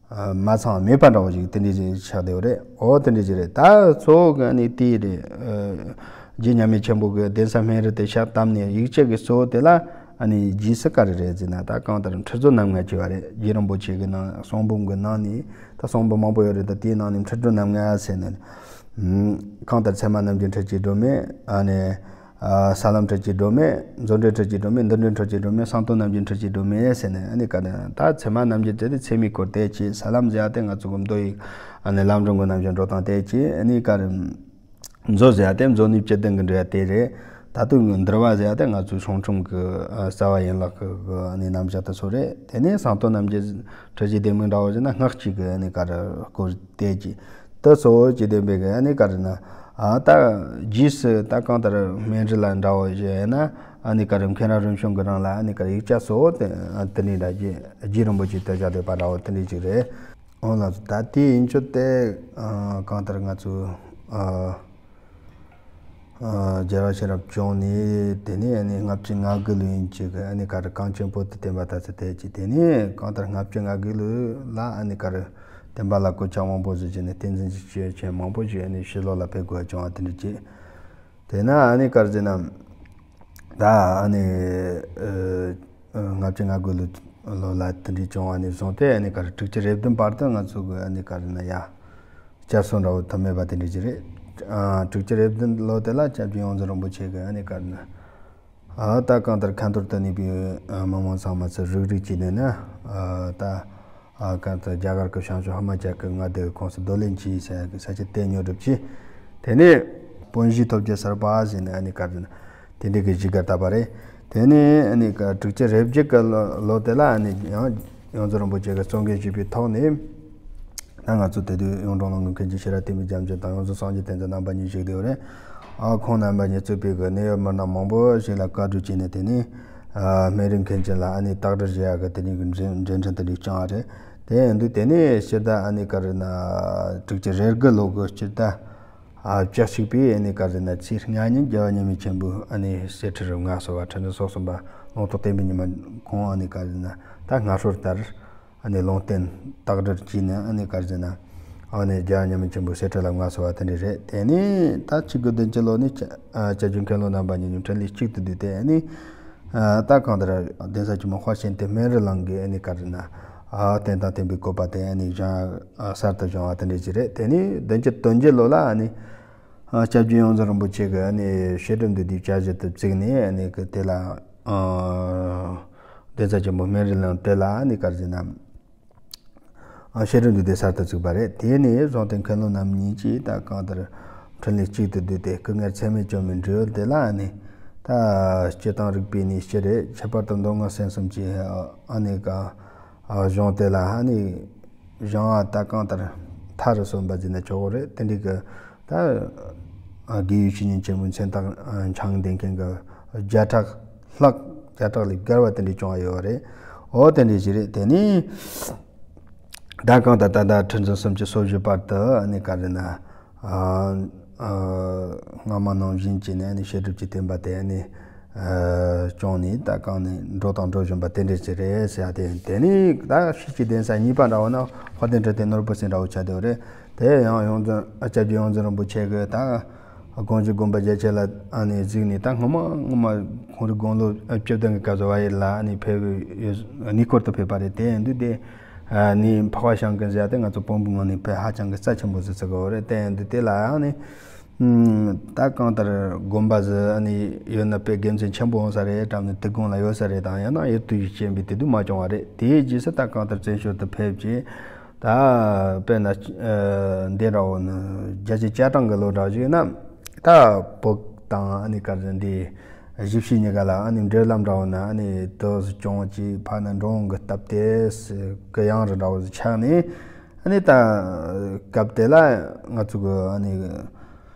ཨ་མ་ཚང་མེད་པ་འདྲ་བོ་ཞིག་དེ་འདྲ་ཞིག་ཆགས་བསྡད་ཡོད་རེད། འོ་དེ་འདྲ་ཞིག་རེད། ད་གཙོ་བོ་གི་ཨ་ནི་དེ་རེད། ཨ་རྗེ་མཉམ་མེད་ཆེན་པོ་གི་གདན་ས་སྨན་རི་དེ་ཕྱག་བཏབ་ནས་ཡིག་ཆ་གི་གཙོ་བོ་དེ་ལ་ཨ་ནི་རྗེས་སུ་ག་རེ་རེད་ཟེར་ན། ད་གང་ལྟར་ཁྲི་རྫོགས་རྣམ་ལྔ་ཅེས་པ་རེད། རྗེ་རིན་པོ་ཆེ་གི་ནང་གསུང་འབུམ་གི་ནང་ནས་ད་གསུང་འབུམ་མང་པོ་ཡོད་རེད། ད་དེའི་ནང་ནས་ཁྲི་རྫོགས་རྣམ་ལྔ་ཟེར་ནས། ཨ་གང་ལྟར་ཚད་མ་རྣམ་འགྱུར་ཁྲི་གཅིག་སྒྲོན་མེ། ཨ་ནི། ཨ། ས་ལམ་ཁྲིད་ཀྱི་སྒྲོན་མེ། མཛོད་འགྲེལ་ཁྲིད་ཀྱི་སྒྲོན་མེ། འདུལ་འགྲེལ་ཁྲིད་ཀྱི་སྒྲོན་མེ། གསང་སྟོང་རྣམ་འབྱེད་ཁྲིད་ཀྱི་སྒྲོན་མེ་ཟེར་ནས། ཨ་ནི་ག་རེ་ད་ཚད་མ་རྣམ་འབྱེད་དེ་དེ་ཚད་མའི་སྐོར་དེ་བྱས། ས་ལམ་ཟེར་ཡ་དེ་ང་ཚོ་གི་མདོ་ཡི་ཨ་ནི་ལམ་འབྱོར་མགོན་རྣམ་གཞག་འགྲོ་སྟངས་དེ་བྱས། ཨ་ནི་ག་རེ། མཛོད་ཟེར་ཡ་དེ་མཛོད་ནི་བཅུ་བདུན་གྱི་འགྲོ་ཡ་དེ་རེད། ད་དུང་འདུལ་བ་ཟེར་ཡ་དེ་ང་ཚོའི་སྲོང་ཁྲིམས་ཀྱི་ཨ་རྩ་བ་ཡན་ལག་གི་ཨ་ནི་རྣམ་གཞག་དེ་ཚོ་རེད། དེ་ནས་གསང་སྟོང་རྣམ་འབྱེད་ཁྲིད་ཀྱི་སྒྲོན་མེ་འདྲ་བོ་ཟེར་ན། སྔགས་ཀྱི་གི་ཨ་ནི་ག་རེ་སྐོར་དེ་བྱས། དེ་གཙོ་བོ་བྱས་ལྡན་པའི་གི་ཨ་ནི་ག་རེ་ན། ཨ། ད་རྗེས་སུ་ད་གང་ལྟར་སྨན་རི་ལ་འདྲ་བོ་ཞིག་ཡིན་ན། ཨ་ནི་ག་རེ་མཁན་རབ་རིམ་བྱོན་གྱི་རིང་ལ་ཨ་ནི་ག་རེ་ཡིག་ཆ་གཙོ་བོ་དེ་ཨ་དེ་འདྲའི་འདྲ་རྗེ་རྗེ་རིན་པོ་ཆེ་དེ་བཞག་བསྡད་པ་འདྲ་བོ་དེ་འདྲའི་ཅིག་རེད། འོ་ལགས་སོ། ད་དེའི་ཡིན་ཆོད་དེ་ཨ་གང་ལྟར་ང་ཚོ་ཨ་ཨ་རྒྱལ་བ་ཤེས་རབ་བྱུང་ནས། དེ་ནས་ཨ་ནི་ལྔ་བཅུ་ང་དགུ་ལོ་ཡིན་ཅིག་གི་ཨ་ནི་ག་རེ་གངས་ཅན་བོད་དུ་བསྟན་པ་དར་ཚུལ་དེ་བྱས། དེ་ནས་གང་ལྟར་ལྔ་བཅུ་ང་དགུ་ལོ་ལ་ཨ་ནི་ག་རེ་བསྟན་པ་ལ་གོད་ཆག་མང་པོ་ཞིག་བྱས་ནས། བསྟན་འཛིན་གྱི་སྐྱེས་ཆེན་མང་པོ་ཞིག་ཨ་ནི་ཕྱི་ལོགས་ལ་ཕེབས་དགོས་བྱུང་བ་དེ་འདྲ་བྱས། དེས་ན་ཨ་ནི་ག་རེ་ཟེར་ན། ད་ཨ་ནི་ཨ་ལྔ་བཅུ་ང་དགུ་ལོ་ལོ་ལ་དེ་འདྲའི་བྱུང་བ་ནས་བཟུང་སྟེ། ཨ་ནི་ག་རེ་དྲུག་ཅུ་རེ་བདུན་བར་དུ་ང་ཚོ་གི་ཨ་ནི་ག་རེ་ན་ཡ་བསྐྱར་གསོ་འདྲ་བོ་ཐུབ་མེད་པ་དེ་འདྲ་ཅིག་རེད། ཨ་དྲུག་ཅུ་རེ་བདུན་ལོ་དེ་ལ་སྐྱབས་རྗེ་ཡོངས་འཛིན་རིན་པོ་ཆེ་གིས་ཨ་ནི་ག་རེ་ན། ཨ་ད་གང་ལྟར་ཁ་འཐོར་དུ་གནས་པའི་ཨ་མི་མང་ཚང་མ་ཚུར་རུག་རུག་བྱས་ནས་ན། ཨ་ད་ཨ་གང་ལྟར་རྒྱ་གར་གྱི་བྱང་ཕྱོགས་ཧི་མ་ཅལ་གྱི་མངའ་སྡེའི་ཁོངས་སུ་རྡོར་གླིང་གི་ས་ས་ཆ་དེ་ཉོ་སྒྲུབ་བྱས། དེ་ནས་དཔོན་བཞིའི་ཐོབ་རྒྱལ་གསར་པ་ཟེར་ནས་ཨ་ནི་ག་རེ་ན་དེ་འདྲའི་གི་གཞིས་ཀ་བཏབ་པ་རེད། དེ་ནས་ཨ་ནི་ག་དྲུག་ཅུ་རེ་བརྒྱད་ཀྱི་ལོ་ལོ་དེ་ལ་ཨ་ནི་ཡང་ཡོངས་འཛིན་རིན་པོ་ཆེ་གིས་གཙོ་འགན་བཞེས་པའི་ཐོག་ནས། ད་ང་ཚོ་དེ་དུས་གཡུང་དྲུང་ལུང་གི་མཁན་ཆེན་ཤེས་རབ་བསྟན་པའི་རྒྱལ་མཚན་དང་། ཡོངས་འཛིན་སངས་རྒྱས་བསྟན་འཛིན་རྣམ་པ་གཉིས་བཞུགས་བསྡད་ཡོད་རེད། ཨ་ཁོང་རྣམ་པ་གཉིས་གཙོས་པའི་གི་གནད་ཡོད་མི་སྣ་མང་པོ་ཞིག་ལ་བཀའ་བསྡུར་བྱས་ནས། དེ་ནས་ཨ་སྨན་རིའི་མཁན་ཆེན་ལ་ཨ་ནི་རྟགས་སྒྲིག་བྱེད་ཡག་གི་དེ་རིང་གི་མཛད་འཕྲིན་དེ་འདྲ་བསྐྱངས་པ་རེད། དེ་ཡིན་དུས་དེ་ནས་སྤྱིར་བཏང་ཨ་ནི་ག་རེ་ན་དྲུག་ཅུ་རེ་དགུ་ལོ་གི་སྤྱིར་བཏང་ཨ་བཅུ་གཅིག་པའི་ཨ་ནི་ག་རེ་ན་ཚེས་ལྔ་ཉིན་རྒྱལ་བ་མཉམ་མེད་ཆེན་པོའི་ཨ་ནི་གསེར་ཁྲི་རུ་མངའ་གསོལ་བ། ཁྲི་འཛིན་སོ་གསུམ་པ་ལུང་རྟོགས་བསྟན་པའི་ཉི་མ་ཁོང་ཨ་ནི་ག་རེ་ན་ད་སྔ་སྲོལ་ལྟར་ཨ་ནི་ལུང་བསྟན་རྟགས་སྒྲིག་བྱས་ནས། ཨ་ནི་ག་རེ་ཟེར་ན། ཨ་ནི་རྒྱལ་བ་མཉམ་མེད་ཆེན་པོའི་གསེར་ཁྲི་ལ་མངའ་གསོལ་བ་དེ་འདྲ་རེད། དེ་ནས་ད་ཆིག་སྒོར་བདུན་ཅུ་ལོ་ནས་ཨ་སྐྱབས་རྗེ་མཁན་སློབ་རྣམ་པ་གཉིས་ནས་འཕྲིན་ལས་གཅིག་ཏུ་བསྡུས་ཏེ། ཨ་ནི་ཨ་ད་གང་ལྟར་གདན་ས་ཆེན་མོ་དཔལ་ཆེན་བསྟི་སྨན་རི་གླིང་གི་ཨ་ནི་ག་རེ་ན་ཨ་རྟེན་དང་བརྟེན་པའི་བཀོད་པ་དེ་ཨ་ནི་བཞེངས་ཨ་གསར་དུ་བཞེངས་པ་དེ་འདྲ་ཞིག་རེད། དེ་ནས་བདུན་ཅུ་དོན་བརྒྱད་ལོ་ལ་ཨ་ནི་ཨ་སྐྱབས་རྗེ་ཡོངས་འཛིན་རིན་པོ་ཆེ་གིས་ཨ་ནི་བཤད་སྒྲུབ་འདུས་སྡེའི་བཅའ་གཞི་དེ་བཙུགས་ནས། ཨ་ནི་གི་དེ་ལ་ཨ་གདན་ས་ཆེན་མོ་སྨན་རི་གླིང་དེ་ལ་ཨ་ནི་ག་རེ་ཟེར་ན། ཨ་བཤད་སྒྲུབ་འདུས་སྡེ་གསར་དུ་བཙུགས་པ་རེད། དེ་ནས་བཟུང་སྟེ་མཁན་སློབ་རྣམ་གཉིས་ཀྱིས་ད་གང་ལྟར་འཕྲིན་ལས་གཅིག་ཏུ་བསྡུས་ཏེ། སྐུ་ངལ་ཚད་མེད་བཅོམ་པའི་འབྲས་བུ་དེ་ལ་ཨ་ནི་ད་སྤྱིར་བཏང་རིག་པའི་གནས་སྤྱི་རེད། ཁྱད་པར་དུ་མདོ་སྔགས་ཟན་གསུམ་གྱི་ཨ་ནི་ག་ཨ་གཞུང་དེ་ལ་ཨ་ནི་བཞེངས་པ་ད་གང་ལྟར་མཐའ་རུ་སོན་པ་ཟེར་ན་ཆོག་གི་རེད། དེ་འདྲའི་གི་ད་ཨ་དགེ་བའི་བཤེས་གཉེན་ཆེན་པོའི་མཚན་རྟགས་འཆང་ལྡན་མཁན་གྱི་བརྒྱ་ཕྲག་ལྷག་བརྒྱ་ཕྲག་ལས་བརྒལ་བ་དེ་འདྲ་བྱུང་བ་ཡོད་རེད། འོ་དེ་འདྲ་ཞིག་རེད། དེ་ནས་ད་གང་ལྟར་ད་ལྟ་ཁྲི་འཛིན་སུམ་ཅུ་སོ་བཞི་བར་དུ་ཨ་ནི་ག་རེ་ན་ཨ་ཨ་སྔ་མ་ནང་བཞིན་བྱས་ནས་ཨ་ནི་བཤད་སྒྲུབ་ཀྱི་བསྟན་པ་དེ་ཨ་ནི་ཨ་སྐྱོང་ནས་ད་གང་ནས་འགྲོ་དང་འགྲོ་བཞིན་པ་དེ་འདྲ་ཞིག་རེད་ཟེར་ཡ་དེ་ཡིན། དེ་ནས་ད་ཕྱིས་ཀྱི་གདན་ས་གཉིས་པ་འདྲ་བོ་ན་དཔལ་ལྡན་འཕྲོད་བསྟེན་ནོར་བུ་ཟེར་འདྲ་བོ་ཆགས་བསྡད་ཡོད་རེད། དེ་ཡང་ཡོངས་འཛིན་ཨ་སྐྱབས་རྗེ་ཡོངས་འཛིན་རིན་པོ་ཆེ་གིས་ད་དགོངས་རྒྱུ་དགོན་པ་བརྒྱད་ཅུ་ལ་ཨ་ནི་གཟིགས་ནས། ད་སྔོན་མ་སྔོན་མ་ཁོང་རང་དགུང་ལོ་བཅུ་བདུན་གྱི་སྐབས་སུ་བལ་ཡུལ་ལ་ཨ་ནི་ཕེབས་ཡོད། གནས་སྐོར་དུ་ཕེབས་པ་རེད། དེ་ཡིན་དུས་དེ་ཨ་ནི་འཕགས་པ་ཞང་ཀུན་ཟེར་ཡ་དེ་ང་ཚོ་བོན་པོའི་ངོས་ནས་དཔེ་ཧ་ཅང་གི་རྩ་ཆེན་པོ་ཟིག་བརྩི་གི་ཡོད་རེད། དེ་ཡིན་དུས་དེ་ལ་ཨ་ནི་ད་གང་ལྟར་དགོན་པ་ཟིག་ཨ་ནི་ཡོད་ན་དཔེ་དགེ་མཚན་ཆེན་པོ་འོང་ས་རེད་དྲན་ནས། དེ་དགོན་ལ་ཡོད་ས་རེད་དང་། ཡང་ན་ཡུལ་དུ་ཡུལ་ཆེན་པོའི་དེ་དུས་མ་བྱུང་བ་རེད། དེའི་རྗེས་སུ་ད་གང་ལྟར་བཙན་བྱོལ་དུ་ཕེབས་རྗེས། ད་དཔེར་ན་ཨ་འདི་འདྲ་བོ་ནི་བརྒྱད་ཅུ་གྱ་གྲངས་ཀྱི་ལོ་འདྲ་ཞིག་ན། ད་བོད་དང་ཨ་ནི་ག་རེ་འདི་གཞིས་བྱེས་གཉིས་ཀ་ལ་ཨ་ནི་འབྲེལ་ལམ་འདྲ་བོ་ན་ཨ་ནི་དུ་སྐྱོང་ཅིག་ཕར་ན་འགྲོ་འོང་གི་སྟབས་བདེ་སི་གི་ཡང་རི་འདྲ་བོ་ཞིག་ཆགས་ནས། ཨ་ནི་ད་སྐབས་དེ་ལ་ང་ཚོ་གི་ཨ་ནི་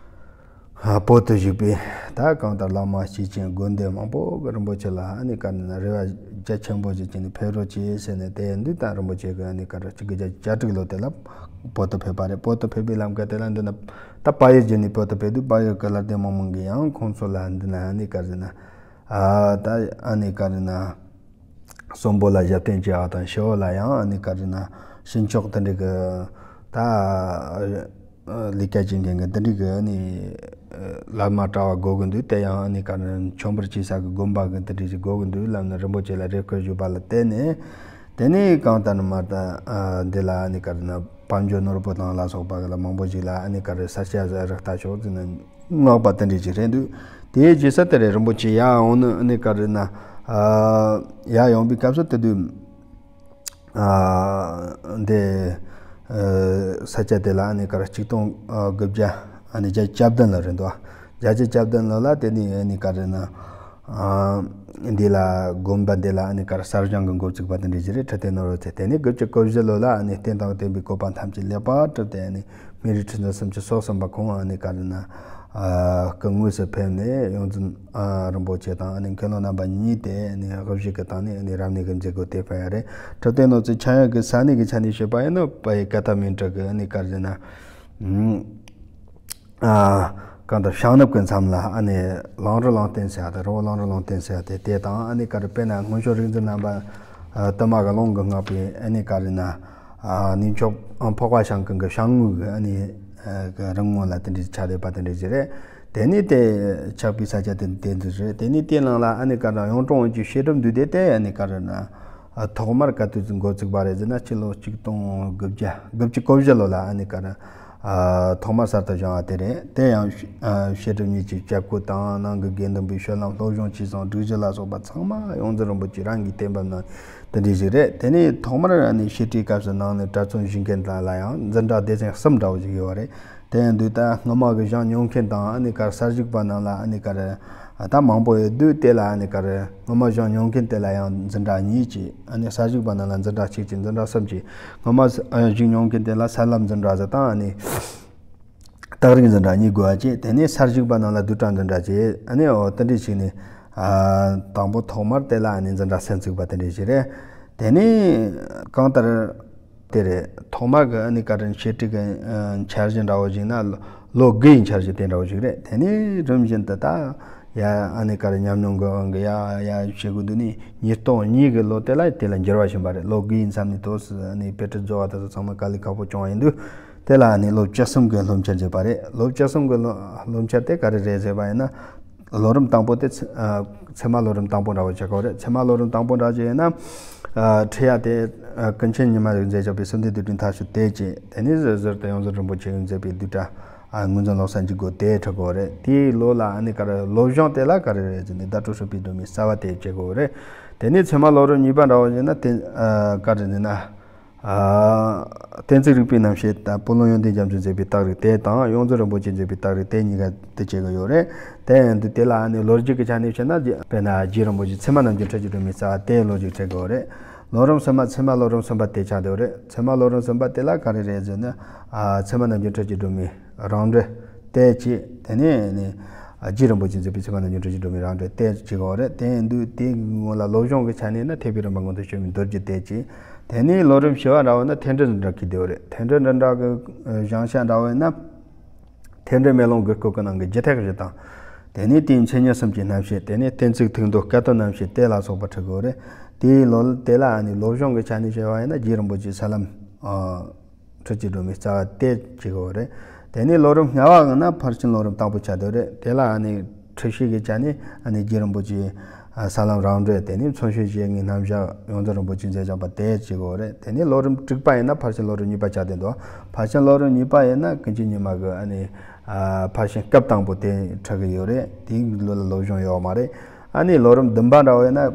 ཨ་བོད་དུ་བཞུགས་པའི་ད་གང་ལྟར་བླ་མ་སྐྱེས་ཆེན་དགོན་སྡེ་མང་པོ་གི་རིན་པོ་ཆེ་ལ་ཨ་ནི་ག་རེ་ན་རེ་བ་རྒྱ་ཆེན་པོ་ཞིག་བྱས་ནས་ཕེབས་རོགས་གྱིས་ཟེར་ནས། དེ་ཡིན་དུས་ད་རིན་པོ་ཆེ་གིས་ཨ་ནི་ག་རེ་གཅིག་དགུ་བརྒྱ་གྱ་དྲུག་ལོ་དེ་ལ་བོད་དུ་ཕེབས་པ་རེད། བོད་དུ་ཕེབས་པའི་ལམ་ཁ་དེ་ལ་འདི་ན་ད་བལ་ཡུལ་བརྒྱུད་ནས་བོད་དུ་ཕེབས་དུས། བལ་ཡུལ་གྱི་བླ་རྒན་མང་མང་གིས་ཡང་ཁོང་ཚོ་ལ་འདི་ན་ཨ་ནི་ག་རེ་ན་ཨ་ད་ཨ་ནི་ག་རེ་ན། གསོན་པོ་ལ་ཞབས་བརྟན་བྱེད་པ་དང་། ཤི་བོ་ལ་ཡང་ཨ་ནི་ག་རེ་ན་ཤིང་མཆོག་དེ་འདྲ་གི་ད་ལས་ཀ་བྱེད་མཁན་གྱི་དེ་འདྲ་གི་ཨ་ནི་བླ་མ་གྲྭ་བ་དགོས་ཀྱི་འདུག་དེ་ཡང་ཨ་ནི་ག་རེ་མཆོད་འབུལ་བྱེད་ས་གི་དགོན་པ་གི་དེ་འདྲ་ཞིག་དགོས་ཀྱི་འདུག་ལབ་ནས་རིན་པོ་ཆེ་ལ་རེ་སྐུལ་ཞུས་པ་ལ་བརྟེན་ནས། དེ་ནས་གང་ལྟར་མར་ད་འདི་ལ་ཨ་ནི་ག་རེ་ན་དཔལ་འབྱོར་ནོར་བུ་དང་ལ་སོགས་པ་ལ་མང་པོ་ཞིག་ལ་ཨ་ནི་ག་རེ་ས་སྐྱ་ཟ་རག་ལྟ་ཆོག་ཟེར་ན་མངགས་པ་དེ་འདྲ་ཞིག་རེད་འདུག་དེའི་རྗེས་ས་དེ་རེད། རིན་པོ་ཆེ་ཡར་འོང་ནི་ཨ་ནི་ག་རེ་ན་ཡར་ཡོང་པའི་སྐབས་སུ་དེ་དུས། ཨ་འདི་ས་སྐྱ་དེ་ལ་ཨ་ནི་ག་རེ་ཆིག་སྟོང་དགུ་བརྒྱ་ཨ་ནི་བརྒྱད་ཅུ་གྱ་བདུན་ལོ་རེད་འདུག་བརྒྱད་ཅུ་གྱ་བདུན་ལོ་ལ་དེ་ནི་ཨ་ནི་ག་རེ་ན་འདི་ལ་དགོན་པ་འདི་ལ་ཨ་ནི་ག་རེ་གསར་བཞེངས་ཀྱི་འགོ་བཙུགས་པ་དེ་འདྲ་ཞིག་རེད། ཁྲི་སྟེང་ནོར་བུ་ཚེ། དེ་ནི་དགུ་བཅུ་གོ་བཞི་ལོ་ལ་ཨ་ནི་རྟེན་དང་བརྟེན་པའི་བཀོད་པ་ཐམས་ཅད་ལེགས་པར་གྲུབ་སྟེ་ཨ་ནི་མི་རིགས་ཁྲི་འཛིན་སུམ་ཅུ་སོ་གསུམ་པ་ཁོང་ཨ་ནི་ག་རེ་ན། སྐུ་དངོས་སུ་ཕེབས་ནས་ཡོངས་འཛིན་རིན་པོ་ཆེ་དང་མཁན་སློབ་རྣམ་པ་གཉིས་ཏེ་དབུ་བཞུགས་ཀྱི་སྟེང་ནས་རབ་གནས་ཀྱི་མཛད་སྒོ་དེ་སྤེལ་ཡ་རེད། ཁྲི་སྟེང་ནོར་བུ་ཚེ་ཆགས་ཡག་གི་ས་གནས་ཀྱི་ཆ་ནས་བཤད་པ་ཡིན་ན་པའི་ཀ་ཐ་མན་གྲུ་གི་ཨ་ནི་ག་རེ་ཟེར་ན། གང་ལྟར་བྱང་ནུབ་ཀྱི་མཚམས་ལ་ཨ་ནི་གླང་རི་གླང་རྟེན་ཟེར་ཡ་དེ་རི་བོ་གླང་རི་གླང་རྟེན་ཟེར་ཡ་དེ་དེ་དང་ཨ་ནི་ག་རེ་དཔེར་ན་སྔོན་བྱོན་རིག་འཛིན་རྣམ་པ་དུ་མ་གི་ལུང་གིས་བསྔགས་པའི་ཨ་ནི་ག་རེ་ན། ནུབ་ཕྱོགས་འཕགས་པ་ཤིང་ཀུན་གྱི་བྱང་ངོས་ཀྱི་ཨ་ནི་གི་རི་ངོས་ལ་དེ་འདྲའི་ཆགས་བསྡད་པ་དེ་འདྲ་ཞིག་རེད། དེ་ནས་དེ་ཆགས་པའི་ས་ཆ་དེ་དེ་འདྲ་རེད། དེ་ནས་དེའི་ནང་ལ་ཨ་ནི་ག་རེ་གཡུང་དྲུང་བོན་གྱི་བཤད་སྒྲུབ་འདུས་སྡེ་དེ་ཨ་ནི་ག་རེ་ན་ཐོག་མར་ག་དུས་འགོ་བཙུགས་པ་རེད་ཟེར་ན་སྤྱི་ལོ་ཆིག་སྟོང་དགུ་བརྒྱ་དགུ་བཅུ་གོ་བཞི་ལོ་ལ་ཨ་ནི་ག་རེ་ཐོག་མར་གསར་དུ་བཞེངས་པ་དེ་རེད། དེ་ཡང་བཤད་སྒྲུབ་གཉིས་ཀྱི་སྐྱབས་བཀོད་དང་ནང་གི་དགེ་འདུན་པའི་སྤྱོད་ལམ་སློབ་སྦྱོང་བྱས་ཙང་སྒྲིག་གཞི་ལ་སོགས་པ་ཚང་མ་ཡོངས་འཛིན་རིན་པོ་ཆེ་རང་གིས་གཏན་འབེབས་གནང་། དེ་འདྲ་ཞིག་རེད། དེ་ནས་ཐོག་མར་ཨ་ནི་བཤད་ཁྲིད་སྐབས་སུ་ནང་ནས་གྲྭ་བཙུན་བཞུགས་མཁན་དག་ལ་ཡང་འཛིན་གྲྭ་སྡེ་ཚན་གསུམ་འདྲ་བོ་ཞིག་ཡོད་རེད། དེ་ཡིན་དུས་ད་སྔོན་མ་གི་བཞེངས་མྱོང་མཁན་དང་ཨ་ནི་ག་རེ་གསར་ཞུགས་པ་རྣམས་ལ་ཨ་ནི་ག་རེ་ད་མང་པོ་ཡོད་དུས་དེ་ལ་ཨ་ནི་ག་རེ་སྔོན་མ་བཞེངས་མྱོང་མཁན་དེ་ལ་ཡང་འཛིན་གྲྭ་གཉིས་ཀྱི་ཨ་ནི་གསར་ཞུགས་པ་རྣམས་ལ་འཛིན་གྲྭ་གཅིག་གཅིག་འཛིན་གྲྭ་གསུམ་གཅིག་སྔོན་མ་བཞུགས་མྱོང་མཁན་དེ་ལ་ས་ལམ་འཛིན་གྲྭ་ཟེར་དང་ཨ་ནི། སྟག་རིང་འཛིན་གྲྭ་གཉིས་དགོས་པ་བཅས། དེ་ནས་གསར་ཞུགས་པ་རྣམས་ལ་བསྡུས་གྲྭ་འཛིན་གྲྭ་བཅས། ཨ་ནི་འོ་དེ་འདྲ་ཞིག་ནས་ཨ་དང་པོ་ཐོག་མར་དེ་ལ་ཨ་ནི་འཛིན་གྲྭ་གསར་བཙུགས་པ་དེ་འདྲ་ཞིག་རེད། དེ་ནས་གང་ལྟར་དེ་རེད། ཐོག་མར་གི་ཨ་ནི་བཀའ་དྲིན་བཤད་ཁྲིད་ཀྱི་ཨ་འཆར་གཞི་འདྲ་བོ་ཞིག་ན་ལོ་ལོ་དགུ་ཡི་འཆར་གཞི་དེ་འདྲ་བོ་ཞིག་རེད། དེ་ནས་རིམ་བཞིན་དུ་ད་ཡ་ཨ་ནི་ག་རེ་ཉམས་མྱོང་གི་དབང་གིས་ཡ་ཡ་བྱེད་དགོས་འདུག་ནས་ཉིས་སྟོང་གཉིས་ཀྱི་ལོ་དེ་ལ་དེ་ལ་འགྱུར་བ་ཕྱིན་པ་རེད། ལོ་དགུ་ཡི་མཚམས་ནས་ཏོག་ཙམ་ཨ་ནི་དཔེ་ཁྲིད་རྫོགས་པ་དེ་ཚོ་ཚང་མ་དཀའ་ལས་ཁག་པོ་བྱུང་བ་ཡིན་དུས། དེ་ལ་ཨ་ནི་ལོ་བཅུ་གསུམ་གི་སློབ་འཆར་བྱས་པ་རེད། ལོ་བཅུ་གསུམ་གི་སློབ་སློབ་འཆར་དེ་ག་རེ་རེད་ཟེར་བ་ཡིན་ན། ལོ་རིམ་དང་པོ་དེ་ཚེ་ཨ་ཚད་མ་ལོ་རིམ་དང་པོ་འདྲ་བོ་བྱེད་དགོས་རེད། ཚད་མ་ལོ་རིམ་དང་པོ་འདྲ་བྱས་ཡིན་ན། ཨ་ཁྲིད་ཡ་དེ་ཨ་ཀུན་མཁྱེན་ཉི་མ་གིས་མཛད་བཞག་པའི་སིལ་སྡེ་བསྡུས་གྲྭའི་མཐར་ཕྱིན་དེ་བྱས། དེ་ནས་ཟུར་ཟུར་དུ་ཡོངས་འཛིན་རིན་པོ་ཆེ་གིས་མཛད་པའི་བསྡུས་གྲྭ་ཨ་ངོས་འཛིན་ལོ་གསར་འཇུག་སྒོ་དེ་ཁྲིད་དགོས་རེད། དེའི་ལོ་ལ་ཨ་ནི་ག་རེ་སློབ་སྦྱོང་དེ་ལ་ག་རེ་རེད་ཟེར་ནས་བརྡ་སྤྲོད་སྲིད་པའི་སྒྲོན་མེའི་རྩ་བ་དེ་བྱེད་དགོས་རེད། དེ་ནས་ཚད་མ་སློབ་རིམ་གཉིས་པ་འདྲ་བོ་ཡིན་ན་དེ་ཨ་ག་རེ་ཟེར་ན། ཨ་གཏན་ཚིགས་རིག་པའི་རྣམ་བཤད་དང་སྤོ་ལོ་ཡོན་ཏན་རྒྱ་མཚོས་མཛད་པའི་རྟགས་རིགས་དེ་དང་ཡོངས་འཛིན་རིན་པོ་ཆེས་མཛད་པའི་རྟགས་རིགས་དེ་གཉིས་ཀ་དེ་བྱེད་ཀྱི་ཡོད་རེད། དེ་ཡིན་དུས་དེ་ལ་ཨ་ནི་ལོ་རྒྱུས་ཀྱི་ཆ་ནས་བཤད་ན་རྗེ་དཔེར་ན་རྗེ་རིན་པོ་ཆེ་ཚད་མ་རྣམ་འགྱུར་ཁྲིད་ཀྱི་སྒྲོན་མེའི་རྩ་བ་དེ་ལོ་རྒྱུས་ཁྲིད་དགོས་རེད། ལོ་རིམ་གསུམ་པ་ཚད་མ་ལོ་རིམ་གསུམ་པ་དེ་ཆགས་བསྡད་ཡོད་རེད། ཚད་མ་ལོ་རིམ་གསུམ་པ་དེ་ལ་ག་རེ་རེད་ཟེར་ན། ཨ་ཚད་མ་རྣམ་འགྱུར་ཁྲིད་ཀྱི་སྒྲོན་མེ། རང་འགྲེལ། དེ་བྱས། དེ་ནས་ནི། རྗེ་རིན་པོ་ཆེས་མཛད་པའི་ཚད་མ་རྣམ་འགྱུར་ཁྲིད་ཀྱི་སྒྲོན་མེ་རང་འགྲེལ་དེ་བྱེད་དགོས་རེད། དེ་ཡིན་དུས་དེའི་སྔོན་ལ་སློབ་སྦྱོང་གི་ཆ་ནས་ན་ཐེག་པའི་རིམ་པ་མངོན་དུ་བྱེད་པའི་མདོ་རྒྱུད་དེ་བྱས། དེ་ནས་ལོ་རིམ་བཞི་བ་འདྲ་བོ་ན་མཐུན་སྒྲིལ་འཛིན་གྲྭ་ཁུལ་དེ་བོ་རེད། མཐུན་སྒྲིལ་འཛིན་གྲྭ་གི་བཞེངས་ཤག་འདྲ་བོ་ཡིན་ན། མཐུན་སྒྲིལ་མེ་ལོང་གི་སྐོར་གྱི་ནང་གི་རྒྱུ་ཐེག་བཞི་དང་། དེ་ནས་དེའི་མཚན་ཉིད་གསུམ་གྱི་རྣམ་བཤད། དེ་ནས་གཏན་ཚིགས་ཐིག་མདོ་སྐད་དོད་རྣམ་བཤད་དེ་ལ་སོགས་པ་ཁྲིད་དགོས་རེད། དེའི་ལོ་དེ་ལ་ཨ་ནི་སློབ་སྦྱོང་གི་ཆ་ནས་བཤད་པ་ཡིན་ན་རྗེ་རིན་པོ་ཆེའི་ས་ལམ། ཁྲིད་ཀྱི་སྒྲོན་མེའི་རྩ་བ་དེ་བྱེད་དགོས་རེད། དེ་ནས་ལོ་རིམ་ལྔ་བ་གི་ན་ཕར་ཕྱིན་ལོ་རིམ་དང་པོ་ཆགས་བསྡད་རེད། དེ་ལ་ཨ་ནི་ཁྲིད་གཞི་གི་ཆ་ནས་ཨ་ནི་རྗེ་རིན་པོ་ཆེའི་ས་ལམ་རང་འགྲེལ། དེ་ནས་མཚན་བྱང་བཞི་ལྔའི་རྣམ་གཞག་ཡོངས་འཛིན་རིན་པོ་ཆེས་མཛད་བཞག་པ་དེ་བྱེད་དགོས་རེད། དེ་ནས་ལོ་རིམ་དྲུག་པ་ཡིན་ན་ཕར་ཕྱིན་ལོ་རིམ་གཉིས་པ་ཆགས་བསྡད་འདུག་ཕར་ཕྱིན་ལོ་རིམ་གཉིས་པ་ཡིན་ན་ཀུན་མཁྱེན་ཉི་མ་གིས་ཨ་ནི་ཕར་ཕྱིན་སྐབས་དང་པོ་དེ་ཁྲིད་གི་ཡོད་རེད། དེའི་ལོ་ལ་སློབ་སྦྱོང་ཡོད་མ་རེད། ཨ་ནི་ལོ་རིམ་བདུན་པ་འདྲ་བོ་ཡིན་ན་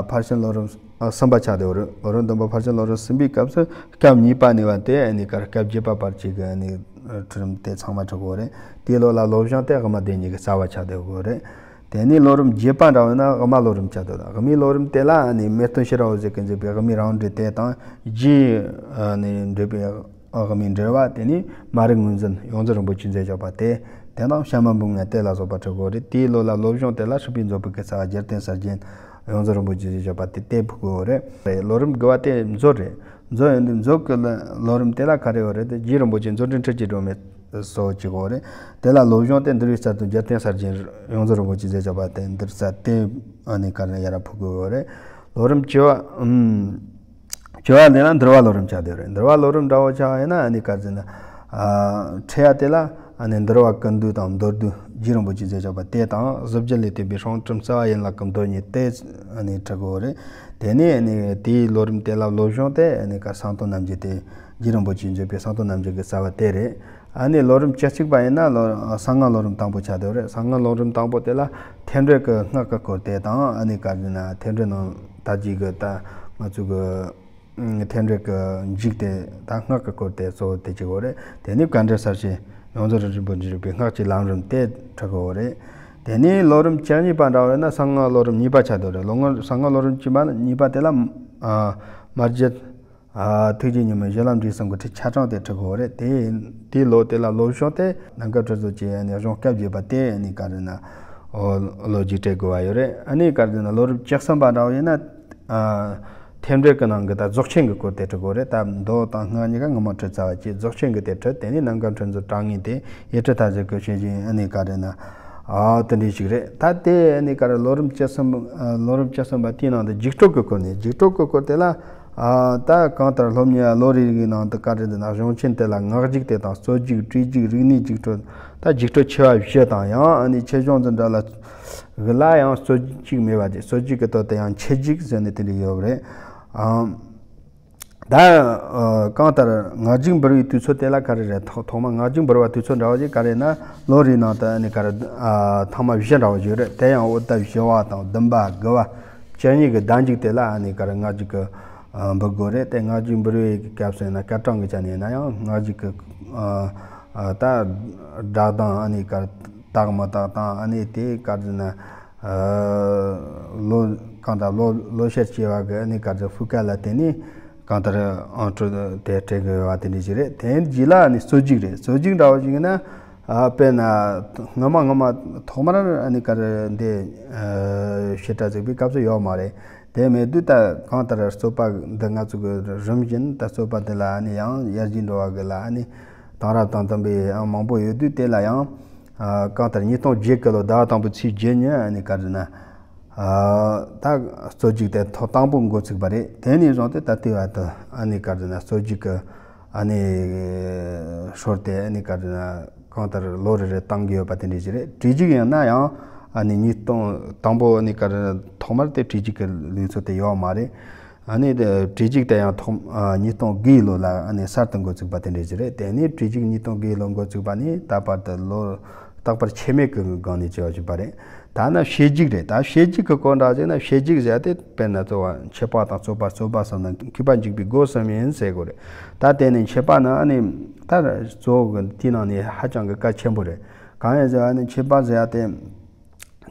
ཕར་ཕྱིན་ལོ་རིམ་གསུམ་པ་ཆགས་བསྡད་ཡོད་རེད། ལོ་རིམ་བདུན་པ་ཕར་ཕྱིན་ལོ་རིམ་གསུམ་པའི་སྐབས་སུ་སྐབས་གཉིས་པ་ནས་བ་དེ་ཨ་ནི་གར་སྐབས་བརྒྱད་པ་བར་གཅིག་གི་ཨ་ནི་ཁྲིད་རིམ་དེ་ཚང་མ་ཁྲིད་དགོས་རེད། དེའི་ལོ་ལ་སློབ་སྦྱོང་དེ་དབུ་མ་སྡེ་གཉིས་ཀྱི་རྩ་བ་ཆགས་བསྡད་ཡོད་རེད། དེ་ནས་ལོ་རིམ་བརྒྱད་པ་འདྲ་བོ་ཡིན་ན་དབུ་མ་ལོ་རིམ་ཆགས་བསྡད་ཡོད་རེད། དབུ་མའི་ལོ་རིམ་དེ་ལ་ཨ་ནི་མེས་སྟོན་ཤེས་རབ་འོད་ཟེར་གྱིས་མཛད་པའི་དབུ་མའི་རང་འགྲེལ་དེ་དང་རྗེ་ཨ་ནི་འགྲེལ་པའི་དབུ་མའི་འགྲེལ་པ། དེ་ནས་མ་རིག་ངོས་འཛིན་ཡོངས་འཛིན་རིན་པོ་ཆེས་མཛད་བཞག་པ་དེ། དེ་དང་བྱམས་པ་འབུམ་ལྔ་དེ་ལ་སོགས་པ་ཁྲིད་དགོས་རེད། དེའི་ལོ་ལ་སློབ་སྦྱོང་དེ་ལ་སྲིད་པའི་མཛོད་སྤུ་གི་རྩ་བ་རྒྱལ་བསྟན་གསར་རྒྱན་ཡོངས་འཛིན་རིན་པོ་ཆེས་མཛད་བཞག་པ་དེ་དེ་ཕུལ་དགོས་རེད། ལོ་རིམ་དགུ་བ་དེ་མཛོད་རེད། མཛོད་ཡིན་དུས་མཛོད་ཀྱི་ལོ་རིམ་དེ་ལ་ག་རེ་ཡོད་རེད་དེ་རྗེ་རིན་པོ་ཆེས་མཛོད་འགྲེལ་ཁྲིད་ཀྱི་སྒྲོན་མེ་སོགས་བྱེད་དགོས་རེད། དེ་ལ་སློབ་སྦྱོང་དེ་འདུལ་བའི་རྩལ་དང་རྒྱལ་བསྟན་གསར་རྒྱན་ཡོངས་འཛིན་རིན་པོ་ཆེས་མཛད་བཞག་པ་དེ་འདུལ་རྩལ་དེ་ཨ་ནི་ག་རེ་ཡར་ཕུལ་དགོས་ཡོད་རེད། ལོ་རིམ་བཅུ་བ་ཨུམ། བཅུ་བ་དེ་ལ་འདུལ་བ་ལོ་རིམ་ཆགས་བསྡད་རེད། འདུལ་བ་ལོ་རིམ་འདྲ་བོ་ཆགས་ཡིན་ན་ཨ་ནི་ག་རེ་ཟེར་ན། ཨ་ཁྲིད་ཡ་དེ་ལ་ཨ་ནི་འདུལ་བ་ཀུན་བཏུས་དང་མདོར་བསྡུས། རྗེ་རིན་པོ་ཆེས་མཛད་བཞག་པ་དེ་དང་། གཟི་བརྗིད་ལས་བརྟེན་པའི་ཧྲོང་ཁྲིམས་རྩ་བ་ཡན་ལག་གི་མདོ་གཉིས་དེ་ཨ་ནི་ཁྲིད་གོ་རེད། དེ་ནས་ཨ་ནི་དེའི་ལོ་རིམ་དེ་ལ་སློབ་སྦྱོང་དེ་ཨ་ནི་ག་གསང་སྟོང་རྣམ་འབྱེད་དེ་རྗེ་རིན་པོ་ཆེས་མཛད་པའི་གསང་སྟོང་རྣམ་འབྱེད་ཀྱི་རྩ་བ་དེ་རེད། ཨ་ནི་ལོ་རིམ་བཅུ་གཅིག་པ་ཡིན་ན་ལོ་གསང་སྔགས་ལོ་རིམ་དང་པོ་ཆགས་བསྡད་རེད། གསང་སྔགས་ལོ་རིམ་དང་པོ་དེ་ལ་རྟེན་འབྲེལ་གྱི་སྔགས་ཀྱི་སྐོར་དེ་དང་། ཨ་ནི་ག་རེ་ན་རྟེན་འབྲེལ་ནང་ད་ཅིག་གི་ད་ང་ཚོ་གི་རྟེན་འབྲེལ་གྱི་མཇུག་དེ་ད་སྔགས་ཀྱི་སྐོར་དེ་གཙོ་བོ་དེ་གཅིག་པོ་རེད། དེ་ནས་བཀའ་འགྲེལ་གསལ་བྱེད་ཡོངས་རྫོགས་རིན་པོ་ཆེས་མཛད་པའི་སྔགས་ཀྱི་ལམ་རིམ་དེ་ཁྲིད་གོ་རེད། དེ་ནས་ལོ་རིམ་བཅུ་གཉིས་པ་འདྲ་བ་ཡིན་ན་གསང་སྔགས་ལོ་རིམ་གཉིས་པ་ཆགས་བསྡད་རེད། ལོ་ངོ་གསང་སྔགས་ལོ་རིམ་གཉིས་པ་གཉིས་པ་དེ་ལ་ཨ་སྨྲ་བརྗོད། ཨ་ཐུགས་རྗེ་ཉི་མའི་གཞི་ལམ་འབྲས་གསུམ་གྱི་ཁྲིད་ཆ་ཚང་དེ་ཁྲིད་གོ་རེད། དེ་དེའི་ལོ་དེ་ལ་སློབ་སྦྱོང་དེ་ནམ་མཁའ་སྤྲིན་མཚོན་གྱིས་ཨ་ནི་གཞུང་སྐབས་བརྒྱད་པ་དེ་ཨ་ནི་ག་རེ་ན་ཨོ་ལོ་རྒྱུས་སྤྲད་དགོས་པ་ཡོད་རེད། ཨ་ནི་ག་རེ་ན་ལོ་རིམ་བཅུ་གསུམ་པ་འདྲ་བ་ཡིན་ན་ཨ་རྟེན་འབྲེལ་གྱི་ནང་གི་ད་རྫོགས་ཆེན་གྱི་སྐོར་དེ་ཁྲིད་དགོས་རེད། ད་མདོ་དང་སྔགས་གཉིས་ཀ་སྔ་མོ་ཁྲིད་ཚར་བ་བཅས་རྫོགས་ཆེན་གྱི་དེ་ཁྲིད། དེ་ནས་ནམ་མཁའ་སྤྲིན་མཚོན་དྲང་ངེས་དེ་ཡེ་གྲོལ་མཐའ་ཡས་ཀྱི་བཤད་བཞིན་ཨ་ནི་ག་རེ་ན་ཨ་དེ་འདྲ་ཞིག་རེད། ད་དེ་ཨ་ནི་ག་རེ་ལོ་རིམ་བཅུ་གསུམ་ཨ་ལོ་རིམ་བཅུ་གསུམ་པ་དེའི་ནང་དུ་རྒྱུགས་སྤྲོད་ཀྱི་སྐོར་ནས། རྒྱུགས་སྤྲོད་ཀྱི་སྐོར་དེ་ལ། ཨ་ད་གང་ལྟར་སློབ་གཉེར་ལོ་རེ་རེའི་ནང་དུ་ག་རེ་འདི་ན་གཞུང་ཆེན་དེ་ལ་སྔགས་རྒྱུགས་དེ་དང་། རྩོད་རྒྱུགས། བྲིས་རྒྱུགས། རིག་གནས་རྒྱུགས་སྤྲོད། ད་རྒྱུགས་སྤྲོད་ཆེ་བ་བཞི་དང་། ཡང་ཨ་ནི་ཆོས་སྦྱོང་འཛིན་གྲྭ་ལ་གི་ལ་ཡང་རྩོད་རྒྱུགས་མེད་པ་དེ། རྩོད་རྒྱུགས་ཀྱི་དོན་དུ་ཡང་ཆོས་རྒྱུགས་ཟེར་ནས་དེ་འདྲ་ཡོད་རེད། ཨ་ད་ཨ་གང་ལྟར་སྔགས་རྒྱུགས་འབུལ་བའི་དུས་ཚོད་དེ་ལ་ག་རེ་རེད། ཐོག་ཐོག་མ་སྔགས་རྒྱུགས་འབུལ་བ་དུས་ཚོད་འདྲ་བ་ཞིག་ག་རེ་ན་ལོ་རེའི་ནང་དུ་ཨ་ནི་ག་རེ་ཨ་ཐེངས་མ་བཞི་འདྲ་བ་ཞིག་རེད། དེ་ཡང་བོད་ཟླ་བཞི་པ་དང་བདུན་པ་དགུ་པ་བཅུ་གཉིས་ཀྱི་ཟླ་མཇུག་དེ་ལ་ཨ་ནི་ག་རེ་སྔགས་རྒྱུགས་ཀྱི་ཨ་འབུལ་དགོས་རེད། དེ་སྔགས་རྒྱུགས་འབུལ་བའི་སྐབས་སུ་ཡིན་ན་སྐར་གྲངས་ཀྱི་ཆ་ནས་ཡིན་ན་ཡང་སྔགས་རྒྱུགས་ཀྱི་ཨ་ཨ་ད་སྒྲ་གདངས་ཨ་ནི་ག་རེ་དག་མི་དག་དང་། ཨ་ནི་དེ་ག་རེ་ན་ཨ་ལོ་གང་ལྟར་ལོ་ལོ་ཤས་སྐྱེ་བ་གི་ཨ་ནི་ག་རེ་ཕུ་ཀ་ལ་བརྟེན་ནས་གང་ལྟར་ཨང་སྤྲོད་དེ་སྤྲད་དགོས་པ་དེ་འདྲ་ཞིག་རེད། དེ་རྗེས་ལ་ཨ་ནི་རྩོད་རྒྱུགས་རེད། རྩོད་རྒྱུགས་འདྲ་བ་ཞིག་ཡིན་ན། ཨ་དཔེར་ན་སྔ་མ་སྔ་མ་ཐོག་མར་ཨ་ནི་ག་རེ་འདི་ཨ་བྱེ་བྲག་གཟིགས་པའི་སྐབས་སུ་ཡོད་མ་རེད། དེ་མེད་དུས་ད་གང་ལྟར་རྩོད་པ་འདི་ང་ཚོ་གི་རིམ་བཞིན་ད་རྩོད་པ་འདི་ལ་ཨ་ནི་ཡང་ཡར་རྒྱས་འགྲོ་བ་གི་ལ་ཨ་ནི་དེང་རབས་དང་མཐུན་པའི་ཨང་མང་པོ་ཡོད་དུས། དེ་ལ་ཡང་ཨ་གང་ལྟར་ཉིས་སྟོང་བརྒྱད་གི་ལོ་ཟླ་བ་དང་པོའི་ཚེས་བརྒྱད་ཉིན་ཨ་ནི་ག་རེ་ན་ཨ་ད་རྩོད་རྒྱུགས་དེ་ཐོག་དང་པོ་འགོ་ཚུགས་པ་རེད། དེ་ནས་བཟུང་སྟེ་ད་ལྟའི་བར་དུ་ཨ་ནི་ག་རེ་ན་རྩོད་རྒྱུགས་གི་ཨ་ནི་སྲོལ་དེ་ཨ་ནི་ག་རེ་ན་གང་ལྟར་ལོ་རེ་རེ་བཏང་གི་ཡོད་པ་དེ་འདྲ་ཞིག་རེད། བྲིས་རྒྱུགས་ཡིན་ན་ཡང་ཨ་ནི་ཉིས་སྟོང་དང་པོ་ཨ་ནི་ག་རེ་ཐོག་མར་དེ་བྲིས་རྒྱུགས་ཀྱི་ལུགས་སྲོལ་དེ་ཡོད་མ་རེད། ཨ་ནི་དེ་བྲིས་རྒྱུགས་དེ་ཡང་ཐོག་ཨ་ཉིས་སྟོང་དགུའི་ལོ་ལ་ཨ་ནི་གསར་དུ་འགོ་ཚུགས་པ་དེ་འདྲ་ཞིག་རེད། དེ་ནས་བྲིས་རྒྱུགས་ཉིས་སྟོང་དགུའི་ལོ་འགོ་ཚུགས་པ་ནས་ད་བར་དུ་ལོ་རྟག་པར་ཆད་མེད་ཀྱི་སྒང་ནས་བྱེད་པ་བྱེད་པ་རེད། ད་ནི་བཤད་རྒྱུགས་རེད། ད་བཤད་རྒྱུགས་ཀྱི་སྐོར་འདྲ་ཟེར་ན། བཤད་རྒྱུགས་ཟེར་དེ་དཔེར་ན་རྩོད་པ་འཆད་པ་དང་རྩོད་པ། རྩོད་པ་གསུམ་དང་མཁས་པ་འཇུག་པའི་སྒོ་གསུམ་ཡིན་ཟེར་དགོས་རེད། ད་དེ་ནི་འཆད་པ་ནི་ཨ་ནི་ད་གཙོ་བོ་གི་དེའི་ནང་ནས་ཧ་ཅང་གི་གལ་ཆེན་པོ་རེད། གང་ཡིན་ཟེར་བ་ཨ་ནི་འཆད་པ་ཟེར་ཡ་དེ།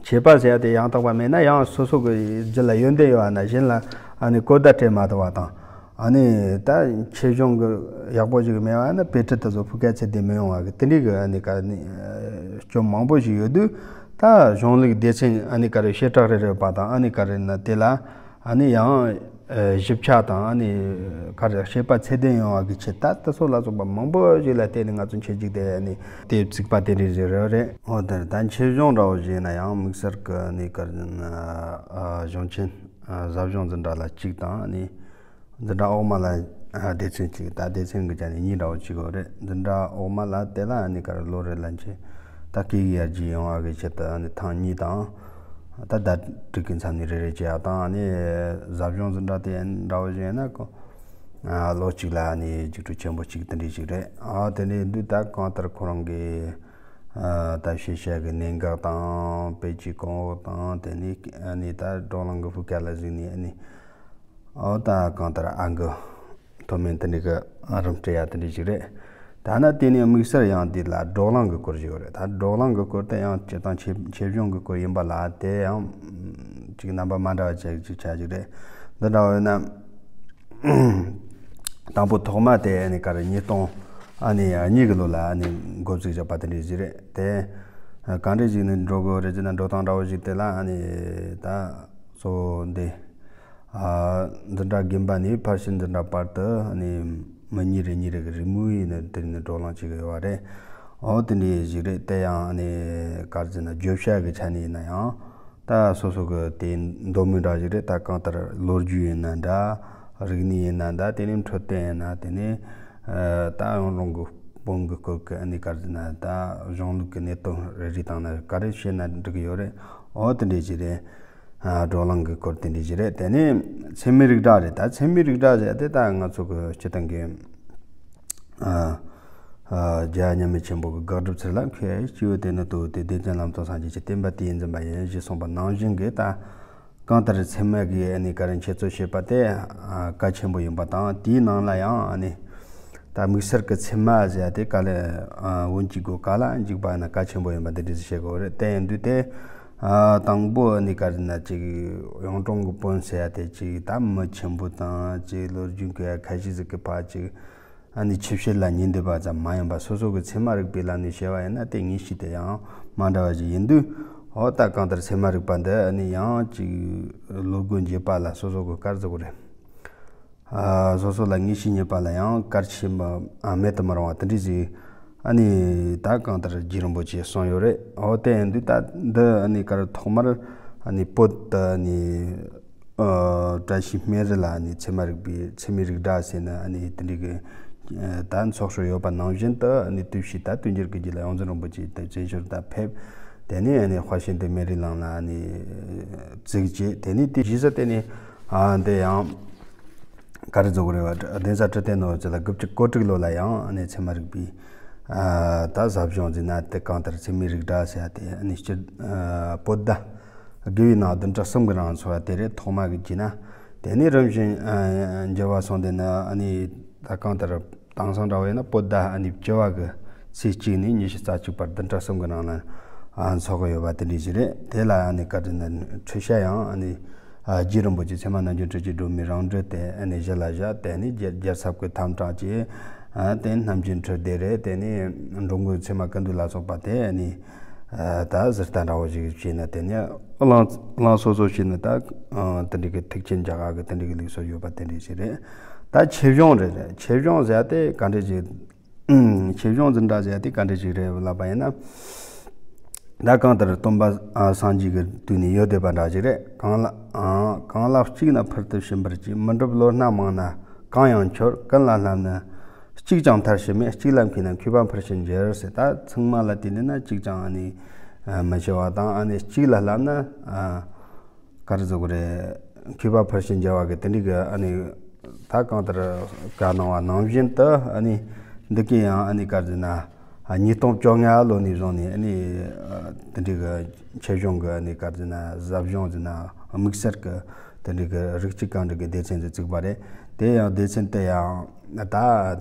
འཆད་པ་ཟེར་ཡ་དེ་ཡང་དག་པ་མེད་ན་ཡང་སོ་སོ་གི་རྒྱུད་ལ་ཡོན་ཏན་ཡོད་པ་ན་གཞན་ལ་ཨ་ནི་གོ་བརྡ་སྤྲད་མ་ཐུབ་པ་དང་། ཨ་ནི་ད་ཆོས་སྦྱོང་གི་ཡག་པོ་ཞིག་མེད་པ་ན་དཔེ་ཁྲིད་དེ་ཚོ་ཕུགས་ཁ་ཚད་ལྡན་མི་ཡོང་བ་གི་དེ་འདྲའི་གི་ཨ་ནི་ག་ནི་སྐྱོན་མང་པོ་ཞིག་ཡོད་དུས། ད་གཞུང་ལུགས་སྡེ་ཚན་ཨ་ནི་ག་རེ་བྱེ་བྲག་རེ་རེ་བ་དང་། ཨ་ནི་ག་རེ་ན་དེ་ལ་ཨ་ནི་ཡང་ཨ་ཞིབ་ཆ་དང་། ཨ་ནི་ག་རེ་བྱེད་པ་ཚད་ལྡན་ཡོང་བ་གི་ཆེད་ད་དེ་ཚོ་ལ་སོགས་པ་མང་པོ་ཞིག་ལ་བརྟེན་ནས་ང་ཚོ་འཆད་རྒྱུགས་དེ་ཨ་ནི་དེབ་བརྩིགས་པ་དེ་འདྲ་ཞིག་རེད། འོ་དེར་ད་ཆོས་སྦྱོང་འདྲ་བོ་ཞིག་ཡིན་ན་ཡང་དམིགས་བསལ་གྱི་ཨ་ནི་ག་རེ་ན་ཨ་གཞུང་ཆེན་ཨ་ཟབ་སྦྱོང་འཛིན་གྲྭ་ལ་གཅིག་དང་། ཨ་ནི་འཛིན་གྲྭ་འོག་མ་ལ་ཨ་སྡེ་ཚན་གཅིག་ད་སྡེ་ཚན་གྱི་ཆ་ནས་གཉིས་འདྲ་བོ་གཅིག་ཡོད་རེད། འཛིན་གྲྭ་འོག་མ་ལ་དེ་ལ་ཨ་ནི་ག་རེ་ལོ་རེ་ལ་འཆད་ད་སྐད་ཡིག་ཡར་རྒྱས་ཡོང་བ་གི་ཆེད་དུ་ཨ་ནི་ཐེངས་གཉིས་དང་། ད་ཟླ་དྲུག་གི་མཚམས་ནས་རེ་རེ་བྱེད་ཡ་དང་། ཨ་ནི་ཟབ་སྦྱོང་འཛིན་གྲྭ་དེ་འདྲ་བོ་ཞིག་ཡིན་ན་ཁོ་ཨ་ལོ་གཅིག་ལ་ཨ་ནི་རྒྱུགས་སྤྲོད་ཆེན་པོ་གཅིག་དེ་འདྲ་ཞིག་རེད། ཨ་དེ་ནས་འདུག་ད་གང་ལྟར་ཁོ་རང་གི་ཨ་ད་ཤེས་བྱ་གི་གནད་འགག་དང་། དཔེ་ཆའི་གོང་འོག་དང་། དེ་ནས་ཨ་ནི་ད་བགྲོ་གླེང་གི་ཕུགས་ཁ་ལ་གཟིགས་ནས་ཨ་ནི། ཨོ་ད་གང་ལྟར་ཨང་ཀི་མཐོ་དམན་དེ་འདྲ་གི་ཨ་རིམ་སྤྲད་ཡ་དེ་འདྲ་ཞིག་རེད། ད་ནི་དེ་ནས་དམིགས་བསལ་ཡང་འདི་ལ་བགྲོ་གླེང་གི་སྐོར་ཞིག་ཡོད་རེད། ད་བགྲོ་གླེང་གི་སྐོར་དེ་ཡང་སྤྱིར་བཏང་ཆེ་ཆེ་གཞུང་གི་སྐོར་ཡིན་པ་ལ་དེ་ཡང་ཅིག་རྣམ་པ་མ་འདྲ་བ་ཅིག་ཅིག་ཆགས་ཅིག་རེད། འདི་འདྲ་བས་ན་དང་པོ་ཐོག་མ་དེ་ཨ་ནི་ག་རེ་ཉིས་སྟོང་ཨ་ནི་གཉིས་གི་ལོ་ལ་ཨ་ནི་འགོ་འཛུགས་བྱས་པ་དེ་འདྲ་ཞིག་རེད། དེ་གང་འདྲ་ཞིག་ནས་འགྲོ་དགོས་རེད་ཅེ་ན། འགྲོ་སྟངས་འདྲ་བོ་ཞིག་དེ་ལ་ཨ་ནི་ད་གཙོ་བོ་འདི། ཨ་འཛིན་གྲྭ་རྒན་པ་ནས་ཕར་ཕྱིན་འཛིན་གྲྭ་བར་དུ་ཨ་ནི་མི་གཉིས་རེ་གཉིས་རེ་གི་རེས་མོས་ཡིན་ནི་དེ་ནི་བགྲོ་གླེང་བྱེད་ཀྱི་ཡོད་པ་རེད། འོ་དེ་འདྲ་ཞིག་རེད། དེ་ཡང་ཨ་ནི་ག་རེ་ཟེར་ན་བརྗོད་བྱ་གི་ཆ་ནས་ཡིན་ན་ཡང་ད་སོ་སོ་གི་དེ་མདོ་མོས་འདྲ་ཞིག་རེད། ད་གང་ལྟར་ལོ་རྒྱུས་ཡིན་ན་འདྲ། རིག་གནས་ཡིན་ན་འདྲ། དེ་ནས་འཕྲོད་བསྟེན་ཡིན་ན། དེ་ནས་ཨ་ད་རང་རང་གི་ བོན་གྱི་སྐོར་གྱི་ཨ་ནི་ག་རེ་ཟེར་ན་ད་གཞུང་ལུགས་ཀྱི་གནད་དོན་རེ་རེ་བཏང་ན་ག་རེ་བཤད་ན་འགྲིག་གི་ཡོད་རེད། འོ་དེ་འདྲས་ཅིག་རེད། ཨ་བགྲོ་གླེང་གི་སྐོར་དེ་འདྲས་ཅིག་རེད། དེ་ནས་ཚད་མའི་རིགས་འདྲ་རེད། ད་ཚད་མའི་རིགས་འདྲ་ཟེར་དེ་ད་ང་ཚོ་གི་སྤྱིར་བཏང་གི་ཨ་ཨ་རྒྱལ་བ་མཉམ་མེད་ཆེན་པོ་གི་དགག་སྒྲུབ་ཚུལ་ལ་མཁས་སྤྱི་བོ་དེ་ནི་དོ་དེ་བདེ་ཆེན་ལམ་སྟོན་སངས་རྒྱས་ཀྱི་བསྟན་པ་དེ་ཡིན་ཟིན་པ་ཡིན་ཞེས་གསུངས་པ་ནང་བཞིན་གྱི་ད། གང་ལྟར་ཚད་མ་གི་ཨ་ནི་ག་རེ་འཆད་རྩོད་བྱེད་པ་དེ་ཨ་གལ་ཆེན་པོ་ཡིན་པ་དང་། དེའི་ནང་ལ་ཡང་ཨ་ནི་ད་དམིགས་བསལ་གྱི་ཚད་མ་ཟེར་ཡ་དེ་ག་ལ་ཨ་བོན་གྱི་སྒོ་ག་ལ་འཇུག་པ་ན་གལ་ཆེན་པོ་ཡིན་པ་འདི་འདྲ་ཞིག་བཤད་དགོས་རེད། དེ་ཡིན་དུས་དེ་ཨ་དང་པོ་ཨ་ནི་ག་རེ་ན་ཅིག་གཡུང་དྲུང་གི་བོན་ཟེར་ཡ་དེ་ཅིག་ད་མི་ཆེན་པོ་དང་ཅིག་ལོ་རྒྱུས་མཁས་ཡ་ཁ་ཤས་ཟིག་གི་ཕར་ཅིག་ཨ་ནི་ཆོས་བཤད་ལ་ཉན་འདོད་པ་ཙམ་མ་ཡིན་པར་སོ་སོ་གི་ཚད་མ་རིག་པའི་ལམ་ནས་བཤད་པ་ཡིན་ན་དེ་ངེས་ཤེས་དེ་ཡང་མ་འདྲ་བ་ཞིག་ཡིན་དུས། འོ་ད་གང་ལྟར་ཚད་མ་རིག་པ་འདི་ཨ་ནི་ཡང་ཅིག་བློ་སྒོ་འབྱེད་པ་ལ་སོ་སོ་གི་སྐལ་བཟོ་གི་རེད། ཨ་སོ་སོ་ལ་ངེས་ཤེས་རྙེད་པ་ལ་ཡང་གལ་ཆེན་པོ་ཨ་མེད་དུ་མི་རུང་བ་དེ་འདྲ་ཞིག་ཨ་ནི་ད་གང་ལྟར་རྗེ་རིན་པོ་ཆེས་གསུངས་ཡོད་རེད། འོ་དེ་ཡིན་དུས་ད་འདི་ཨ་ནི་ག་རེ་ཐོག་མར་ཨ་ནི་བོད་དུ་ཨ་ནི། ཨ་བཀྲ་ཤིས་སྨན་རི་ལ་ཨ་ནི་ཚད་མ་རིག་པའི་ཚད་མའི་རིགས་འདྲ་ཟེར་ན་ཨ་ནི་དེ་འདྲའི་གི་ཨ་ད་ཚོགས་སུ་ཡོད་པ་ནང་བཞིན་དུ་ཨ་ནི་དུས་ཕྱིས་ད་དུས་འགྱུར་གྱི་རྗེས་ལ་ཡོངས་འཛིན་རིན་པོ་ཆེ་དང་བཙན་བྱོལ་དུ་ཕེབས། དེ་ནས་ཨ་ནི་དཔལ་ཤིང་རྟ་སྨན་རིའི་གླིང་ལ་ཨ་ནི་བཙུགས་རྗེས། དེ་ནས་དེ་རྗེས་སུ་དེ་ནས་ཨ་འདི་ཡང་ག་རེ་བཟོ་གི་རེད་བ། གདན་ས་ཁྲི་བརྟན་ནོར་བུ་རྩེ་ལ་དགུ་བཅུ་གོ་དྲུག་ལོ་ལ་ཡང་ཨ་ནི་ཚད་མ་རིག་པའི་ཨ་ད་ཟབ་སྦྱོང་ཟེར་ན་དེ་གང་ལྟར་ཚད་མའི་རིགས་འདྲ་ཟེར་ཡ་དེ་ཨ་ནི་སྤྱིར་ཨ་བོད་ཟླ། དགུ་བའི་ནང་བདུན་ཕྲག་གསུམ་གྱི་རིང་འཚོགས་པ་དེ་རེད། ཐོག་མ་གི་བྱས་ན། དེ་ནས་རིམ་བཞིན་ཨ་འགྱུར་བ་སོང་། དེ་ནི་ཨ་ནི་ད་གང་ལྟར་དེང་སང་འདྲ་བ་ཡིན་ན་བོད་ཟླ་ཨ་ནི་བཅུ་བ་གི་ཚེས་གཅིག་ནས་ཉི་ཤུ་རྩ་གཅིག་བར་བདུན་ཕྲག་གསུམ་གྱི་ནང་ལ་ཨ་འཚོགས་ཀྱི་ཡོད་པ་དེ་འདྲ་ཞིག་རེད། དེ་ལ་ཨ་ནི་བཀའ་དྲིན་ནི་འཕྲོད་བྱ་ཡང་ཨ་ནི་ཨ་རྗེ་རིན་པོ་ཆེ་ཚད་མ་རྣལ་འབྱོར་སྤྲུལ་སྐྱེས་སྒྲོལ་མའི་རང་འགྲེལ་དེ་ཨ་ནི་གཞི་ལ་བཞག་དེ་ནི་རྒྱལ་རྒྱལ་ཚབ་ཀྱི་ཐབས་གྲངས་ཀྱིས་ཨ་དེ་རྣམ་འབྱེད་འཕྲོས་དེ་རེད། དེ་ནི་འགྲོ་མགོན་ཚད་མ་ཀུན་འདུས་ལ་སོགས་པ་དེ་ཨ་ནི། ཨ་ད་ཟུར་ལྟ་འདྲ་བོ་ཞིག་བྱས་ན་དེ་ནས་གླིང་གླིང་སོ་སོ་ཞིག་ནི་ད་ཨ་དེ་འདྲ་གི་ཐེག་ཆེན་རྒྱ་གར་གི་དེ་འདྲ་གི་ལུགས་སྲོལ་ཡོད་པ་དེ་འདྲ་ཞིག་རེད། ད་ཆོས་སྦྱོང་རེད། ཆོས་སྦྱོང་ཟེར་ཏེ་ག་འདྲ་ཞིག་ཆོས་སྦྱོང་འཛིན་གྲྭ་ཟེར་ཏེ་ག་འདྲ་ཞིག་རེད་ལབ་པ་ཡིན་ན། ད་གང་ལྟར་སྟོན་པ་ཨ་སངས་རྒྱས་ཀྱི་དུས་ནས་ཡོད་བསྡད་པ་འདྲ་ཞིག་རེད། གང་ལ་ཨ་གང་ལ་གཅིག་ན་ཕུལ་དུ་ཕྱིན་པར་བགྱི། མི་འགྲུབ་བློ་སྣ་མང་ན་གང་ཡང་འཆོལ། ཀུན་ལ་བསླབ་ན་གཅིག་ཀྱང་མཐར་ཕྱིན་མེད། གཅིག་ལ་མཁས་ན་མཁས་པ་འཕུར་ཕྱིན་འགྱུར་ཟེར། ད་ཚང་མ་ལ་དེ་ནས་ན་གཅིག་ཀྱང་ཨ་ནི་ཨ་མི་འཆོལ་བ་དང་། ཨ་ནི་གཅིག་ལ་བསླབ་ན་ཨ་ག་རེ་ཟེར་དགོས་རེད། མཁས་པ་འཕུར་ཕྱིན་འགྱུར་བ་གི་དེ་འདྲའི་གི་ཨ་ནི་ད་གང་ལྟར་བཀའ་གནང་བ་ནང་བཞིན་དུ་ཨ་ནི་འདི་གའི་ཡང་ཨ་ནི་ག་རེ་ཟེར་ན་ཨ་ཉིས་སྟོང་བཅོ་ལྔ་ལོ་ནས་བཟུང་ནས་ཨ་ནི་ཨ་དེ་འདྲའི་གི་ཆོས་སྦྱོང་གི་ཨ་ནི་ག་རེ་ཟེར་ན་ཟབ་སྦྱོང་ཟེར་ན་དམིགས་བསལ་གི་དེ་འདྲའི་གི་རིགས་གཅིག་རྐང་འདྲ་གི་སྡེ་ཚན་ཟིག་བཙུགས་པ་རེད། དེ་ཡང་སྡེ་ཚན་དེ་ཡང་ད་ད་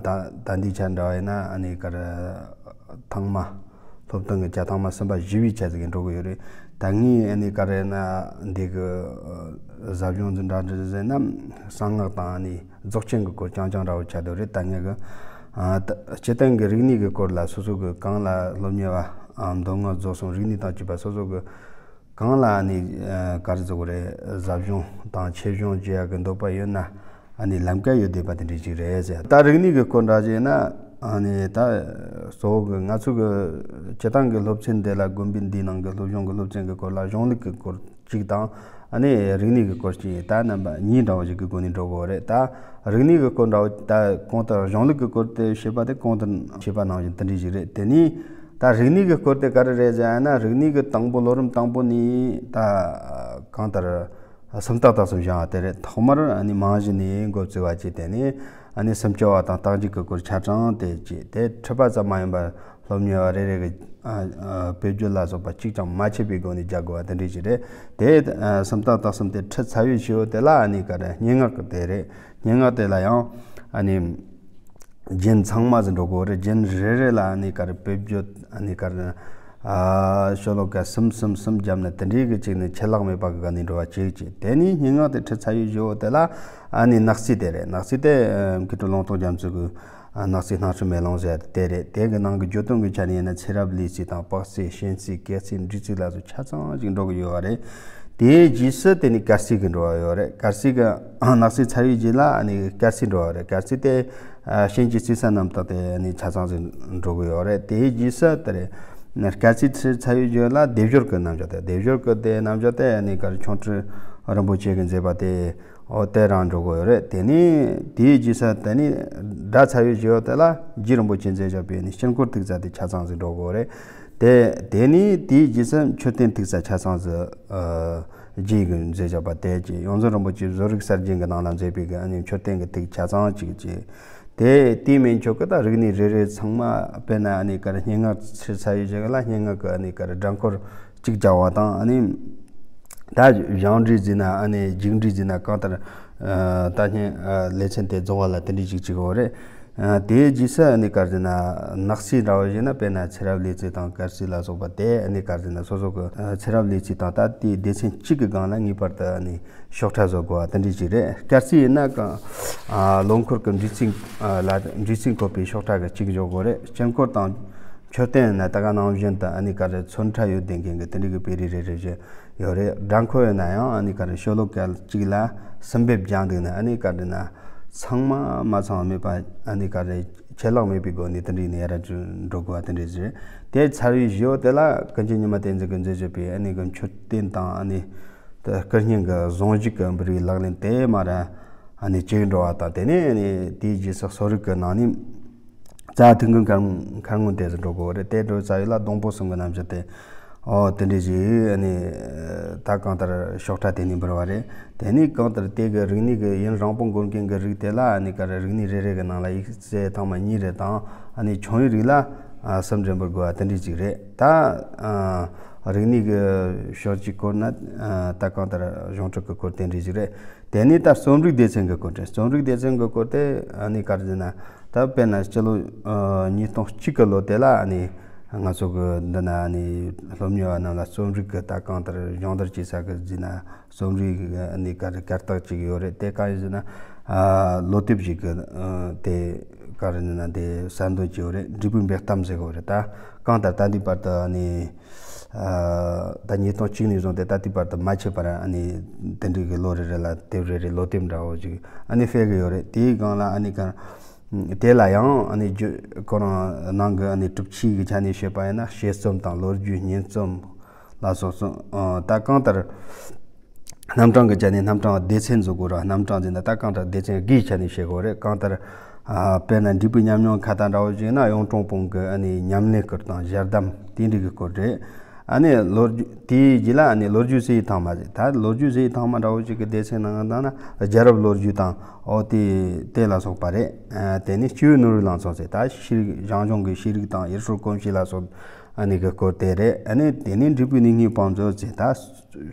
ད་འདི་ཆ་འདྲ་བ་ཡིན་ན་ཨ་ནི་ག་རེ་ཐང་མ། སློབ་སྟོན་གྱི་བྱ་ཐང་མ་གསུམ་པ་བཞི་པའི་ཆ་ཟིག་གི་འགྲོ་གི་ཡོད་རེད། ད་ངས་ཨ་ནི་ག་རེ་ན་འདི་གི་ཟབ་སྦྱོང་འཛིན་གྲྭ་འདི་ཟེར་ན་གསང་སྔགས་དང་ཨ་ནི་རྫོགས་ཆེན་གྱི་སྐོར་རྐྱང་རྐྱང་འདྲ་བོ་ཆགས་བསྡད་རེད། ད་ངས་གི་ཨ་ད་སྤྱིར་བཏང་གི་རིག་གནས་ཀྱི་སྐོར་ལ་སོ་སོ་གི་གང་ལ་སློབ་གཉེར་བ་ཨ་མདོ་སྔགས་རྫོགས་གསུམ་རིག་གནས་དང་བཅས་པ་སོ་སོ་གི་གང་ལ་ཨ་ནི་ཨ་ག་རེ་ཟེར་དགོས་རེད། ཟབ་སྦྱོང་དང་ཆོས་སྦྱོང་བྱེད་ཡག་གི་འདོད་པ་ཡོད་ན་ཨ་ནི་ལམ་ཁ་ཡོད་བསྡད་པ་དེ་འདྲ་ཞིག་རེད་ཟེར། ད་རིག་གནས་ཀྱི་སྐོར་འདྲ་ཞིག་ཡིན་ན་ཨ་ནི་ད་གཙོ་བོ་གི་ང་ཚོ་གི་སྤྱིར་བཏང་གི་སློབ་ཚན་འདི་ལ་དགོན་པའི་འདིའི་ནང་གི་སློབ་སྦྱོང་གི་སློབ་ཚན་གྱི་སྐོར་ལ་གཞུང་ལུགས་ཀྱི་སྐོར་གཅིག་དང་ཨ་ནི་རིག་གནས་ཀྱི་སྐོར་གཅིག་ད་རྣམ་པ་གཉིས་འདྲ་བོ་ཞིག་གི་སྒོ་ནས་འགྲོ་དགོས་རེད། ད་རིག་གནས་ཀྱི་སྐོར་འདྲ་བོ་ད་གོང་དུ་གཞུང་ལུགས་ཀྱི་སྐོར་དེ་བཤད་པ་དེ་གོང་དུ་བཤད་པ་ནང་བཞིན་དེ་འདྲ་ཞིག་རེད། དེ་ནས། ད་རིག་གནས་ཀྱི་སྐོར་དེ་ག་རེ་རེད་ཟེར་ན། རིག་གནས་ཀྱི་དང་པོ་ལོ་རིམ་དང་པོ་ནས་ད་གང་ལྟར་སུམ་རྟགས་དང་གསུམ་སྦྱང་བ་དེ་རེད། ཐོག་མར་ཨ་ནི་རྨང་གཞི་ནས་འགོ་བཙུགས་པ་བྱས། དེ་ནས་ཨ་ནི་སུམ་ཅུ་པ་དང་རྟགས་འཇུག་གི་སྐོར་ཆ་ཚང་དེ་བྱས། དེ་འཁྲིད་པ་ཙམ་མ་ཡིན་པར་སློབ་གཉེར་བ་རེ་རེ་གི་ཨ་ཨ་དཔེ་བརྗོད་ལ་སོགས་པ་གཅིག་ཀྱང་མ་ཆད་པའི་སྒོ་ནས་རྒྱག་དགོས་པ་དེ་འདྲ་ཞིག་རེད། དེ་ཨ་སུམ་རྟགས་དང་གསུམ་དེ་ཁྲིད་ཚར་བའི་ཞོར་དེ་ལ་ཨ་ནི་ག་རེ་སྙན་ངག་གི་དེ་རེད། སྙན་ངག་དེ་ལ་ཡང་ཨ་ནི། རྒྱན་ཚང་མ་ཟིག་འགྲོ་དགོས་རེད། རྒྱན་རེ་རེ་ལ་ཨ་ནི་ག་རེ་དཔེ་བརྗོད་ཨ་ནི་ག་རེ་ཨ་ཤོ་ལོ་ཀ་གསུམ་གསུམ་གསུམ་བརྒྱབ་ནས་དེ་འདྲའི་གི་ཅིག་ནི་ཆད་ལྷག་མེད་པ་གི་སྒང་ནས་འགྲོ་བ་ཅིག་བྱས། དེ་ནས་སྙན་ངག་དེ་ཁྲིད་ཚར་བའི་ཞོར་དེ་ལ་ཨ་ནི་ནག་རྩིས་དེ་རེད། ནག་རྩིས་དེ་ཨ་མཁས་གྲུབ་ལུང་རྟོགས་རྒྱ་མཚོ་གི་ཨ་ནག་རྩིས་སྣང་སྲིད་མེ་ལོང་ཟེར་དེ་རེད། དེ་གི་ནང་གི་བརྗོད་དོན་གི་ཆ་ནས་ཡིན་ན་ཚེ་རབས་ལུས་རྩིས་དང་དཔག་ཚད་གཤིན་རྩིས་སྐེག་རྩིས་འབྲུ་རྩིས་ལ་སོགས་ཆ་ཚང་ཞིག་འགྲོ་གི་ཡོད་པ་རེད། དེའི་རྗེས་སུ་དེ་ནི་སྐར་རྩིས་ཀྱི་འགྲོ་བ་ཡོད་རེད། སྐར་རྩིས་ཀྱི་ནག་རྩིས་ཚར་བའི་རྗེས་ལ་ནི་སྐར་རྩིས་འགྲོ་བ་རེད། སྐར་རྩིས་དེ་གཤིན་རྗེ་རྩིས་གསལ་རྣམ་དག་དེ་ནི་ཆ་ཚང་ཞིག་འགྲོ་གི་ཡོད་རེད། དེའི་རྗེས་སུ་དེ་རེད། སྐར་རྩིས་ཚར་བའི་རྗེས་ལ་སྡེབ་སྦྱོར་གྱི་རྣམ་གཞག་དེ། སྡེབ་སྦྱོར་གྱི་དེ་རྣམ་གཞག་དེ་ནི་ག་རེ་ཁྱུང་ཁྲུ་རིན་པོ་ཆེ་གིས་མཛད་པ་དེ། འོ་དེ་རང་འགྲོ་དགོས་ཡོད་རེད། དེ་ནས་དེའི་རྗེས་སུ་དེ་ནས་སྒྲ་ཚ་བའི་བཞི་བོ་དེ་ལ་རྗེ་རིན་པོ་ཆེ་མཛད་བཞག་པའི་ནི་དཀྱིལ་འཁོར་ཐིག་རྩ་དེ་ཆ་ཚང་ཟིག་འགྲོ་དགོས་རེད། དེ་དེ་ནས་དེའི་རྗེས་སུ་མཆོད་རྟེན་ཐིག་རྩ་ཆ་ཚང་ཟིག་ཨ་རྗེ་གིས་མཛད་བཞག་པ་དེ་ཅི་ཡོངས་འཛིན་རིན་པོ་ཆེ་བཟོ་རིག་གསར་བརྗེ་གི་ནང་ལ་མཛད་པའི་གི་ཨ་ནི་མཆོད་རྟེན་གི་ཐིག་ཆ་ཚང་ཅིག་ཅི། དེ་དེའི་མན་ཆད་གི་ད་རིག་གནས་རེ་རེ་ཚང་མ་དཔེར་ན་ཨ་ནི་ག་རེ་སྙན་ངག་ཆུ་ཚ་ཡི་ཞིག་ལ་སྙན་ངག་གི་ཨ་ནི་ག་རེ་སྒྲ་འཁོར་གཅིག་བྱ་བ་དང་། ཨ་ནི་ད་ཞང་འབྲིའི་རྫས་ན་ཨ་ནི་འཇིགས་འབྲིའི་རྫས་ན་གང་ལྟར་ད་སྙན་ལེ་ཚན་དེ་རྫོགས་པ་ལ་དེ་འདྲའི་ཞིག་ཅིག་ཡོད་རེད། དེའི་རྗེས་སུ་ཨ་ནི་ག་རེ་ཟེར་ན་ནགས་གསེབ་འདྲ་བོ་ཞིག་ན་དཔེར་ན་ཚེ་རབས་ལེ་ཚན་དང་སྐར་རྩིས་ལ་སོགས་པ་དེ་ཨ་ནི་ག་རེ་ཟེར་ན་སོ་སོ་གི་ཚེ་རབས་ལེ་ཚན་དང་ད་དེའི་སྡེ་ཚན་གཅིག་གི་སྒང་ལ་ངེས་པར་དུ་ཨ་ནི་ཤོག་ཁྲ་བཟོ་དགོས་པ་དེ་འདྲ་ཞིག་རེད། སྐར་རྩིས་ཡིན་ན་གང་ལོ་འཁོར་གྱི་འབྲས་སྤུངས་ལ་འབྲས་སྤུངས་བཀོད་པའི་ཤོག་ཁྲ་གི་གཅིག་འཇོག་དགོས་རེད། དཀྱིལ་འཁོར་དང་མཆོད་རྟེན་ཡིན་ན་ད་ག་ནང་བཞིན་དུ་ཨ་ནི་ག་རེ་ཚོན་ཁྲ་ཡོད་བསྡད་མཁན་གྱི་དེ་འདྲ་གི་དཔེ་རིས་རེ་རེ་བཞིན་ཡོད་རེད། སྒྲ་འཁོར་ཡིན་ན་ཡང་ཨ་ནི་ག་རེ་ཤོ་ལོ་ཀ་གཅིག་ལ་གསུམ་འབེབས་རྒྱག་འདུག་ན་ཨ་ནི་ག་རེ་ན་ཚང་མ་མ་ཚང་བ་མེད་པ་ཨ་ནི་ག་རེ་ཆད་ལྷག་མེད་པའི་སྒོ་ནས་དེ་འདྲ་ཡིན་ན་ཡར་འགྲོ་དགོས་པ་དེ་འདྲ་ཞིག་རེད། དེ་ཚར་བའི་གཞི་འོ་དེ་ལ་ཀུན་མཁྱེན་ཉི་མ་བསྟན་འཛིན་གྱིས་མཛད་བཞག་པའི་ཨ་ནི་གི་མཆོད་རྟེན་དང་ཨ་ནི། དེ་སྐུ་བརྙན་གྱི་བཟང་སྤྱོད་ཀྱི་འབུལ་བའི་ལག་ལེན་དེ་མར་ཨ་ནི་བྱེད་འགྲོ་བ་དང་། དེ་ནས་ཨ་ནི་དེའི་རྗེས་སུ་གསོ་རིག་གི་ནང་ནས་རྩ་ཐུན་གྱི་མཁར་མཁར་སྔོན་དེ་ཚོ་འགྲོ་དགོས་རེད། དེ་འགྲོ་ཚར་ཡོད་ལ་སྡོང་པོ་གསུམ་གྱི་རྣམ་གཞག་དེ་འོ་དེ་འདྲ་ཞིག་ཨ་ནི་ད་གང་ལྟར་ཤོག་ཁྲ་དེ་ནས་འབུལ་བ་རེད། དེ་ནས་གང་ལྟར་དེ་གི་རིག་གནས་ཀྱི་ཡུན་རིང་པོ་འགོར་མཁན་གྱི་རིགས་དེ་ལ་ཨ་ནི་ག་རེ་རིག་གནས་རེ་རེ་གི་ནང་ལ་ཡིག་ཚད་ཐེངས་མ་གཉིས་རེ་དང་ཨ་ནི་ཆུང་བའི་རིགས་ལ་གསུམ་རེ་འབུལ་དགོས་པ་དེ་འདྲ་ཞིག་རེད། ད་རིག་གནས་ཀྱི་ཕྱོགས་ཀྱི་སྐོར་ན་ད་གང་ལྟར་གཞུང་འབྲུ་གི་སྐོར་དེ་འདྲ་ཞིག་རེད། དེ་ནས་ད་རྩོམ་རིག་སྡེ་ཚན་གྱི་སྐོར་རེད། རྩོམ་རིག་སྡེ་ཚན་གྱི་སྐོར་དེ་ཨ་ནི་ག་རེ་ཟེར་ན་ད་དཔེར་ན་སྤྱི་ལོ་ཉིས་སྟོང་གཅིག་གི་ལོ་དེ་ལ་ཨ་ནི་ང་ཚོ་གི་འདི་ན་ཨ་ནི་སློབ་གཉེར་བ་རྣམས་ལ་རྩོམ་རིག་གི་ད་གང་ལྟར་སྦྱོང་བརྡར་བྱེད་ས་གི་ཟེར་ན་རྩོམ་རིག་གི་ཨ་ནི་ག་རེ་གར་སྟེགས་ཅིག་ཡོད་རེད། དེ་གང་ཡིན་ཟེར་ན་ལོ་དེབ་ཅིག་གི་དེ་ག་རེ་ཟེར་ན་དེ་གསར་འདོན་བྱས་ཡོད་རེད། འབྲས་བུའི་འབེལ་གཏམ་ཟེར་གོ་རེད། ད་གང་ལྟར་ད་འདི་བར་དུ་ཨ་ནི། ད་ཉིས་སྟོང་གཅིག་ནས་བཟུང་སྟེ་ད་ལྟའི་བར་དུ་མ་ཆད་པར་ཨ་ནི་དེ་འདྲའི་གི་ལོ་རེ་རེ་ལ་དེབ་རེ་རེ་ལོ་དེབ་འདྲ་བོ་ཅིག་ཨ་ནི་སྤེལ་གི་ཡོད་རེད། དེའི་སྒང་ལ་ཨ་ནི་ག་དེ་ལ་ཡང་ཨ་ནི་རྒྱུ་ཁོ་རང་ནང་གི་ཨ་ནི་གྲུབ་ཆའི་གི་ཆ་ནས་བཤད་པ་ཡིན་ན་དཔྱད་རྩོམ་དང་ལོ་རྒྱུས་སྙན་རྩོམ་ལ་སོགས་སོ། ད་གང་ལྟར་རྣམ་གྲངས་ཀྱི་ཆ་ནས་རྣམ་གྲངས་སྡེ་ཚན་བཟོ་དགོས་ར། རྣམ་གྲངས་ཟེར་ན་ད་གང་ལྟར་སྡེ་ཚན་བརྒྱའི་ཆ་ནས་བཤད་དགོས་རེད། གང་ལྟར་དཔེར་ན་འབྲས་བུའི་ཉམས་མྱོང་ཁ་ཏ་འདྲ་བོ་ཞིག་ན་གཡུང་དྲུང་བོན་གྱི་ཨ་ནི་ཉམས་ལེན་སྐོར་དང་ཞལ་གདམས་དེ་འདྲ་གི་སྐོར་རེད། ཨ་ནི་ལོ་རྒྱུས་དེའི་རྗེས་ལ་ཨ་ནི་ལོ་རྒྱུས་ཟེར་ཡི་ཐང་མ་ཟེར། ད་ལོ་རྒྱུས་ཟེར་ཡི་ཐང་མ་འདྲ་བོ་ཞིག་གི་སྡེ་ཚན་ནང་ན་རྒྱལ་རབས་ལོ་རྒྱུས་དང་འོ་དེ་དེ་ལ་སོགས་པ་རེད། དེ་ནས་སྐྱེས་བུ་ནོར་བུའི་ལང་ཚོ་ཟེར། ད་ཤེས་རིག་ཞང་ཞུང་གི་ཤེས་རིག་དང་ཡུལ་སྲོལ་གོམས་གཤིས་ལ་སོགས་ཨ་ནི་གི་སྐོར་དེ་རེད། ཨ་ནི་དེ་ནས་འབྲས་བུའི་གནས་ལྔའི་བང་མཛོད་ཟེར། ད་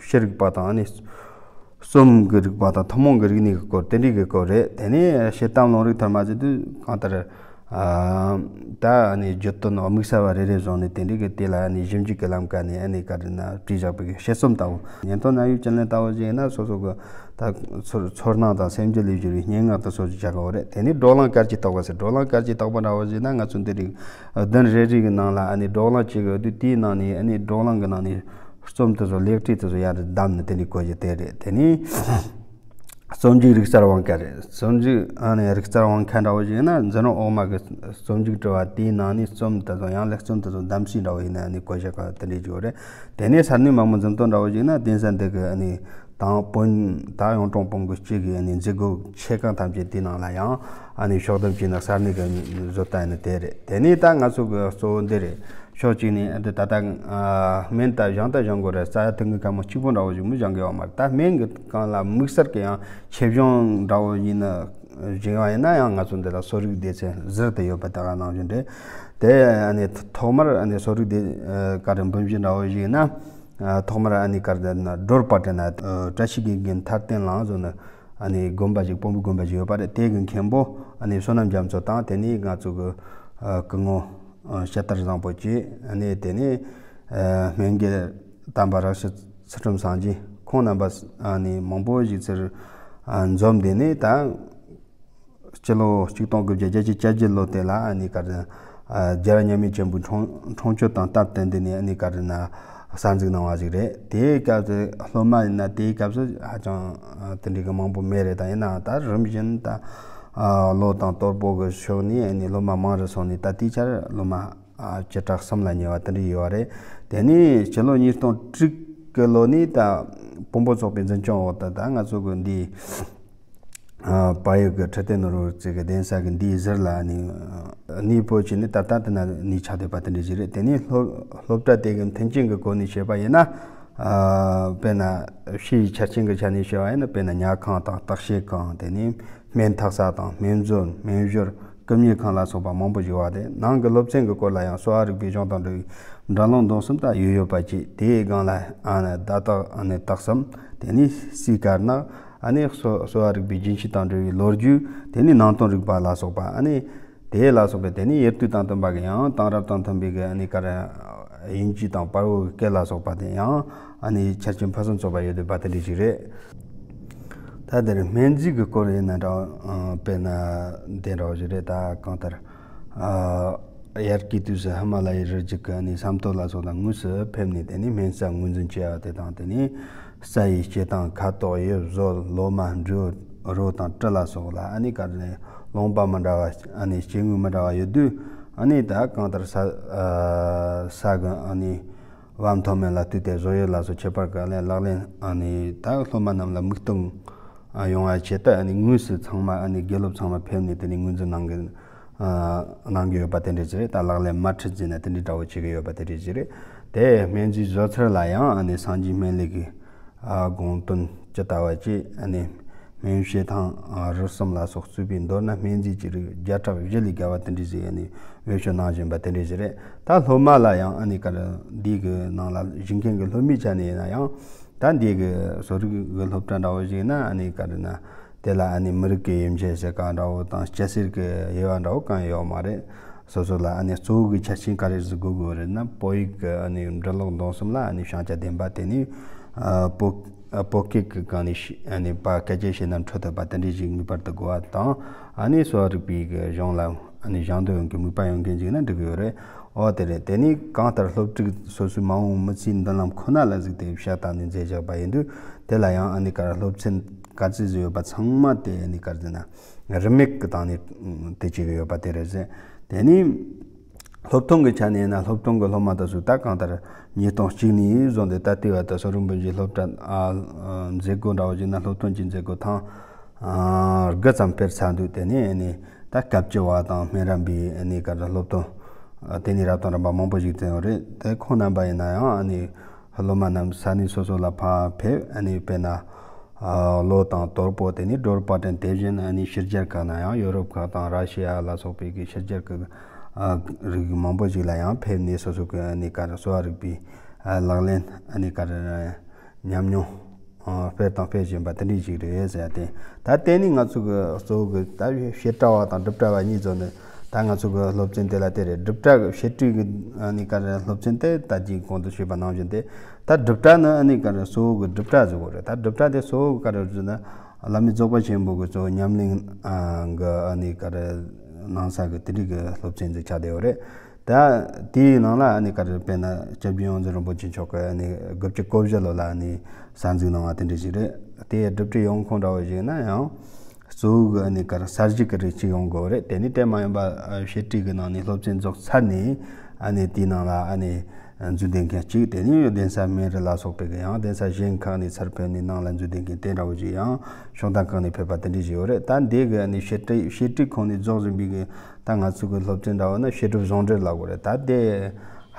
ཤེས་རིག་པ་དང་ཨ་ནི་རྩོམ་གྱི་རིག་པ་དང་ཐུན་མོང་གི་རིག་གནས་ཀྱི་སྐོར་དེ་འདྲའི་གི་སྐོར་རེད། དེ་ནས་དཔྱད་གཏམ་ལུང་རིགས་ཐ་མ་ཟེར་དུས་གང་ལྟར་ད་ཨ་ནི་བརྗོད་དོན་དམིགས་བསལ་བ་རེ་རེ་བཟུང་ནས་དེ་འདྲའི་གི་དེ་ལ་ཨ་ནི་ཞིབ་འཇུག་གི་ལམ་ཀ་ནས་ཨ་ནི་ག་རེ་ན་བྲིས་བཞག་པའི་གི་དཔྱད་རྩོམ་ལྟ་བུ། ཉན་ཐོས་རྣམ་དབྱེ་བཅུད་ལེན་ལྟ་བུ་ཞིག་ཡིན་ན་སོ་སོ་གི་ད་ཚོར་ཚོར་སྣང་དང་སེམས་རྒྱུད་ལས་བརྗོད་པའི་སྙན་ངག་དང་སོགས་ཀྱི་བྱ་དགའ་བོ་རེད། དེ་ནས་བགྲོ་གླེང་སྐར་གྱི་རྟགས་པ་ཟེར། བགྲོ་གླེང་སྐར་གྱི་རྟགས་པ་འདྲ་བོ་ཞིག་ན་ང་ཚོ་འདི་རིགས་བདུན་རེ་རེ་གི་ནང་ལ་ཨ་ནི་བགྲོ་གླེང་བྱེད་དགོས་དུས་དེའི་ནང་ནས་ཨ་ནི་བགྲོ་གླེང་གི་ནང་ནས། རྩོམ་དེ་ཚོ་ལེགས་བྲིས་དེ་ཚོ་ཡར་བདམས་ནས་དེ་འདྲའི་བཀོད་རྒྱུ་དེ་རེད། དེ་ནས་རྩོམ་མཇུག་རིག་རྩལ་དབང་ཁ་རེད། རྩོམ་མཇུག་ཨ་ནི་རིག་རྩལ་དབང་ཁ་འདྲ་བོ་ཞིག་ཡིན་ན་འཛིན་རོགས་འོག་མ་གི་རྩོམ་མཇུག་བྲི་བ་དེའི་ནང་ནས་རྩོམ་དེ་ཚོ་ཡང་ལེགས་རྩོམ་དེ་ཚོ་བདམས་གསེས་འདྲ་བོ་ཡིན་ན་ཨ་ནི་བཀོད་རྒྱུ་ག་དེ་འདྲའི་བརྗོད་རེད། དེ་ནས་ས་གནས་མ་མོ་འཛིན་སྟོན་འདྲ་བོ་ཞིག་ཡིན་ན་གདན་ས་འདི་གི་ཨ་ནི་དང་བོན་ད་གཡུང་དྲུང་བོན་གྱི་སྤྱི་གི་ཨ་ནི་མཛད་སྒོ་ཆེ་ཁག་ཐམས་ཅད་དེའི་ནང་ལ་ཡང་ཨ་ནི་ཕྱོགས་བསྡོམས་བྱས་ན་ས་གནས་གི་བཟོ་ལྟ་ཡིན་ན་དེ་རེད། དེ་ནས་ད་ང་ཚོ་གི་གཙོ་བོ་འདི་རེད། ཕྱོགས་གཅིག་ནས་འདི་ད་ལྟ་སྨན་ད་སྦྱང་ད་སྦྱང་དགོས་རེད། རྩ་ཐུན་གྱི་མཁན་པོ་གཅིག་པོ་འདྲ་བོ་ཞིག་མི་སྦྱང་གི་ཡོད་མ་རེད། ད་སྨན་གྱི་སྒང་ལ་དམིགས་བསལ་གྱི་ཡང་ཆེད་སྦྱོང་འདྲ་བོ་ཡིན་ན་སྦྱང་བ་ཡིན་ན་ཡང་ང་ཚོ་འདི་ལ་གསོ་རིག་སྡེ་ཚན་ཟུར་དུ་ཡོད་པ་ད་ག་ནང་བཞིན་རེད། དེ་ཨ་ནི་ཐོག་མར་ཨ་ནི་གསོ་རིག་སྡེ་ག་རེ་འབུམ་བཞི་འདྲ་བོ་ཞིག་ཡིན་ན་ཐོག་མར་ཨ་ནི་ག་རེ་ན་སྒྲོལ་པ་དྲན་ན་བཀྲ་ཤིས་དགེ་རྒན་མཐར་བསྟན་ལ་སོགས་ནི་ཨ་ནི་དགོན་པ་ཞིག་བོན་པོའི་དགོན་པ་ཞིག་ཡོད་པ་རེད། དེ་གི་མཁན་པོ་ཨ་ནི་བསོད་ནམས་རྒྱ་མཚོ་དང་དེ་ནས་ང་ཚོ་གི་སྐུ་ངོ་ཨ་ཤེས་དར་བཟང་པོ་བཅས། ཨ་ནི་དེ་ནས་ཨ་སྨན་རྒྱལ་དམ་པ་རག་ཤི་ཚུལ་ཁྲིམས་སངས་རྒྱས་ཁོང་རྣམ་པ་ཨ་ནི་མང་པོ་ཞིག་ཚུར་ཨ་འཛོམས། དེ་ནས་ད་སྤྱི་ལོ་གཅིག་སྟོང་དགུ་བརྒྱ་བརྒྱད་ཅུ་གྱ་བརྒྱད་ལོ་དེ་ལ་ཨ་ནི་ག་རེ་ཨ་རྒྱལ་བ་མཉམ་མེད་ཆེན་པོའི་འཁྲུངས་འཁྲུངས་མཆོད་དང་སྟབས་བསྟུན་དེ་ནས་ཨ་ནི་ག་རེ་ན་གསར་འཛུགས་གནང་བ་ཞིག་རེད། དེའི་སྐབས་སུ་སློབ་མ་ཡིན་ན་དེའི་སྐབས་སུ་ཧ་ཅང་ཨ་དེ་འདྲའི་གི་མང་པོ་མེད་རེད། ད་ཡིན་ནའང་ད་རིམ་བཞིན་ད་ཨ་བློ་དང་གཏོར་ཕོག་གི་ཕྱོགས་ནས་ཨ་ནི་སློབ་མ་མང་རུ་སོང་ནས་ད་དེའི་ཆར་སློབ་མ་ཨ་བཅུ་ཕྲག་གསུམ་ལ་ཉེ་བ་དེ་འདྲ་ཡོད་རེད། དེ་ནས་སྤྱི་ལོ་ཉིས་སྟོང་དྲུག་གི་ལོ་ནས་ད་བོན་པོ་ཚོགས་པའི་འཛིན་སྐྱོང་འོག་ཏུ་ད་ང་ཚོ་གི་འདི་ ཨ་བལ་ཡུལ་གྱི་ཁྲི་ཏན་རུ་རྩེ་གི་གདན་ས་གི་འདིའི་ཟུར་ལ་ནི་གནས་སྤོ་བྱས་ནས་ད་ལྟ་དེ་ན་གནས་ཆགས་བསྡད་པ་དེ་འདྲ་ཞིག་རེད། དེ་ནས་སློབ་སློབ་གྲྭ་དེ་གི་མཐུན་རྐྱེན་གྱི་སྒོ་ནས་བཤད་པ་ཡིན་ན། ཨ་དཔེར་ན་ཕྱིའི་ཆ་རྐྱེན་གྱི་ཆ་ནས་བཤད་པ་ཡིན་ན། དཔེར་ན་ཉལ་ཁང་དང་བརྟག་དཔྱད་ཁང་། དེ་ནས་སྨན་འཐག་ས་དང་སྨན་བཟོ། སྨན་བཞུར། སྐུ་མཉེ་ཁང་ལ་སོགས་པ་མང་པོ་ཞིག་ཡོད་པ་དེ། ནང་གི་སློབ་ཚན་གྱི་སྐོར་ལ་ཡང་གསོ་བ་རིག་པའི་གཞུང་དང་འབྲེལ་བའི་འགྲན་སློང་འདོན་གསུམ་ད་ཡོད་ཡོད་པ་བཅས། དེའི་སྒང་ལ་ཨ་ནི་བརྡ་དག་ཨ་ནི་དག་གསུམ། དེ་ནས་སིའི་དཀར་ནག་ཨ་ནི་གསོ་གསོ་བ་རིག་པའི་རྒྱུན་ཤེས་དང་འབྲེལ་བའི་ལོ་རྒྱུས། དེ་ནས་ནང་དོན་རིག་པ་ལ་སོགས་པ། ཨ་ནི་དེ་ལ་སོགས་པའི། དེ་ནས་ཡུལ་དུས་དང་བསྟུན་པ་གི་ཡང་དེང་རབས་དང་མཐུན་པའི་གི་ཨ་ནི་ག་རེ་དབྱིན་ཇི་དང་བལ་པོའི་སྐད་ལ་སོགས་པ་དེ་ཡང་ཨ་ནི་ཆ་རྐྱེན་ཕུན་སུམ་ཚོགས་པ་ཡོད་བསྡད་པ་དེ་འདྲ་ཞིག་རེད། ད་དེར་སྨན་རྫས་ཀྱི་སྐོར་ཡིན་ན་འདྲ། ཨ་དཔེར་ན་དེ་འདྲ་བ་ཞིག་རེད། ད་གང་ལྟར་ཨ་དབྱར་ཁའི་དུས་སུ་ཧི་མ་ལ་ཡའི་རི་རྒྱུད་ཀྱི་ཨ་ནི་ས་མཐོ་ལ་སོགས་དང་དངོས་སུ་ཕེབས་ནས། དེ་ནས་སྨན་རྩྭ་ངོས་འཛིན་བྱས་པ་དེ་དང་། དེ་ནས་རྩྭ་ཡི་སྐྱེ་སྟངས། ཁ་དོག་དབྱིབས། བཟོ། ལོ་མ། འབྲུ་རོ་དང་དྲི་ལ་སོགས་ལ་ཨ་ནི་ག་རེ་ལོང་པ་མི་འདྲ་བ། ཨ་ནི་སྐྱེ་དངོས་མི་འདྲ་བ་ཡོད་དུས། ཨ་ནི་ད་གང་ལྟར་ས་ཨ་ས་གི་ཨ་ནི་བབ་མཐོ་དམན་ལ་ལྟོས་ཏེ་བཟོ་ཡུལ་ལ་སོགས་ཁྱད་པར་གྱི་ཨ་ནི་ལག་ལེན། ཨ་ནི་ད་སློབ་མ་རྣམས་ལ་མིག་སྟོན་ཡོང་བ་ཆེད་དུ། ཨ་ནི་དངོས་སུ་ཚང་མ་ཨ་ནི་དགེ་སློབ་ཚང་མ་ཕེབས་ནས་དེ་ནས་ངོས་འཛིན་གནང་གི་ཨ་གནང་གི་ཡོད་པ་དེ་འདྲ་ཞིག་རེད། ད་ལག་ལེན་དམར་ཁྲིད་ཟེར་ན་དེ་འདྲའི་འདྲ་བོ་བྱེད་ཀྱི་ཡོད་པ་དེ་འདྲ་ཞིག་རེད། དེ་སྨན་རྫས་བཟོ་ཚུལ་ལ་ཡང་ཨ་ནི་སངས་རྒྱས་སྨན་བླའི་གི་ཨ་དགོངས་དོན་ཇི་ལྟ་བ་བཅས། ཨ་ནི་སྨན་དཔྱད་ཐང་ཨ་རུལ་སུངས་ལ་སོགས་གཙོས་པའི། མདོར་ན་སྨན་རྫས་ཀྱི་རིགས་བརྒྱ་ཕྲག་བཞི་ལས་བརྒལ་བ་དེ་འདྲ་ཞིག་ཨ་ནི་བེད་སྤྱོད་གནང་བཞིན་པ་དེ་འདྲ་ཞིག་རེད། ད་སློབ་མ་ལ་ཡང་ཨ་ནི་ག་རེ་འདི་གི་ནང་ལ་ཞུགས་མཁན་གྱི་སློབ་མའི་ཆ་ནས་ཡིན་ན་ཡང་། ད་འདི་གི་གསོ་རིག་གི་སློབ་གྲྭ་འདྲ་བོ་ཞིག་ན་ཨ་ནི་ག་རེ་ན། དེ་ལ་ཨ་ནི་མི་རིགས་ཀྱི་དབྱེ་འབྱེད་ཟེར་ག་འདྲ་བོ་དང་སྐྱ་སེར་གྱི་དབྱེ་བ་འདྲ་བོ་གང་ཡང་ཡོད་མ་རེད། སོ་སོ་ལ་ཨ་ནི་གཙོ་བོ་གི་ཆ་རྐྱེན་ག་རེ་ཟིག་དགོས་དགོས་རེད་ན། བོད་ཡིག་གི་ཨ་ནི་འབྲི་ཀློག་འདོན་གསུམ་ལ་ཨ་ནི་བྱང་ཆ་ལྡན་པ། དེ་ནས་ཨ་བོད་ཨ་བོད་སྐད་ཀྱི་སྒང་ནས་ཤེས། ཨ་ནི་པ་སྐད་ཆ་བཤད་ན་འཕྲོད་ཐུབ་པ་དེ་འདྲ་ཞིག་ངེས་པར་དུ་དགོས་པ་དང་། ཨ་ནི་གསོ་བ་རིག་པའི་གི་གཞུང་ལ་ཨ་ནི་སྦྱང་འདོད་ཡོད་མཁན་གྱི་མོས་པ་ཡོད་མཁན་ཞིག་ན་འགྲིག་གི་ཡོད་རེད། ཨོ་དེ་རེད། དེ་ནས་གང་ལྟར་སློབ་ཕྲུག་སོ་སོའི་མ་འོངས་མི་ཚེའི་མདུན་ལམ་ཁོ་ན་ལ་གཟིགས་ཏེ་ཕྱག་བཏབ་ནས་མཛད་བཞག་པ་ཡིན་དུས། དེ་ལ་ཡང་ཨ་ནི་ག་རེ་སློབ་ཚན་ག་ཚོད་ཟིག་ཡོད་པ་ཚང་མ་དེ་ཨ་ནི་ག་རེ་ཟེར་ན་རིན་མེད་ཀྱི་སྟེང་ནས་དེ་བྱེད་ཀྱི་ཡོད་པ་དེ་རེད་ཟེར། དེ་ནས་སློབ་ཐོན་གྱི་ཆ་ནས་ཡིན་ན། སློབ་ཐོན་གྱི་སློབ་མ་དེ་ཚོ་ད་གང་ལྟར་ཉིས་སྟོང་གཅིག་ནས་བཟུང་སྟེ་ད་ལྟའི་བར་དུ་གསོ་རིག་དཔོན་གྱི་སློབ་གྲྭ་ཨ་མཛད་སྒོ་འདྲ་བོ་ཞིག་ན། སློབ་ཐོན་གྱི་མཛད་སྒོ་ཐེངས་ཨ་དགུ་ཙམ་སྤེལ་ཚར་འདུག། དེ་ནས་ཨ་ནི་ད་སྐབས་བཅུ་བ་དང་སྨན་རམས་པའི་ཨ་ནི་ག་རེ་སློབ་ཐོན་ཨ་དེ་ནས་རབ་དང་རིམ་པ་མང་པོ་ཞིག་བསྟན་ཡོད་རེད། དེ་ཁོང་རྣམ་པ་ཡིན་ན་ཡང་ཨ་ནི་སློབ་མ་རྣམས་ས་གནས་སོ་སོ་ལ་ཕར་ཕེབས། ཨ་ནི་དཔེར་ན་ཨ་ལོ་དང་དོལ་པོ། དེ་ནས་སྒྲོལ་དཔལ་སྒྲོན། དེ་བཞིན་ཨ་ནི་ཕྱི་རྒྱལ་ཁག་ན་ཡང་ཡོ་རོབ་ཁག་དང་ར་ཤི་ཡ་ལ་སོགས་པའི་གི་ཕྱི་རྒྱལ་གྱི་ཨ་རིགས་མང་པོ་ཞིག་ལ་ཡང་ཕེབས་ནས་སོ་སོ་གི་ཨ་ནི་ག་རེ་གསོ་བ་རིག་པའི་ཨ་ལག་ལེན་ཨ་ནི་ག་རེ་ཉམས་མྱོང་ཨ་སྤེལ་དང་སྤེལ་བཞིན་པ་དེ་འདྲ་ཞིག་རེད་ཟེར་ཏེ། ད་དེ་ནི་ང་ཚོ་གི་གཙོ་བོ་གི་ད་བཤད་གྲྭ་བ་དང་སྒྲུབ་གྲྭ་བ་གཉིས་ཚོ་ནི། ད་ང་ཚོ་གི་སློབ་ཚན་དེ་ལ་དེ་རེད། སྒྲུབ་གྲྭ་གི་བཤད་ཁྲིད་གི་ཨ་ནི་ག་རེ་སློབ་ཚན་དེ་ད་ཅིག་གོང་དུ་ཞུས་པ་ནང་བཞིན་དེ། ད་སྒྲུབ་གྲྭ་ནི་ཨ་ནི་ག་རེ་གཙོ་བོ་གི་སྒྲུབ་གྲྭ་ཟེར་བ་རེད། ད་སྒྲུབ་གྲྭ་དེ་གཙོ་བོ་གི་ག་རེ་ཟེར་ན། བླ་མེད་རྫོགས་པ་ཆེན་པོ་གི་གཙོ་བོ་ཉམས་ལེན་ཨ་གི་ཨ་ནི་ག་རེ་གནང་ས་གི་དེ་རིགས་གི་སློབ་ཚན་ཟིག་ཆགས་བསྡད་ཡོད་རེད། ད་དེའི་ནང་ལ་ཨ་ནི་ག་རེ་དཔེར་ན་སྐྱབས་རྗེ་ཡོངས་འཛིན་རིན་པོ་ཆེ་མཆོག་གིས་ཨ་ནི་དགུ་བཅུ་གོ་བཞི་ལོ་ལ་ཨ་ནི་གསར་འཛུགས་གནང་བ་དེ་འདྲ་ཞིག་རེད། དེ་སྒྲུབ་ཁྲིད་ཡོང་ཁུངས་འདྲ་བོ་ཞིག་ན་ཡང་གཙོ་བོ་གི་ཨ་ནི་ག་རེ་གསར་ཞུགས་ཀྱི་རིགས་གཅིག་ཡོང་དགོས་རེད། དེ་ནི་དེ་མ་ཡིན་པ་ཨ་བཤད་ཁྲིད་ཀྱི་ནང་ནས་སློབ་ཚན་རྫོགས་ཚར་ནས་ཨ་ནི་དེའི་ནང་ལ་ཨ་ནི་འཛུལ་བསྡད་མཁན་གཅིག། དེ་ནས་གདན་ས་སྨན་རི་ལ་སོགས་པའི་གི་ཡང་གདན་ས་གཞན་ཁག་ནས་ཚུར་ཕེབས་ནས་ནང་ལ་འཛུལ་བསྡད་མཁན་དེ་འདྲ་བོ་ཞིག་ཡང་ཕྱོགས་མཐའ་ཁག་ནས་ཕེབས་པ་དེ་འདྲ་ཞིག་ཡོད་རེད། ད་འདི་གི་ཨ་ནི་བཤད་ཁྲིད་བཤད་ཁྲིད་ཁོངས་ནས་རྫོགས་ཟིན་པའི་གི་ད་ང་ཚོ་གི་སློབ་ཚན་འདྲ་བོ་ན་བཤད་སྒྲུབ་ཟུང་འབྲེལ་ལབ་དགོས་རེད། ད་དེ་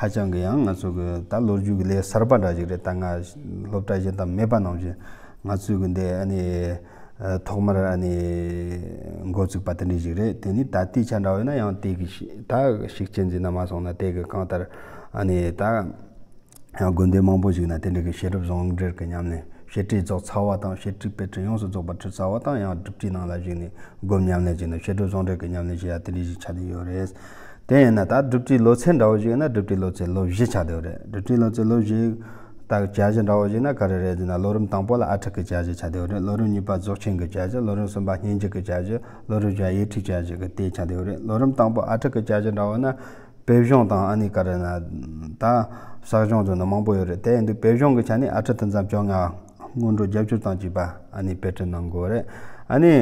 ཧ་ཅང་གི་ཡང་ང་ཚོ་གི་ད་ལོ་རྒྱུས་ཀྱི་ལས་གསར་པ་འདྲ་ཞིག་རེད། ད་ང་སློབ་གྲྭ་གཞན་དང་མེད་པ་ནང་བཞིན་ང་ཚོའི་གི་འདི་ཨ་ནི་ཐོག་མར་ཨ་ནི་འགོ་བཙུགས་པ་དེ་འདྲ་ཞིག་རེད། དེ་ནི་ད་ལྟའི་ཆ་འདྲ་བོ་ཡིན་ན་ཡང་དེ་གི་ཤི་ད་ཤུགས་རྐྱེན་ཟིན་ན་མ་སོང་ན་དེ་གི་གང་ལྟར་ཨ་ནི་ད་ཡང་དགོན་སྡེ་མང་པོ་ཞིག་ན་དེ་འདྲ་གི་བཤད་སྒྲུབ་ཟུང་འབྲེལ་གི་ཉམས་ལེན། བཤད་ཁྲིད་རྫོགས་ཚར་བ་དང་བཤད་ཁྲིད་དཔེ་ཁྲིད་ཡོངས་སུ་རྫོགས་པ་ཁྲིད་ཚར་བ་དང་ཡང་སྒྲུབ་ཁྲིད་ནང་ལ་ཞུགས་ནས་སྒོམ་ཉམས་ལེན་བྱས་ནས་བཤད་སྒྲུབ་ཟུང་འབྲེལ་གི་ཉམས་ལེན་བྱེད་ཡ་དེ་འདྲ་ཞིག་ཆགས་བསྡད་ཡོད་རེད། དེ་ཡིན་ན་ད་སྒྲུབ་ཁྲིད་ལོ་ཚད་འདྲ་བོ་ཞིག་ཡིན་ན་སྒྲུབ་ཁྲིད་ལོ་ཚད་ལོ་བཞི་ཆགས་བསྡད་ཡོད་རེད། སྒྲུབ་ཁྲིད་ལོ་ཚད་ལོ་བཞི་ད་བསྐྱར་ཞིབ་འདྲ་བོ་ཞིག་ན་ག་རེ་རེད་ཟེར་ན། ལོ་རིམ་དང་པོ་ལ་ཨ་ཁྲིད་ཀྱི་བསྐྱར་ཞིབ་ཆགས་བསྡད་ཡོད་རེད། ལོ་རིམ་གཉིས་པ་རྫོགས་ཆེན་གྱི་བསྐྱར་ཞིབ། ལོ་རིམ་གསུམ་པ་སྙན་བརྒྱུད་ཀྱི་བསྐྱར་ཞིབ། ལོ་རིམ་བཞི་ཡིག་ཁྲིད་བསྐྱར་ཞིབ་གི་དེ་ཆགས་བསྡད་ཡོད་རེད། ལོ་རིམ་དང་པོ་ཨ་ཁྲིད་ཀྱི་བསྐྱར་ཞིབ་འདྲ་བོ་ན། དཔེ་གཞུང་དང་ཨ་ནི་ག་རེ་ན་ད་གསར་གཞུང་ཚོ་ནི་མང་པོ་ཡོད་རེད། དེ་ཡིན་དུས་དཔེ་གཞུང་གི་ཆ་ནས་ཨ་ཁྲིད་དོན་ཚན་བཅོ་ལྔ་སྔོན་འགྲོ་རྒྱབ་སྐྱོར་དང་བཅས་པ་ཨ་ནི་དཔེ་ཁྲིད་གནང་དགོས་རེད། ཨ་ནི་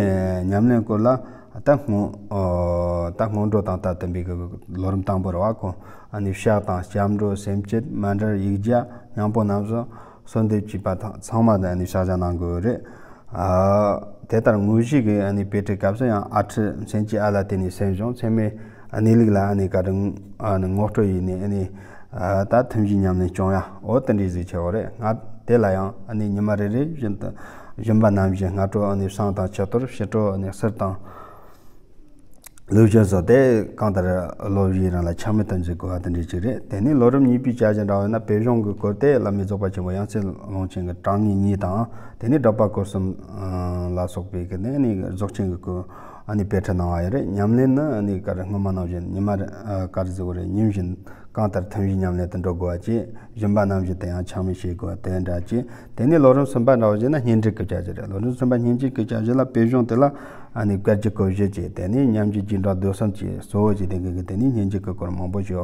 ཉམས་ལེན་སྐོར་ལ་ད་སྔོན་ཨོ་ད་སྔོན་འགྲོ་དང་ད་དེ་འབའ་གི་ལོ་རིམ་དང་པོ་རེད་བ། ཁོ་ཨ་ནི་ཕྱག་དང་སྐྱབས་འགྲོ་སེམས་བསྐྱེད་མཎྜལ་ཡིག་བརྒྱ་མཉམ་པོ་རྣམས་སུ་གསོལ་འདེབས་བཅས་པ་ཚང་མ་ད་ཨ་ནི་ཕྱག་བཞག་གནང་དགོས་རེད། ཨ་ དེ་ལྟར་དངོས་གཞི་གི་ཨ་ནི་དཔེ་ཁྲིད་སྐབས་སུ་ཡང་ཨ་ཁྲིད་མཚན་གྱི་ཨ་ལ་བརྟེན་ནས་སེམས་བྱུང་། ཚད་མའི་གནས་ལུགས་ལ་ཨ་ནི་ག་རེ་ཨ་ནི་ངོ་སྤྲོད་ཡིན་ནས་ཨ་ནི་ད་ཐུན་བཞིའི་ཉམས་ལེན་སྐྱོང་ཡ། འོ་དེ་འདྲའི་ཟིག་ཆེ་བ་རེད། ང་དེ་ལ་ཡང་ཨ་ནི་ཉི་མ་རེ་རེ་བཞིན་དུ་སྦྱིན་པ་ནམ་བཞིན་སྔ་དྲོ་ཨ་ནི་བསང་དང་ཕྱག་གཏོར། ཕྱི་དྲོ་ཨ་ནི་གསུར་དང་ལུག་ཞོན་སོགས་དེ་གང་ལྟར་ལོ་བཞིའི་རིང་ལ་ཆག་མེད་དུ་འཛིན་དགོས་པ་དེ་འདྲ་ཅིག་རེད། དེ་ནས་ལོ་རིམ་གཉིས་པའི་བསྐྱར་ཞིབ་འདྲ་བོ་ཡིན་ན། པད་གཞུང་གི་སྐོར་དེ་བླ་མེད་རྫོགས་པ་ཆེན་པོ་ཡང་སྲིད་ཀློང་ཆེན་གྱི་དྲང་ངེས་གཉིས་དང་། དེ་ནས་སྒྲུབ་པ་སྐོར་གསུམ་ལ་སོགས་པའི་གི་ནས་ནི་རྫོགས་ཆེན་གྱི་སྐོར་ཨ་ནི་དཔེ་ཁྲིད་གནང་བ་ཡོད་རེད། ཉམས་ལེན་ནི་ཨ་ནི་ག་རེ་སྔོན་མ་ནང་བཞིན་ཉི་མ་རེ་ཨ་ག་རེ་ཟེར་དགོས་རེད། ཉིན་བཞིན་གང་ལྟར་ཐུན་བཞིའི་ཉམས་ལེན་དུ་འགྲོ་དགོས་པ་བཅས། སྦྱིན་པ་ནམ་བཞིན་དུ་ཡང་ཆག་མེད་བྱེད་དགོས་པ་དེ་འདྲ་བཅས། དེ་ནས་ལོ་རིམ་གསུམ་པ་འདྲ་བོ་བྱས་ན་སྙན་འགྲེལ་གྱི་བསྐྱར་ཞིབ་རེད། ལོ་རིམ་གསུམ་པ་སྙན་འགྲེལ་གྱི་བསྐྱར་ཞིབ་ལ་པད་གཞུང་དེ་ལ་ཨ་ནི་བཀའ་རྒྱ་གོ་བཞི་བཅས། དེ་ནས་ཉམས་ཀྱི་རྒྱས་འབྲིང་བསྡུས་གསུམ་བཅས། གཙོ་བོ་བྱས་དེ་གི་དེ་ནས་སྙན་འགྲེལ་གྱི་སྐོར་མང་པོ་ཞིག་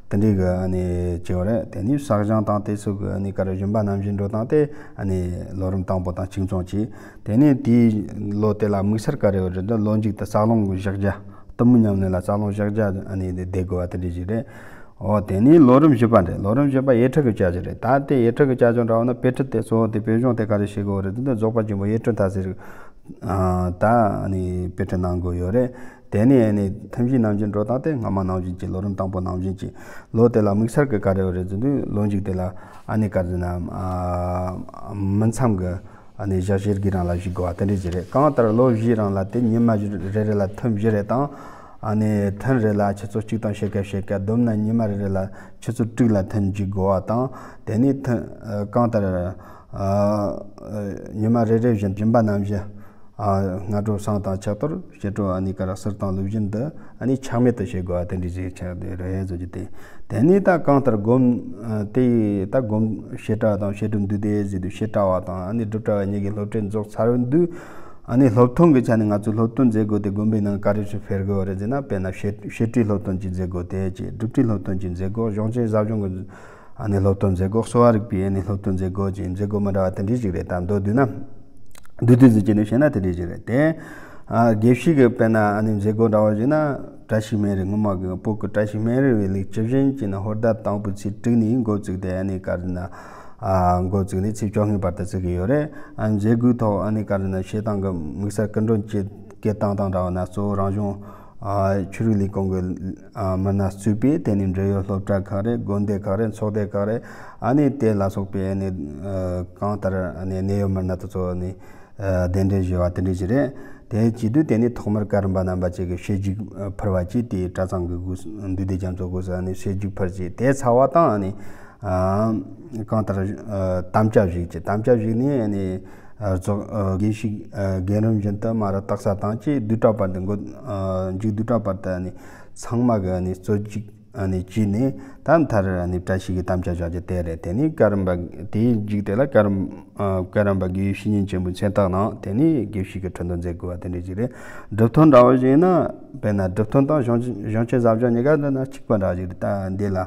དེ་འདྲའི་གི་ཨ་ནི་བྱས་པ་རེད། དེ་ནས་བསགས་སྦྱང་དང་དེ་ཚོ་གི་ཨ་ནི་ག་རེ་སྦྱིན་པ་ནམ་བཞིན་འགྲོ་སྟངས་དེ་ཨ་ནི་ལོ་རིམ་དང་པོ་དང་གཅིག་མཚུངས་བྱས། དེ་ནས་དེའི་ལོ་དེ་ལ་དམིགས་བསལ་ག་རེ་ཡོད་རེད། འདི་ལོ་མཇུག་ཏུ་རྩ་རླུང་གི་བཞག་རྒྱ། གཏི་མུག་ཉམས་ལེན་ལ་རྩ་རླུང་བཞག་རྒྱ་ཨ་ནི་བསྡད་དགོས་པ་དེ་འདྲ་ཞིག་རེད། འོ་དེ་ནས་ལོ་རིམ་བཞི་པ་རེད། ལོ་རིམ་བཞི་པ་ཡིད་ཁྲིད་ཀྱི་བསྐྱར་ཞིབ་རེད། ད་དེ་ཡིད་ཁྲིད་ཀྱི་བསྐྱར་ཞིབ་འདྲ་བོ་ན་དཔེ་ཁྲིད་དེ་གཙོ་བོ་དེ་པད་གཞུང་དེ་ག་རེ་བྱེད་དགོས་རེད། འདི་རྫོགས་པ་ཆེན་པོ་ཡིད་ཁྲིད་མཐའ་ཟེར་ཨ་ད་ཨ་ནི་དཔེ་ཁྲིད་གནང་དགོས་ཡོད་རེད། དེ་ནས་ཨ་ནི་ཐུན་བཞིའི་ནམ་རྒྱུན་འགྲོ་སྟངས་དེ་སྔ་མ་ནང་བཞིན་གྱི་ལོ་རིམ་དང་པོ་ནང་བཞིན་གྱི། ལོ་དེ་ལ་དམིགས་བསལ་གྱི་ག་རེ་ཡོད་རེད་ཟེར་དུས། ལོ་མཇུག་དེ་ལ་ཨ་ནི་ག་རེ་ཟེར་ན་ཨ་མུན་མཚམས་ཀྱི་ཨ་ནི་ཞག་ཞེ་དགུའི་རིང་ལ་བཞུགས་དགོས་པ་དེ་འདྲ་ཅིག་རེད། གང་ལྟར་ལོ་བཞིའི་རིང་ལ་དེ་ཉི་མ་རེ་རེ་ལ་ཐུན་བཞི་རེ་དང་། ཨ་ནི་ཐུན་རེ་ལ་ཆུ་ཚོད་གཅིག་དང་ཕྱེད་ཀ་ཕྱེད་ཀ། བསྡོམས་ན་ཉི་མ་རེ་རེ་ལ་ཆུ་ཚོད་དྲུག་ལ་ཐུན་འཇུག་དགོས་པ་དང་། དེ་ནས་ཐུན་ཨ་གང་ལྟར་ཨ་ཨ་ཉི་མ་རེ་རེ་བཞིན་སྦྱིན་པ་ནམ་བཞིན། ཨ་སྔ་དྲོ་བསང་དང་ཕྱག་གཏོར། ཕྱི་དྲོ་ཨ་ནི་ག་རེ་གསུར་དང་ལུག་ཞོན་འདི་ཨ་ནི་ཆག་མེད་དུ་བྱེད་དགོས་པ་དེ་འདྲ་ཞིག་ཆགས་བསྡད་རེད་ཟེར་རྒྱུ་དེ། དེ་ནས་ད་གང་ལྟར་སྒོམ་ཨ་དེ་ད་སྒོམ་བྱེ་བྲག་དང་བྱེ་བྲག་མདོ་སྡེ་ཟེར་དུས། བྱེ་བྲག་པ་དང་ཨ་ནི་སྒྲུབ་གྲྭ་བ་གཉིས་ཀྱི་སློབ་ཁྲིད་རྫོགས་ཚར་བའི་དུས། ཨ་ནི་སློབ་ཐོན་གྱི་ཆ་ནས་ང་ཚོས་སློབ་སྟོན་མཛད་སྒོ་དེ་དགོན་པའི་ནང་ག་རེ་ཞིག་སྤེལ་དགོས་རེད་ཟེར་ན། དཔེར་ན་བྱེ་བྱེ་བྲག་སློབ་སྟོན་ཅིག་མཛད་སྒོ་དེ་བྱས། སྒྲུབ་གྲྭའི་སློབ་སྟོན་ཅིག་མཛད་སྒོ། གཞུང་ཆེན་ཟབ་སྦྱོང་གི་ཨ་ནི་སློབ་སྟོན་མཛད་སྒོ། གསོ་བ་རིག་པའི་ཨ་ནི་སློབ་སྟོན་མཛད་སྒོ་བཅས་མཛད་སྒོ་མི་འདྲ་བ་དེ་འདྲ་ཞིག་རེད། ད་མདོར་བསྡུས་ན། བསྡུས་བསྡུས་ཟིག་བྱས་ནས་བཤད་ན་དེ་འདྲ་ཞིག་རེད་དེ། ཨ་དགེ་བཤེས་ཀྱི་དཔེར་ན་ཨ་ནི་མཛད་སྒོ་འདྲ་བོ་ཞིག་ན། བཀྲ་ཤིས་སྨན་རི། སྔོན་མ་གི་བོད་ཀྱི་བཀྲ་ཤིས་སྨན་རི་བའི་ལུགས་ཇི་བཞིན་བྱས་ནས་ཧོར་ཟླ་དང་པོའི་ཚེས་དྲུག་ནས་འགོ་བཙུགས་ཏེ། ཨ་ནི་ག་རེ་ཟེར་ན་ཨ་འགོ་བཙུགས་ནས་ཚེས་བཅོ་ལྔའི་བར་དུ་བཙུགས་ཀྱི་ཡོད་རེད། ཨ་མཛད་སྒོའི་ཐོག་ཨ་ནི་ག་རེ་ཟེར་ན་བཤད་སྟངས་ཀྱི་དམིགས་བསལ་སྐུ་མགྲོན་གྱི་སྐད་བཏང་སྟངས་འདྲ་བོ་ན། གཙོ་བོ་རང་གཞུང་ཨ་ཆོས་རིག་ལས་ཁུངས་ཀྱི་ཨ་མི་སྣ་གཙོས་པའི་དེ་ནས་འབྲེལ་ཡོད་སློབ་གྲྭ་ཁག་རེད། དགོན་སྡེ་ཁག་རེད། ཚོགས་སྡེ་ཁག་རེད། ཨ་ནི་དེ་ལ་སོགས་པའི་ཨ་ནི་ཨ་གང་ལྟར་ཨ་ནི་གནད་ཡོད་མི་སྣ་དེ་ཚོ་ཨ་ནི་ཨ་གདན་འདྲེན་ཞུས་པ་དེ་འདྲ་ཞིག་རེད། དེ་བྱེད་དུས་དེ་ནས་ཐོག་མར་བཀའ་རམས་པ་རྣམ་པ་བཅས་ཀྱིས་བཤད་རྒྱུགས་ཕུལ་བ་བཅས། དེའི་གྲྭ་ཚང་གི་སྒོས་སུ་འདུས་སྡེ་རྒྱ་མཚོ་སྒོས་སུ་ཨ་ནི་བཤད་རྒྱུགས་ཕུལ་རྗེས། དེ་ཚར་བ་དང་ཨ་ནི་ཨ་གང་ལྟར་ཨ་དམ་བཅའ་བཞག་ཅིང་། དམ་བཅའ་བཞག་ནས་ཨ་ནི་ཨ་རྫོགས་ཨ་དགེ་བཤེས་ཨ་རྒན་རིམ་བཞིན་དུ་མར་ར་སྟག་ཚང་དང་བཅས་བསྡུས་གྲྭ་བར་དུ་འགོ་ཨ་མཇུག་བསྡུས་གྲྭ་བར་དུ་ཨ་ནི་ཚང་མ་གི་ཨ་ནི་རྩོད་རྒྱུགས་ཨ་ནི་བྱས་ནས། ད་མཐར་ཨ་ནི་བཀྲ་ཤིས་ཀྱི་དམ་བཅའ་བཞག་རྒྱུ་དེ་རེད། དེ་ནས་བཀའ་རམས་པ་དེའི་མཇུག་དེ་ལ་བཀའ་རམས་ཨ་བཀའ་རམས་པ་དགེ་བའི་བཤེས་གཉེན་ཆེན་པོའི་མཚན་རྟགས་གནང་། དེ་ནས་དགེ་བཤེས་ཀྱི་ཁྲི་འདོན་མཛད་དགོས་པ་དེ་འདྲ་ཞིག་རེད། སྒྲུབ་ཐོན་འདྲ་བོ་ཞིག་ཡིན་ན། དཔེར་ན་སྒྲུབ་ཐོན་དང་གཞུང་གཞུང་ཆེན་ཟབ་སྦྱོང་གཉིས་ཀ་འདི་ན་གཅིག་པ་འདྲ་བོ་ཞིག་རེད། ད་འདི་ལ་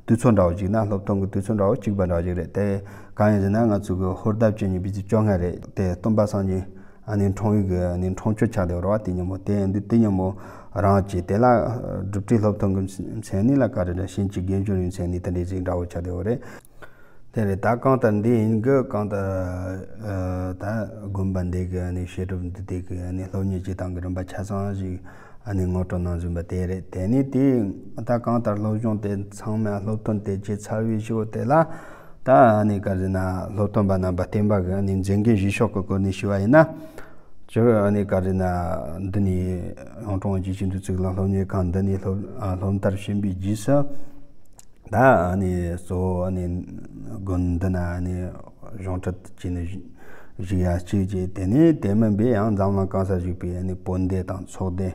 དུས་ཚོད་འདྲ་བོ་ཞིག་ན། སློབ་ཐོན་གྱི་དུས་ཚོད་འདྲ་བོ་གཅིག་པ་འདྲ་བོ་ཞིག་རེད། དེ་གང་ཡིན་ཟེར་ན། ང་ཚོ་གི་ཧོར་ཟླ་བཅུ་གཉིས་པའི་ཚེས་བཅོ་ལྔ་རེད་དེ། སྟོན་པ་སངས་རྒྱས་ཨ་ནི་འཁྲུངས་ཡུལ་གྱི་ཨ་ནི་འཁྲུངས་ཆོས་ཆགས་བསྡད་ཡོད་རེད་བ། དེ་ཉིན་མོ་དེ་འདི་དེ་ཉིན་མོ་རང་བྱས། དེ་ལ་སྒྲུབ་གྲྭའི་སློབ་ཐོན་གྱི་མཚན་ནི་ལ་ག་རེ་རེད། གཤིན་རྗེ་དགེ་སྦྱོར་བའི་མཚན་ནི་དེ་འདྲའི་ཟིག་འདྲ་བོ་ཆགས་བསྡད་ཡོད་རེད། དེ་རེད། ད་གང་ལྟར་འདི་ཡིན་གི། གང་ལྟར་ཨ་ད་དགོན་པ་འདི་གི་ཨ་ནི་བཤད་སྒྲུབ་འདི་དེ་གི་ཨ་ནི་སློབ་གཉེར་བྱེད་སྟངས་ཀྱི་རིམ་པ་ཆ་ཚང་ཞིག་ཨ་ནི་ངོ་སྤྲོད་གནང་བཞིན་པ་དེ་རེད། དེ་ནི་དེ་ད་གང་ལྟར་སློབ་སྦྱོང་དེ་ཚང་མ་སློབ་ཐོན་དེ་བྱས་ཚར་བའི་གཞུག་དེ་ལ། ད་ཨ་ནི་ག་རེ་ཟེར་ན། སློབ་སྟོན་པ་རྣམ་པ་བསྟན་པ་གི་ཨ་ནི་མཛད་འགན་བཞེས་ཕྱོགས་ཀྱི་སྐོར་ནས་ཞུས་པ་ཡིན་ན། སྤྱིར་ཨ་ནི་ག་རེ་ཟེར་ན། འདི་ནས་གཡུང་དྲུང་རྗེ་བཙུན་འདུས་གཙུག་ལག་སློབ་གཉེར་ཁང་འདི་ནས་སློབ་ཨ་སློབ་མཐར་ཕྱིན་པའི་རྗེས་སུ། ད་ཨ་ནི་གཙོ་བོ་ཨ་ནི་དགོན་འདི་ན་ཨ་ནི་གཞུང་ཁྲིད་བྱས་ནས་བཞུགས་ཡ་གཅིག་བྱས། དེ་ནས་དེ་མིན་པའི་ཡང་འཛམ་གླིང་གང་སར་བཞུགས་པའི་ཨ་ནི་བོད་སྡེ་དང་ཚོགས་སྡེ།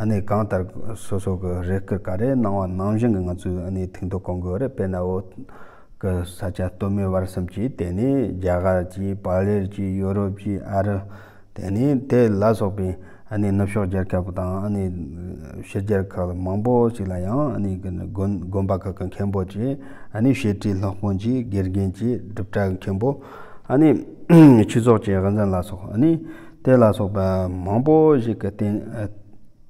ཨ་ནི་གང་ལྟར་སོ་སོ་གི་རེ་སྐུལ་ག་རེ་གནང་བ་ནང་བཞིན་གྱི་ང་ཚོས་ཨ་ནི་ཐུགས་འདོད་སྐོང་གི་ཡོད་རེད། དཔེར་ན་བོད་ཀྱི་ས་ཆ་སྟོད་སྨད་བར་གསུམ་གྱི། དེ་ནས་རྒྱ་གར་གྱི། བག་ལེབ་ཀྱི། ཡོ་རོབ་ཀྱི། ཨ་རི། དེ་ནས་དེ་ལ་སོགས་པའི་ཨ་ནི་ནུབ་ཕྱོགས་རྒྱལ་ཁབ་དང་ཨ་ནི་ཕྱི་རྒྱལ་ཁག་མང་པོ་ཞིག་ལ་ཡང་ཨ་ནི་དགོན་དགོན་པ་ཁག་གི་མཁན་པོ་བཅས། ཨ་ནི་བཤད་གྲྭའི་སློབ་དཔོན་བཅས། དགེ་རྒན་བཅས། སྒྲུབ་གྲྭ་གི་མཁན་པོ། ཨ་ནི་ཆོས་ཚོགས་ཀྱི་དབུ་འཛིན་ལ་སོགས། ཨ་ནི་དེ་ལ་སོགས་པ་མང་པོ་ཞིག་གིས་རྟེན་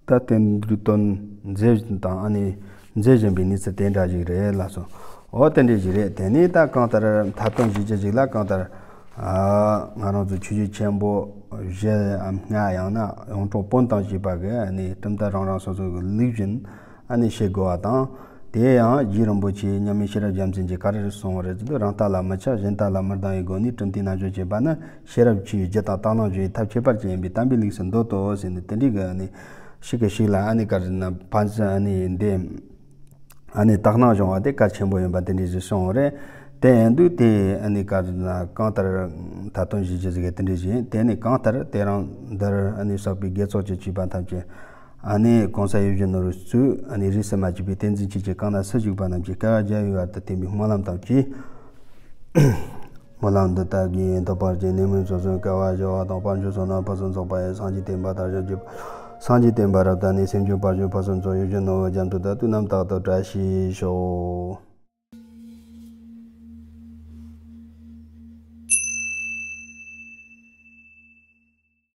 ད་རྟེན་འབྲེལ་དོན་མཛད་བཞིན་དང་ཨ་ནི་མཛད་བཞིན་པའི་གནས་ཚུལ་དེ་འདྲ་ཞིག་རེད་ལགས་སོ། འོ་དེ་འདྲ་ཞིག་རེད། དེ་ནས་ད་གང་ལྟར་མཐའ་དོན་ཞུ་རྒྱུ་ཞིག་ལ། གང་ལྟར་ ཨ། ང་རང་ཚོ་ཆོས་བརྒྱུད་ཆེན་པོ་བཞི་འམ་ལྔ་ཡང་ན་ཡོངས་གྲགས་སྤུན་དང་བཅས་པ་གི་ཨ་ནི་གྲུབ་མཐའ་རང་རང་སོ་སོ་གི་ལུགས་བཞིན་ཨ་ནི་བྱེད་དགོས་པ་དང་། དེ་ཡང་རྗེ་རིན་པོ་ཆེ་མཉམ་མེད་ཤེས་རབ་རྒྱལ་མཚན་གྱིས་ག་རེ་གསུངས་པ་རེད་ཟེར་དུས། རང་ལྟ་ལ་མི་ཆགས། གཞན་ལྟ་ལ་མི་སྡང་བའི་སྒོ་ནས་གྲུབ་མཐའི་རྣལ་འབྱོར་བྱེད་པ་ནི་ཤེས་རབ་ཆོས་ཀྱི་རྒྱུ་དང་། དག་སྣང་སྦྱོར་བའི་ཐབས་ཁྱད་པར་ཅན་ཡིན་པས་དམ་པའི་ལུགས་སུ་འདོད་དོ་ཟེར་ནས། དེ་འདྲའི་གི་ཨ་ནི་ཞིག་གི་ཞིག་ལ་ཨ་ནི་ག་རེ་ན་ཕན་ཚུན་ཨ་ནི་འདི། ཨ་ནི་དག་སྣང་སྦྱོང་བ་དེ་གལ་ཆེན་པོ་ཡིན་པ་དེ་འདྲ་ཞིག་གསུངས་པ་རེད། དེ་ཡིན་དུས་དེ་ཨ་ནི་ག་རེ་ན་གང་ལྟར་ད་དུང་ཞུ་རྒྱུ་ཟིག་གི་དེ་འདྲ་ཞིག་ཡིན། དེ་ནི་གང་ལྟར་དེ་རིང་འདིར་ཨ་ནི་བསགས་པའི་དགེ་ཚོགས་ཀྱི་བཅུད་པ་ཐམས་ཅད་ཨ་ནི་གོང་ས་ཡིད་བཞིན་ནོར་བུ་གཙོས་ཨ་ནི་རིས་སུ་མ་ཆད་པའི་བསྟན་འཛིན་ཆོས་ཀྱི་གང་ན་སུ་བཞུགས་པ་རྣམས་ཀྱི་བསྐལ་པ་བརྒྱ་ཡི་བར་དུ་བརྟན་པའི་སྨོན་ལམ་དང་བཅས། སྨོན་ལམ་འདི་དག་གིས་ཐོབ་པར་བྱའི་ནད་མུག་ཚོགས་ཆུང་བསྐལ་པ་བཞི་པ་དང་། དཔལ་འབྱོར་བསོད་ནམས་ཕུན་སུམ་ཚོགས་པ་ཡི། སངས་རྒྱས་བསྟན་པ་དར་ཞིང་རྒྱས་པ། སངས་རྒྱས་བསྟན་པ་རབ་དར་ནས། སེམས་ཅན་དཔལ་འབྱོར་ཕུན་སུམ་ཚོགས། ཡིད་བཞིན་ནོར་བུ་རྒྱ་མཚོ་དང་། དུས་རྣམས་རྟག་ཏུ་བཀྲ་ཤིས་ཤོག།